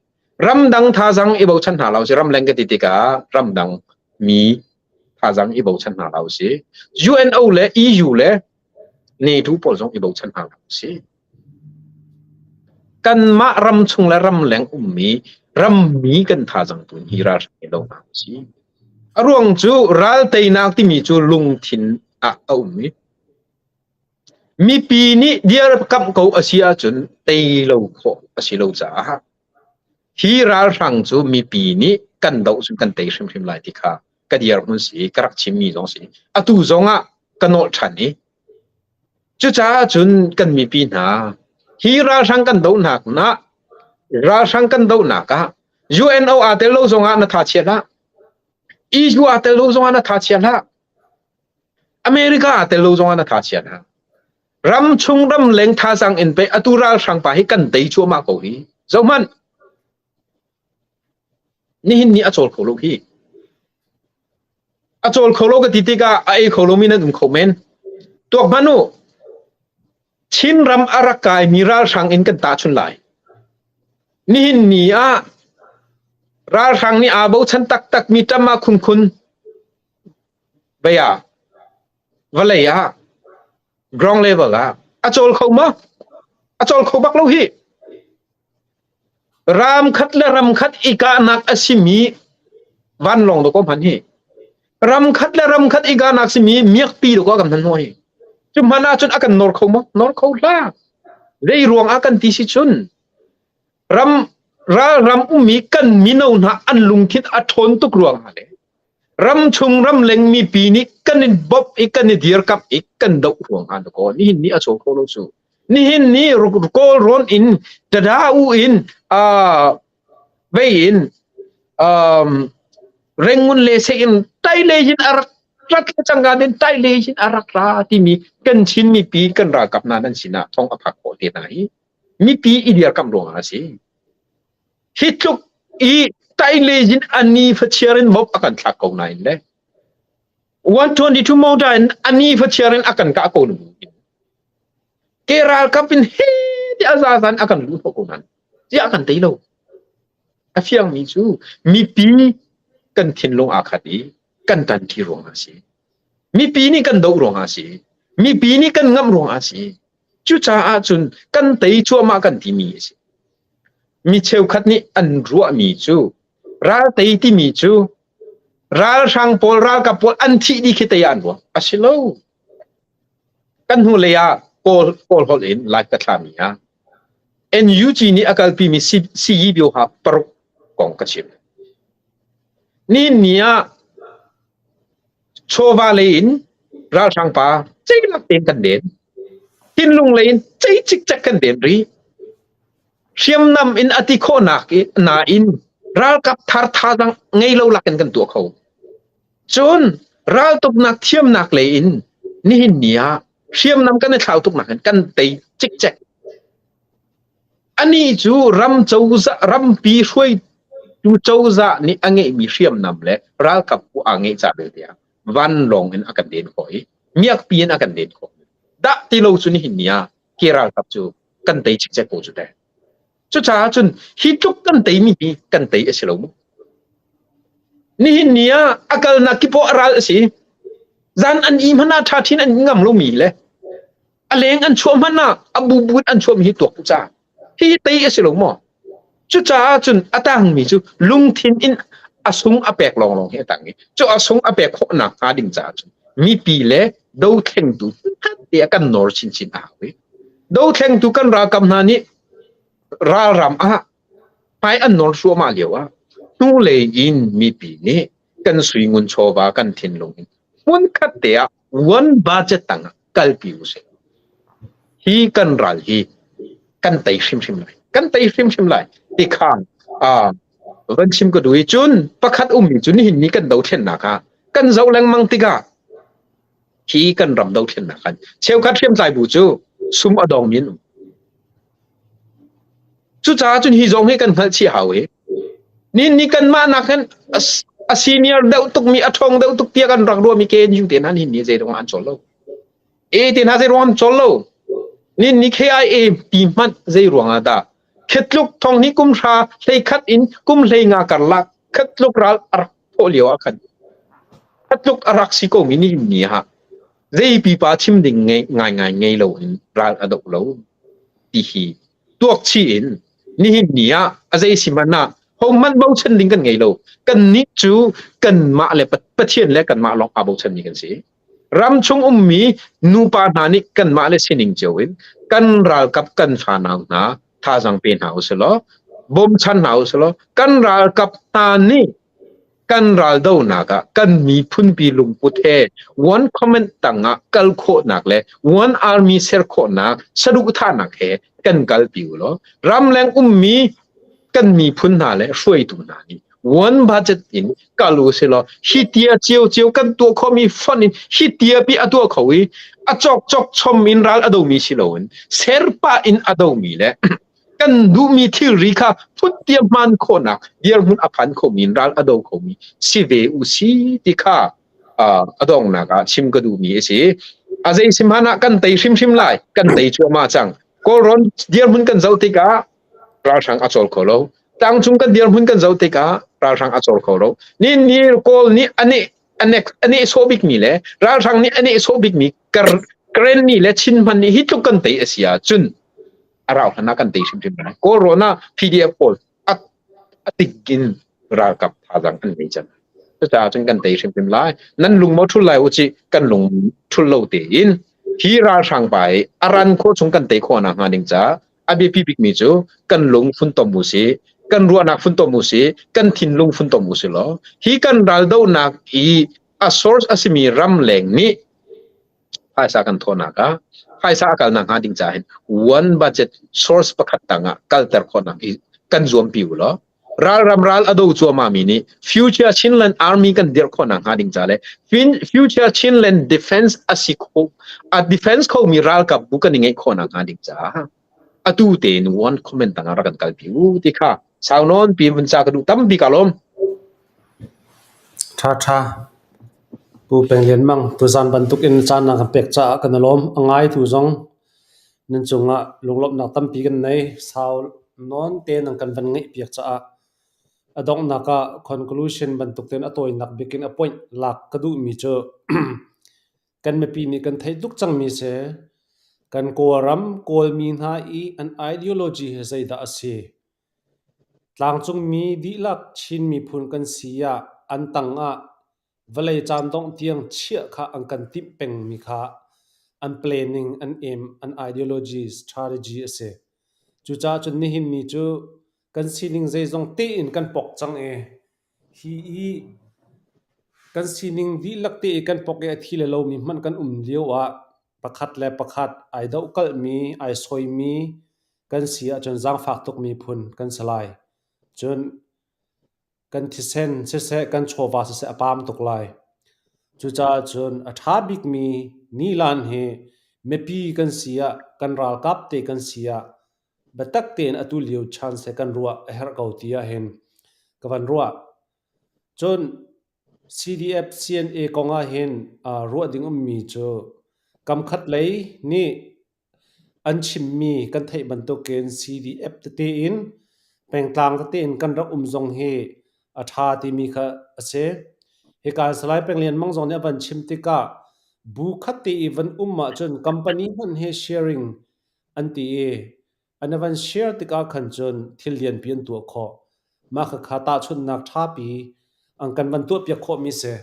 Ramdang thazang i bochan hna hlah usih. Ramleng ka ti tikah ramdang mi thazang i bochan hna hlah usih. UNO le EU le NATO pawl zong i bochan hna hlah usih. Kanmah ram chung le ramleng ummi rammi kan thazang tu hi ralhrang i lo hna usih. A ruang cu ral teinak timi cu lungthin ah a um i mipi nih dirkamh ko a si ahcun tei lo khawh a si lo caah hi ralhrang cu mipi nih kan doh cun kan tei hrimhrim lai ti kha ka dirhmun si ka rak chimmi zong si. Atu zong ah ka nolh ṭhan i Cucaah cun kan mipi hna, hi ralhrang kan dohnak nah ralhrang kan dohnak ah UNO aa tel lo zongah na tha chia hlah. EU aa tel lo zongah na tha chia hlah. America aa tel lo zongah na tha chia hlah. Ram chung ram leng thazaang in pei atu ralhrang pa hi kan tei cuahmah ko hi. Zohhmanh. Nihin ni a cawl kho lo hi. A cawl kho lo ka ti tikah a ei kho lomi nan um kho men. Tuak hmanh u. Chinram a rak kaimi ralhrang in kan tahchun lai. Nihin ni ah ralhrang nih aa bochan taktakmi ṭam ah khunkhun vei ah vawlei ah ground level ah a cawl kho maw? A cawl kho bak lo hi. Ram khat le ram khat i kahnak a simi vanlawng dawkaw hman hi. Ram khat le ram khat i kahnak simi miakpi dawkaw kan hman hnaw hi. Cu hman ahcun a kan nor kho maw? Nor kho hlah. Zei ruang ah kan ti si cun ram ralram ummi kan mino hna an lungthin a ṭhawn tuk ruang ah le Ramchung ramleng mipi nih kan in bawmh i kan i dirkamh i kan doh ruang ah dakaw nihin ni a caw kho lo cu. Nihin ni Kawlrawn in tada u in vei in Rangoon le se in tai le hin a rak rat le cangka in tai le hin a rak ra timi kan Chin mipi kan ralkap hna nan sinah thong a phak khawh te hna hi mipi i dirkamh ruangah a si. Hi tluk i tailezin ani fachiar in mop a kan thlak ko nain le 122 motor in ani fachiar in a kan kah ko nu ke ralkap in he ti a zazan a kan luh ko nan tiah kan tei lo a fiang mi cu mipi kan thinlung aa khat i kan tanṭi ruang ah si mipi nih kan doh ruang ah si mipi nih kan ngamh ruang ah si Cucaah cun kan tei cuahmah kan timi a si. Mi cheukhat nih an ruahmi cu ral tei timi cu ralhrang pawl ralkap pawl an thih dih khi tei ah an ruah. A si lo. Kan hnulei ah Kawl, Kawl holh in live ka thlami ah NUG nih a kalpimi Siyi Bioha paruk kong ka chim. Ni ni ah Chawva lei in ralhrang pa ceilak tein kan den. Thinlung lei in cei cikcek kan den rih. Hriamnam in a ti khawhnak nain ralkap thar thazaang ngei lo lakin kan tuah kho. Cun raltuknak thiamnak lei in nihin ni ah hriamnam kan i thlau tuknak in kan tei cikcek. Anih cu ram cozah rampi hruaitu cozah nih a ngeihmi hriamnam le ralkap aa ngeih ca belte ah vanlawng in a kan den khawh i. Miakpi in a kan len khawh. Dah ti lo cu nihin ni ah ke ralkap cu kan tei cikcek ko cu teh. Cucaah cun hi tluk kan teimi hi kan tei a si lo mu. Nihin ni ah a kalnak kip a ral a si. Zan an i hmanh ah ṭha ṭhin an ngam lomi le a leng an chuah hmanh ah a bubu in an chuahmi hi tuak u ca. Hihi tei a si lo maw? Cucaah cun a tangmi cu lungthin in a sung a pek lawnglawng hi a tang i cu a sung a pek khawh nakhnga ding caah cun mipi le dothlengtu te ah kan nawr chinchin a hau i dothlengtu kan ralkap hna nih ralram ah hmai an nawl thluahmah lio ah hnulei in mipi nih kan suingun chawva kan thinlung in hmunkhat te ah one budget tang ah kalpi usih. Hi kan ral hi kan tei hrimhrim lai. Kan tei hrimhrim lai. Ti kha van chim ka duh i cun pakhat ummi cu nihin ni kan dothlennak ah kan zoh lengmang tikah hi kan ram dothlennak kan cheukhat hriamtlai bu cu sum a dong min um. Cucaah cun hi zong hi kan hngalh chih hau i ni ni kanmah nak hin a senior deuh tukmi a ṭhawng deuh tuk tiah kan rak ruahmi KNU te hna nihin ni zei ruangah an cawl lo. A te hna zei ruangah an cawl lo. Ni ni KIA ti hmanh zei ruangah dah khetluk thong hi kum hra hlei khat in kum hlei nga karlak khatluk ral a rak thawh lio ah khan khatluk a rak si ko mi ni ni ha zei pipa chim ding ngei ngai ngai ngei lo in ral a doh lo ti hi tuak chih in nihin ni ah a zei si hmanh ah hohmanh bochan ding kan ngei lo. Kannih cu kanmah le Pathian le kanmah lawng aa bochanmi kan si. Ram chung ummi nupa hna nih kanmah le sining cio in kan ralkap kan fanau hna thazaang pe hna usih law bawmchan hna usih law kan ralkap hna nih kan raldonak ah kan miphunpi lungput he one comment tangah kal khawhnak le one army ser khawhnak saduhthahnak he kan kalpi u law ramleng ummi kan miphun hna le hruaitu hna nih one budget in kal u si law hi tia cio cio kan tuah khomi fund in hi tia pi a tuah kho i a cawk cawk chom in ral a domi si loin serpa in a domi le kan duhmi thilri kha phuttia hman khawhnak dirhmun a phan khomi in ral a do khomi si ve u si ti kha a donghnak ah chim ka duhmi a si. A zei si hmanh ah kan tei hrimhrim lai, kan tei cuahmah cang. Kawlrawn dirhmun kan zoh tikah ralhrang a cawl kho lo. Tlangcung kan dirhmun kan zoh tikah ralhrang a cawl kho lo. Ni ni Kawl nih ane anek ane sawh bikmi le ralhrang nih ane sawh bikmi Karen nih le Chin hman nih hi tluk kan tei a si ahcun a rau hlan ah kan tei hrimhrim lai. Kawlrawn ah PDF pawl a tik in ralkap thazaang an ngei cang. Cucaah cun kan tei hrimhrim lai. Nan lung maw ṭhul lai u cih, kan lung ṭhul lo tein hi ralhrang pa hi a ran khawh chung kan tei khawh nakhnga ding caah a biapi bikmi cu kan lung funtom u sih, kan ruahnak funtom u sih, kan thinlung funtom u sih law hi kan raldohnak i a source a simi ramleng nih phaisa kan thawhnak ah phaisa a kalnak hnga ding caah hin one budget source pakhat tangah kalter khawhnak hi kan zuampi u law ralram ral a do cuahmah mi nih future Chinland Army kan dirh khawhnak hnga ding ca le future Chinland defense a si kho a defense kho mi ralkap bu kan i ngeih khawhnak hnga ding caah atu tein one comment tangah rak kan kalpi u ti kha sau nawn pi vun ca ka duh tampi ka lawm. Ṭha ṭha. Pu Peng Lian Mang, tuzaan bantuk in caan na kan pek caah kan i lawm. A ngaitu zong nan cungah lunglawmhnak tampi kan nei. Sau nawn te nan kan van ngeihpiak caah a donghnak ah conclusion bantuk tein a tawinak bik in a point lak ka duhmi cu kan mipi nih kan theih tuk cangmi si. Kan Kawlram Kawlmi hna i an ideology hi zeidah a si? Tlangcungmi dihlak Chin miphun kan si ah an tangah vawlei caan dongh tiang chiah kha an kan timh pengmi kha an planning, an aim, an ideology, strategy a si. Cucaah cun nihin ni cu kan sining zeizong tein kan pok cang i hi i kan sining dihlak te i kan pok i a thi le lomi hmanh kan um lio ah pakhat le pakhat ai dohkalhmi, ai soimi kan si ahcun zaangfak tuk miphun kan si lai. Cun kan thisen siseh, kan chawva siseh a paam tuk lai. Cucaah cun a ṭha bikmi nilan hi mipi kan si ah, kan ralkap te kan si ah biatak tein atu lio chance he kan ruah a herh ko ti ahhin ka van ruah. Cun. CDF CNA kong ahhin ruah ding ummi cu kamkhat lei nih an chimmi kan theih bantukin CDF tete in pengtlang tete in kan rak um zong hi a ṭha timi kha a si. Hika Salai Peng Lian Mang zong nih a van chim tikah bu khat te i van um ahcun company hmanh hi sharing an ti i An i van share tikah khan cun thil lianpi an tuah khawh. Mah khakha tahchunhnak ṭhapi an kan van tuahpiak khawhmi si.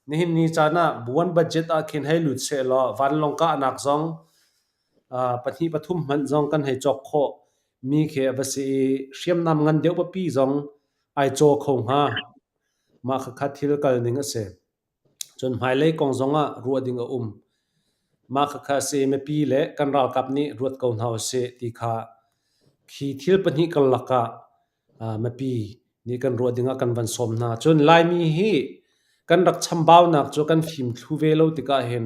Nihin ni caan ah buan budget ah khin hei lut sehlaw vanlawng kahnak zong pahnih pathum hmanh zong kan hei cawk khawh mi khi a va si i hriamnam ngan deuh papi zong ai caw kho hnga. Mah khakha thil kal ning a si. Cun hmailei kong zongah ruah ding a um. Mah khakha a si i mipi le kan ralkap nih ruat ko hna usih ti kha khi thil pahnih karlak ah mipi nih kan ruah dingah kan van sawm hna. Cun Laimi hi kan rak chambaunak cu kan fim thlu ve lo tikah hin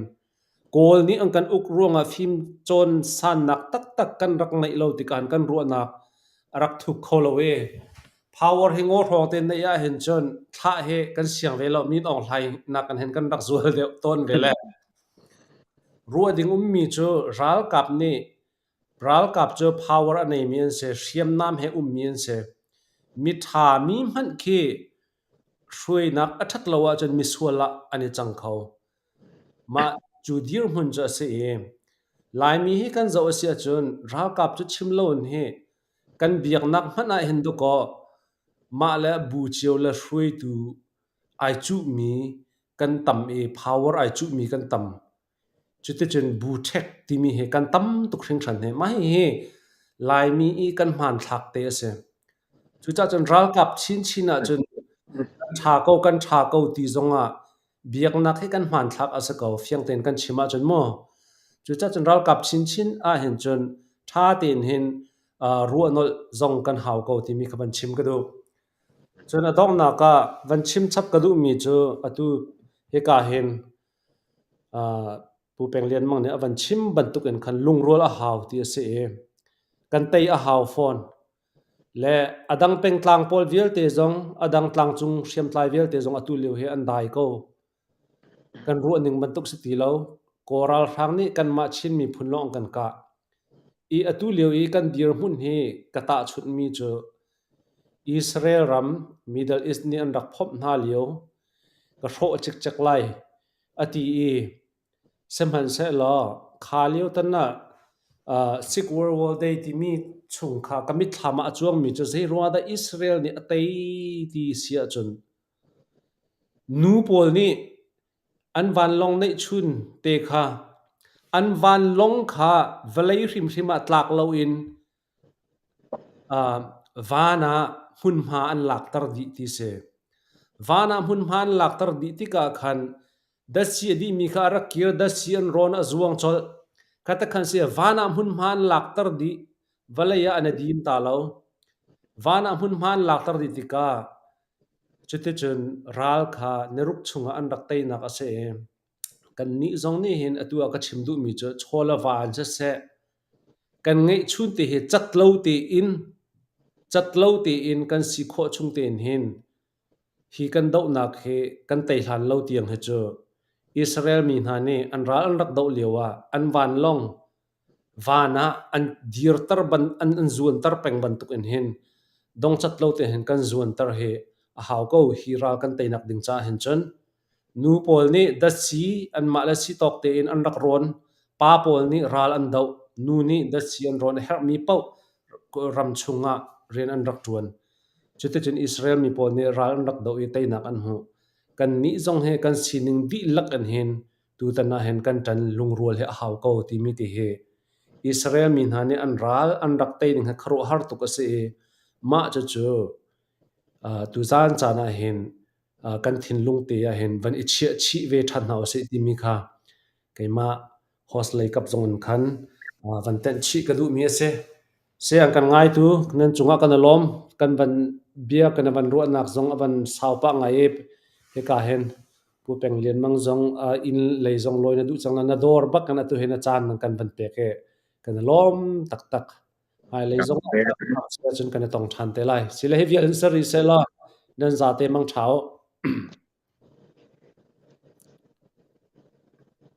Kawl nih an kan uk ruangah fimcawn sannak taktak kan rak ngeih lo tikah kan ruahnak a rak thuk kho lo i power hi ngaw hrawng te neih ahhin cun thlah hi kan siang ve lo Min Aung Hlaing nak in hin kan rak zual deuh tawn ve le. Ruah ding ummi cu ralkap nih ralkap cu power a neimi an si, hriamnam he ummi an si. Miṭha mi hmanh khi hruainak a ṭhat lo ahcun misual ah an i cang kho. Mah cu dirhmun cu a si i Laimi hi kan zoh a si ahcun ralkap cu chim loin hi kan biaknak hmanh ah hin dawkaw mah le bu cio le hruaitu ai cuhmi kan tam i power ai cuhmi kan tam. Cuticun bu ṭhek timi hi kan tam tuk hringhran hi. Mah hihi Laimi i kan hmanthlak te a si. Cucaah cun ralkap chinchin ahcun kan ṭha ko kan ṭha ko ti zongah biaknak hi kan hmanthlak a si ko fiang tein kan chim ahcun mu. Cucaah cun ralkap chinchin ahhin cun ṭha tein hin ruahnolh zong kan hau ko timi kha van chim ka duh. Cun a donghnak ah van chim chap ka duhmi cu atu hika hin Pu Peng Lian Mang nih a van chim bantuk in khan lungrual a hau ti a si i kan tei a hau fawn. Le a dang pengtlang pawl vialte zong, a dang tlangcung hriamtlai vialte zong atu lio hi an dai ko. Kan ruah ning bantuk si ti lo. Kawl ralhrang nih kanmah Chin miphun lawng an kan kah. I atu lio i kan dirhmun hi ka tahchunhmi cu Israel ram Middle East nih an rak phomh hna lio ka hrawh cikcek lai a ti i Sihmanhsehlaw kha lio tan ah Sikh World War Day timi chung kha ka mitthlam ah a cuangmi cu zeiruangah dah Israel nih a tei ti si ahcun nu pawl nih an vanlawng neihchun te kha an vanlawng kha vawlei hrimhrim ah tlak loin Van ah hmunhma an lakter dih ti si. Van ah hmunhma an lakter dih tikah khan datsi a dihmi kha a rak kir, datsi an rawn a zuang colh. Khatakhan si van ah hmunhma an lakter dih, vawlei ah an i dim ta lo. Van ah hmunhma an lakter dih tikah cuticun ral kha niruk chungah an rak teinak a si i kannih zong nih hin atu ah ka chim duhmi cu chaw le va in siseh, Kan ngeihchun te hi cat lo tein kan si khawh chung tein hin hi kan dohnak hi kan tei hlan lo tiang hi cu Israel mi hna nih an ral an rak doh lio ah an vanlawng van ah an dirter ban an zuanter peng bantuk in hin dongcat lo tein hin kan zuanter hi a hau ko hi ral kan teinak ding caah hin cun. Nu pawl nih datsi anmah le si tawk tein an rak rawn. Pa pawl nih ral an doh. Nu nih datsi an rawn. A herhmi paoh ram chungah rian an rak ṭuan. Cuticun Israel mi pawl nih ral an rak doh i teinak an hmuh. Kannih zong hi kan sining dihlak in hin tutan ah hin kan ṭan lungrual hi a hau ko timi ti hi Israel mi hna nih an ral an rak tei ning hi khuaruahhar tuk a si i mah cucu tuzaan caan ah hin kan thinlung te ah hin van i chiah chih ve ṭhan hna usih timi kha keimah host lei kap zong in khan van tenh chih ka duhmi a si. Si an kan ngaitu nan cungah kan i lawm. Kan van bia kan van ruahnak zong a van sau pah ngai i hika hin Pu Peng Lian Mang zong inn lei zong lawi na duh cang na dawr bak kan atu hin a caan nan kan van pek i kan i lawm taktak. Hmailei zong ah cun kan i tong ṭhan te lai. Sile hi vial in sari seh law nan zate mang ṭha u.